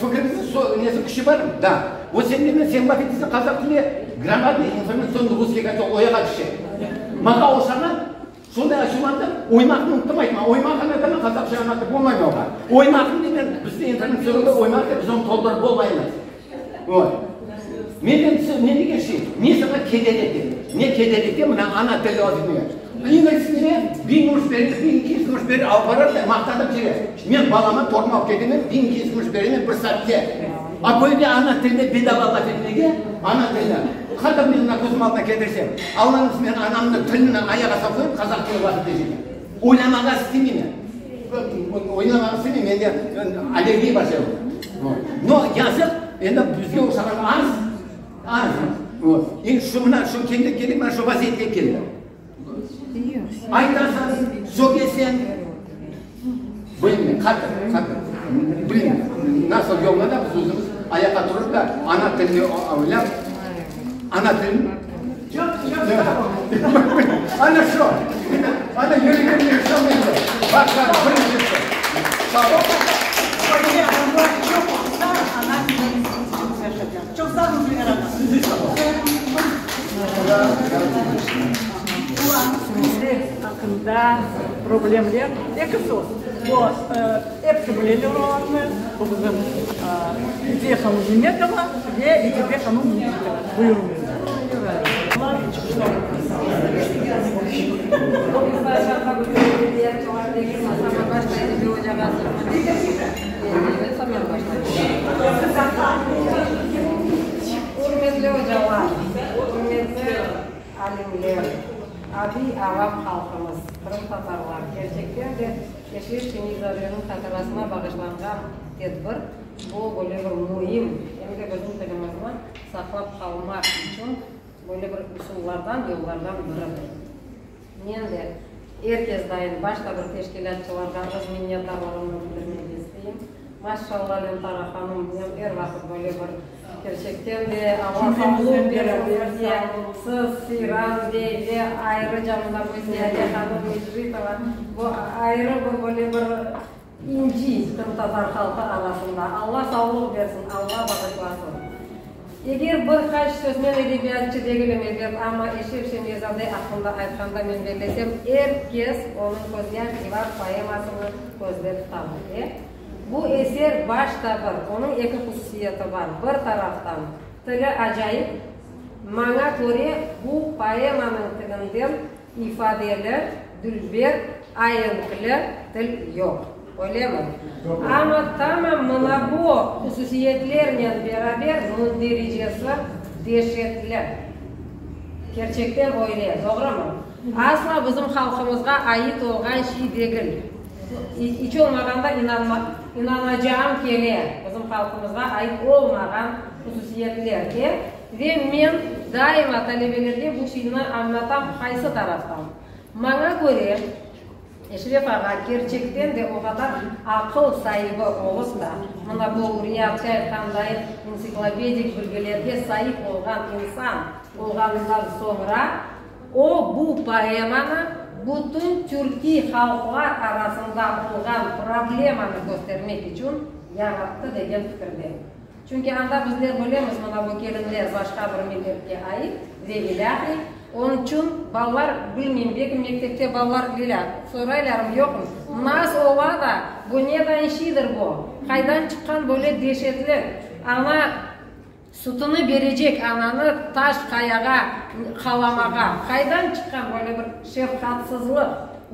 fikiriñizniñ nesi küçü barmı? Da. O sen deymen, sen laf etesiñ qazaq tili громадный информационный русский котел oyağa tüşe. Maña oşağan Sonday açuvlandım, oymaqnı unuttım aytmağa. Oymaq anlatama, qazaqça anlatıp bolmay oğa. Oymaqnı deymen, bizde informatsionnda oymaq dep biz onı toldurıp bolmaymız. Vot. Menden ne degen şey, ne saña keder ete? Ne keder ete mına ana tili ögüne? İngiliz tili 1000 kuruş berir, 1200 kuruş berir, alıp barar da maqtanıp cürer. Men balama torun alıp ketemen, 1200 kuruş beremen bir saatke. A böyle ana tilinde bedava laf etmege, ana tilini, qadar men mına közüm aldına ketirsem, Allanıñ men anamnıñ tilini ayağa saqlayıp qazaq tili laf etecegim. Oylamağa istemeymen. Oylamağa istemeymen, mende allergiya bar şey. No, yazıq, endi bizge oşağan az, az. Endi şu mına şu keldik, keldik, mına şu vaziyetke keldik. Aytasañ, sögesen, bilmeyim, qatı, qatı, bilmeyim, nasıl yoluna da biz özümiz ayaqqa turıp da ana tilini oylap, ana tilin Ana şu, ana yüregimde şu mende, başqa birincisi. Sağ ol. Çoq sağ olun, Güner ağa. Tili aqqında problemler eki söz. Bu episi bileler olarnı. Bu bizim Ediye hanım Memetova ve Edibe hanım Mujikova. Buyurıñız. Adiy avam halqımız, qırımtatarlar, kerçekten de Eşref Şemizadeniñ hatırasına bağışlanğan tedbir, bu böyle bir müim, em de bizim tilimizni saqlap qalmaq içün böyle bir usullardan, yollardan biridir. Men de, er kes dayın, başta bir teşkilâtçılarğa öz minnetdarlığımnı bildirmege isteyim. Maşşalla, Lentara hanım, men er vaqıt böyle bir, kerçekten de, Alla sağlıq bersin sizge, siz, Seyran bey ve ayrıca mında bu Ziyade hanım Mecitova, bu ayrı bir böyle bir inci qırımtatar halqı arasında. Alla sağlıq bersin, Alla bağışlasın. Eger bir qaç söz, men edebiyatçı degilim, elbet, amma Eşref Şemiyezade aqqında aytqanda, men bellesem, er kes onıñ Közyaş divar poemasını közde tutadır, e? Bu eser başta bir, onıñ eki hususiyeti bar, bir taraftan, tili acayip, maña köre, bu poemanıñ tilinden ifadeli, dülber, aenkli til yoq. Öylemi? Amma tamam mına bu hususiyetlernen beraber mündericesi deşetli. Kerçekten öyle, doğrumı? Asla bizim halqımızğa ait olğan şey degil. İç olmağanda inanacağım kele, bizim halqımızğa ait olmağan hususiyetlerge. Ve men daima talebelerge bu şeyni añlatam, qaysı taraftan? Maña köre, Eşref ağa kerçekten de o qadar aqıl saibi olıp da, mına bu Uriye apte aytqanday ensiklopedik bilgilerge saip olğan insan olğanından soñra, o bu poemanı bütün türkiy halqlar arasında olğan problemanı köstermek içün yarattı degen fikirdem. Çünki anda bizler bilemiz, mına bu kelinler başqa bir milletke ait ve ilâhri. Onıñ içün balalar, bilmeyim, belki mektepte balalar, Lilâ, soraylarmı, yoqmı, naz ola da, bu nedan şiydir bu, qaydan çıqqan böyle deşetli, ana sütüni berecek ananı taş qayağa qalamağa, qaydan çıqqan böyle bir şefqatsızlıq,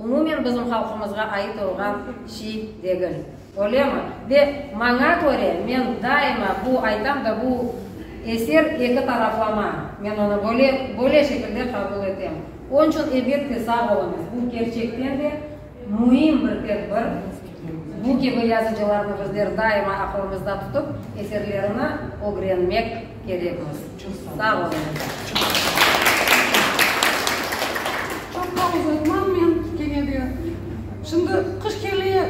umumen bizim halqımızğa ait olğan şiy degil. Öylemi? Ve maña köre, men daima bu aytam da, bu eser eki taraflama, men onı böyle, böyle şekilde qabul etem. Onıñ içün, elbette, sağ oluñız, bu kerçekten de müim bir tedbir. Bu kibi yazıcılarnı bizler daima aqılımızda tutıp, eserlerini ögrenmek kerekmiz. Sağ oluñız. Çoqqa uzatmam men kene de. Şimdi qış kele.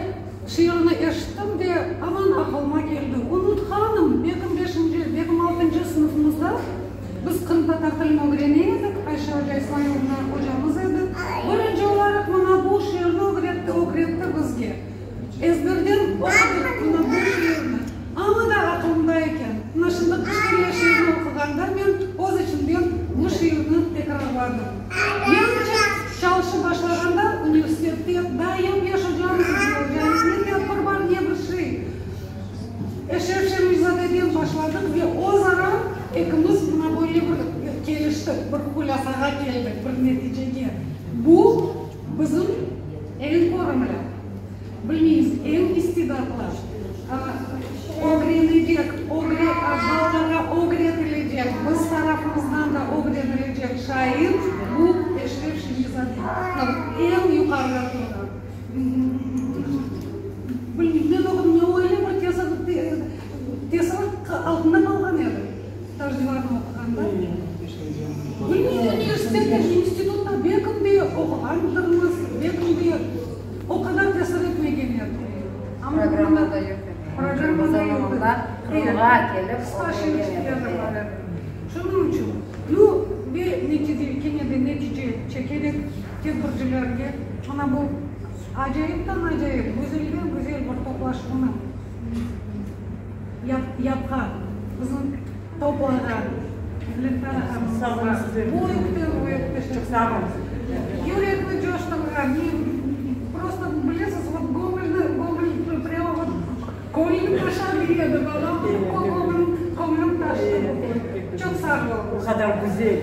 Şiirini eşittim de, aman aqılıma keldi. Unutqanım, bekim beşinci, bekim altıncı sınıfımızda biz qırımtatar tilini ögrene edik, Ayşe oca İsmailovna ocamız edi. Birinci olaraq mına bu şiirni ögretti, ögretti bizge. Ezberden oqudıq mına bu şiirni. Amma da aqılımda eken. Mına şimdi Qış kele şiirini oquğanda men öz içimden bu şiirni tekrarladım. Yañıca çalışıp başlağanda universitette daa yem-yaş ocamız edi, ocanıñ ne tedbir bar, ne bir şey. Eşref Şemizadeden başladıq ve öz ara ekimiz mına böyle bir keliştik, bir hulâsağa keldik, bir neticege. Bu bizim eñ körümli, bilmeymiz, eñ istidatlı, ögrenecek, balalarğa ögretilecek, biz tarafımızdan da ögrenilecek şair bu Eşref Şemizade. Eñ yuqarıda turğan. Bilmeyim, men oqudım, men öyle bir tesir altında qalğan edim, Taş divarnı oquğanda. Bilmeyim, universitette, institutta belkim de oquğandırmız, belkim de o qadar tesir etmegen edi. Programmada yoq edi. Programmada yoq edi. Qırımğa kelip ögrengen edi. Şunıñ içün, nu, ve netice, kene de netice çekerek tedbircilerge, mına bu acayipten acayip, güzelden güzel bir toplaşuvnı yapqan, bizim toplağan Lentara hanımğa büyükten büyük teşekkür. Yürekni coştırğan, prosto, bilesiz, vot, göñülni, göñül prâmo vot, köñlüm taşa dey edi babam, köñlüm taştı bugün. Çoq sağ oluñız. O qadar güzel.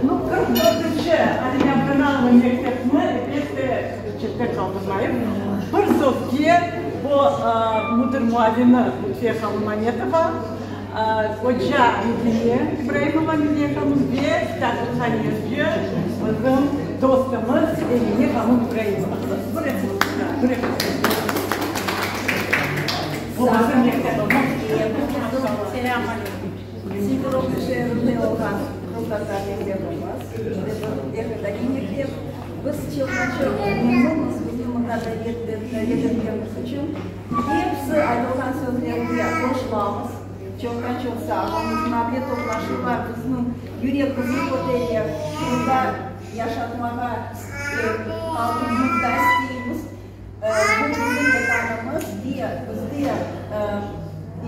Nu, 44-nci Alime Abdurmanova mektepni elbette çette qaldırmayım. Bir sözge. Bu müdir muavini Lütfiye hanım Ametova, oca Medine İbraimova Medine hanım ve kitaphaneci bizim dostumız Emine hanım İbraimova. Bu bizim mektebimiz. Selâm aleyküm. Simferopol şeerinde olğan qırımtatar mektebimiz, Devlet mektep. Biz çoqtan-çoq memnunmız bizni mında davet etkeniniz içün. Episi aytılğan sözlerge qoşulamız. Çoqtan-çoq sağ oluñız. Mına böyle toplaşuvlar bizniñ yüregimizni kötere, mında yaşatmağa halqımıznı da isteymiz. Bu bizim Vetanımız ve bizde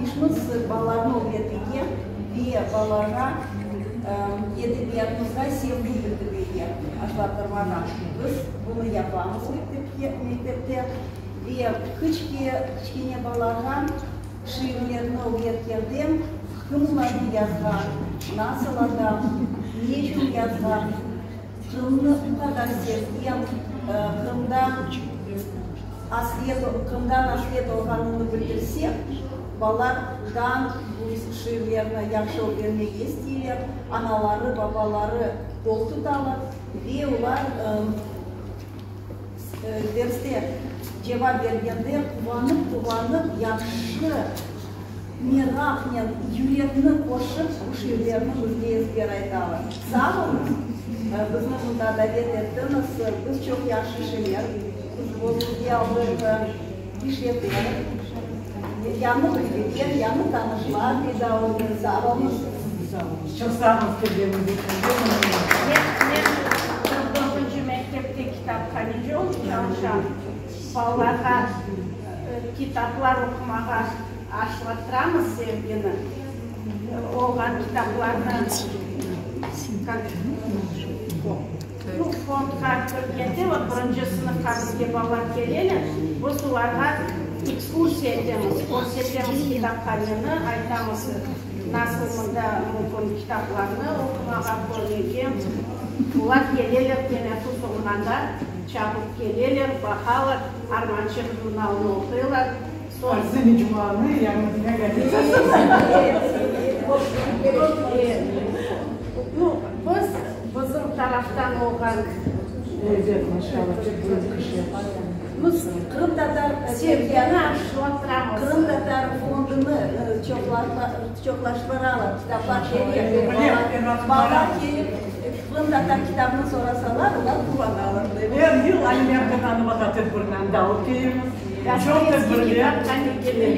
işimiz balalarnı ögretmege ve balalarğa edebiyatımızğa sevgi bildirmege, aşlattırmağa. Biz bunı yapamız mektepte ve kiçkene balalarğa şiirlerni ögretkende kim olarnı yazğan, nasıl adam, ne içün yazğan, Qırımnı bu qadar sevgen, Qırımda asret, Qırımdan asret olğanını bildirsek, balalardan bu şiirlerni yahşı ögrenmege isteyler, anaları, babaları qol tutalar ve olar derste cevap bergende quvanıp-quvanıp yahşı meraqnen, yürekni qoşıp bu şiirlerni bizge ezber aytalar. Sağ oluñız, bizni mında davet ettiñiz, biz çoq yahşı şeyler özümizge aldıq, işletemiz. Yañı bilgiler, yañı tanışlar peyda oldı. Sağ oluñız. Çoq sağ oluñız kelgeniñiz içün. Men 49-ncı mektepte kitaphaneci olıp çalışam. Balalarğa kitaplar oqumağa aşlattıramız sevgini. Olğan kitaplarnı bu fondqa kirgende, vot birinci sınıfqa bizge balalar keleler, biz olarğa ekskursiya etemiz, körsetemiz kitaphaneni, aytamız, nasıl mında mümkün kitaplarnı oqumağa, körmege. Olar keleler teneffüs olğanda. Çapıp keleler, baqalar, Armançıq jurnalını oquylar, soñ. Arzı mecmuanı, Yañı dünya gazetasını. Nu, biz, bizim taraftan olğan. Ebet, maşallah, pek büyük iş yapasıñız. Biz qırımtatar sevgini aşılattıramız. Qırımtatar fondunı çoqlaştıralar, kitaplar kele, balalar kelip qırımtatar kitabını sorasalar, olar quvanalar. Er yıl Alime Abdurhanova tedbirni anda ötkeyemiz. Çoq tedbirler.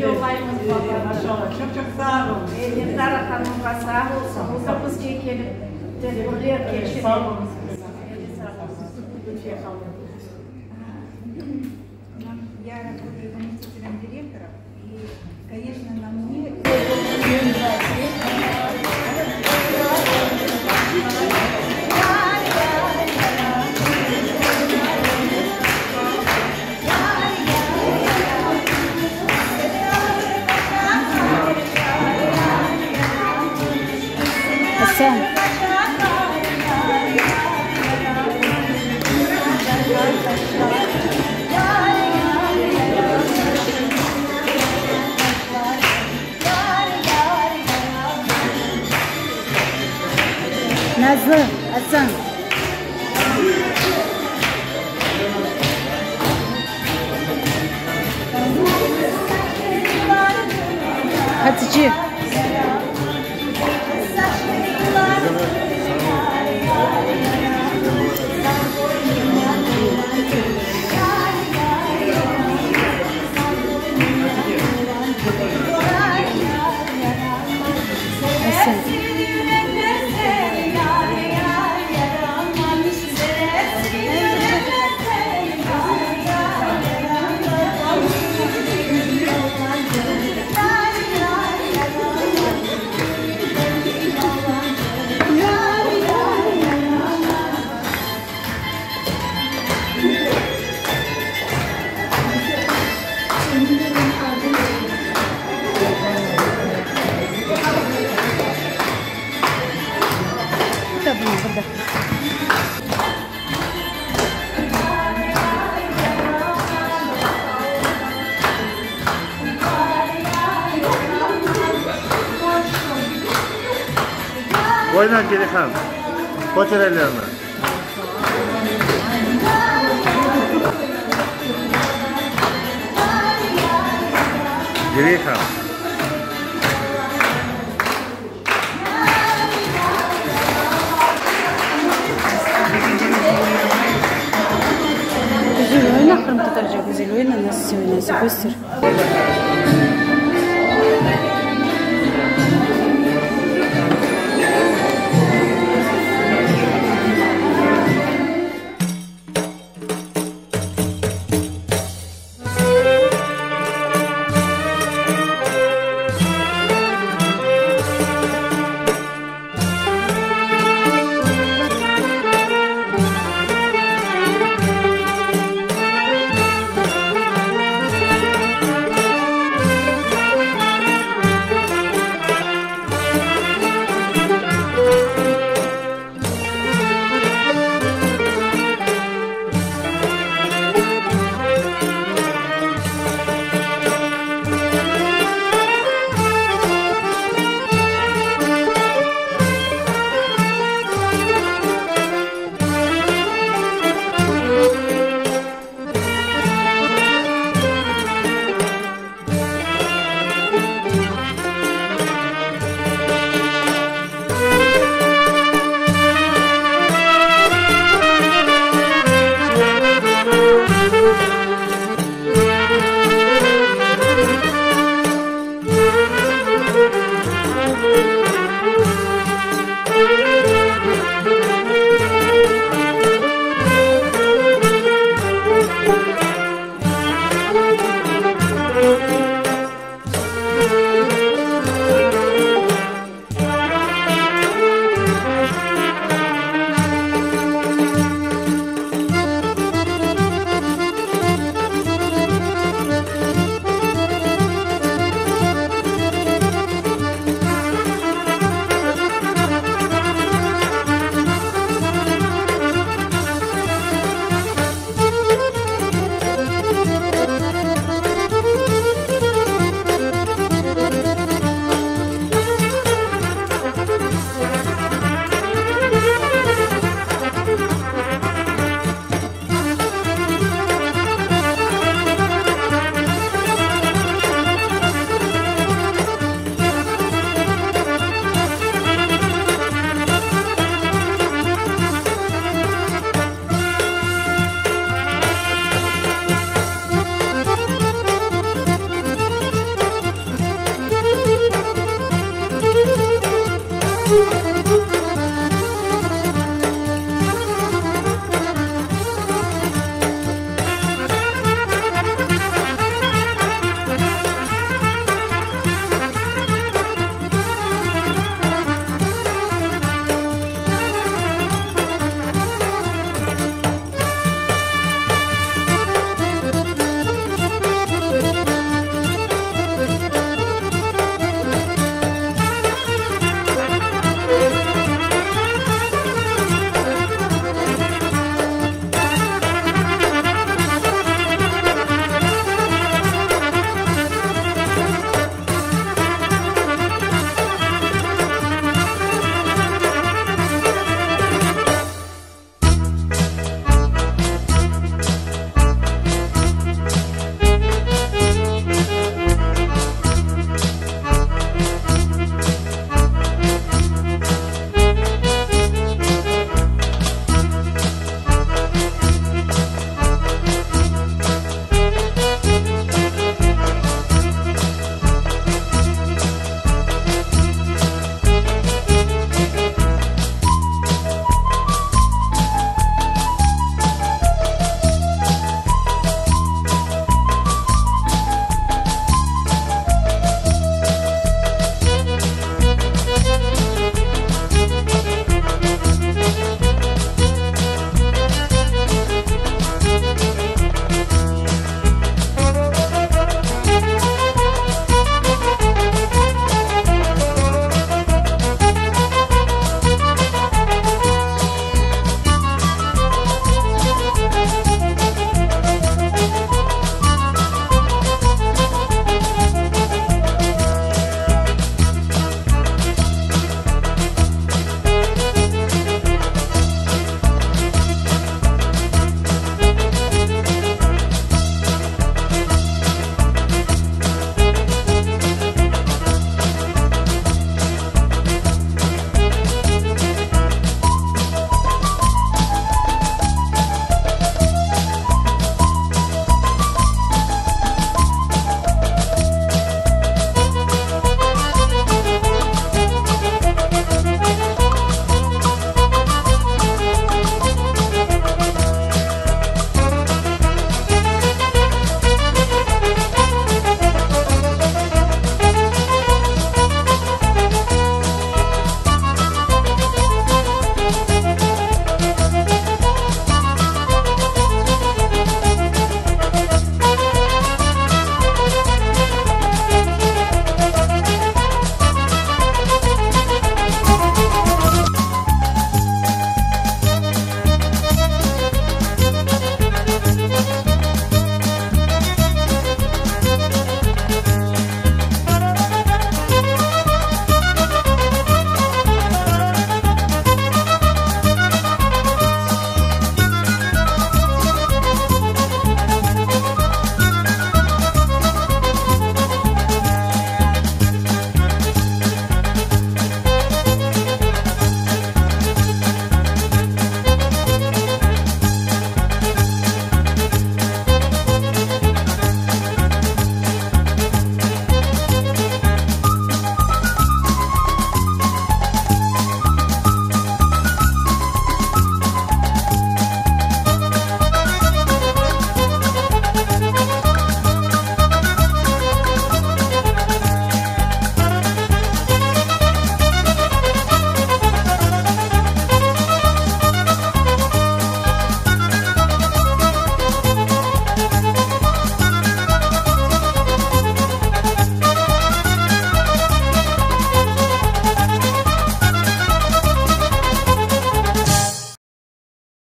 Yollaymız balalarğa. Maşallah, çoq-çoq sağ oluñız. Elnara hanımğa sağ olsun, o da bizge kelip tedbirler keçire. Sağ oluñız. Lütfiye hanım. Я работаю заместителем директора, и, конечно, на мне... Asan. Nazlı, Asan. Hatice. Asan. Oyna, Gerihan. Köter ellerini. Gerihan. Güzel oyna, qırımtatarca güzel oyna, nasıl sen oynaysañ, köster.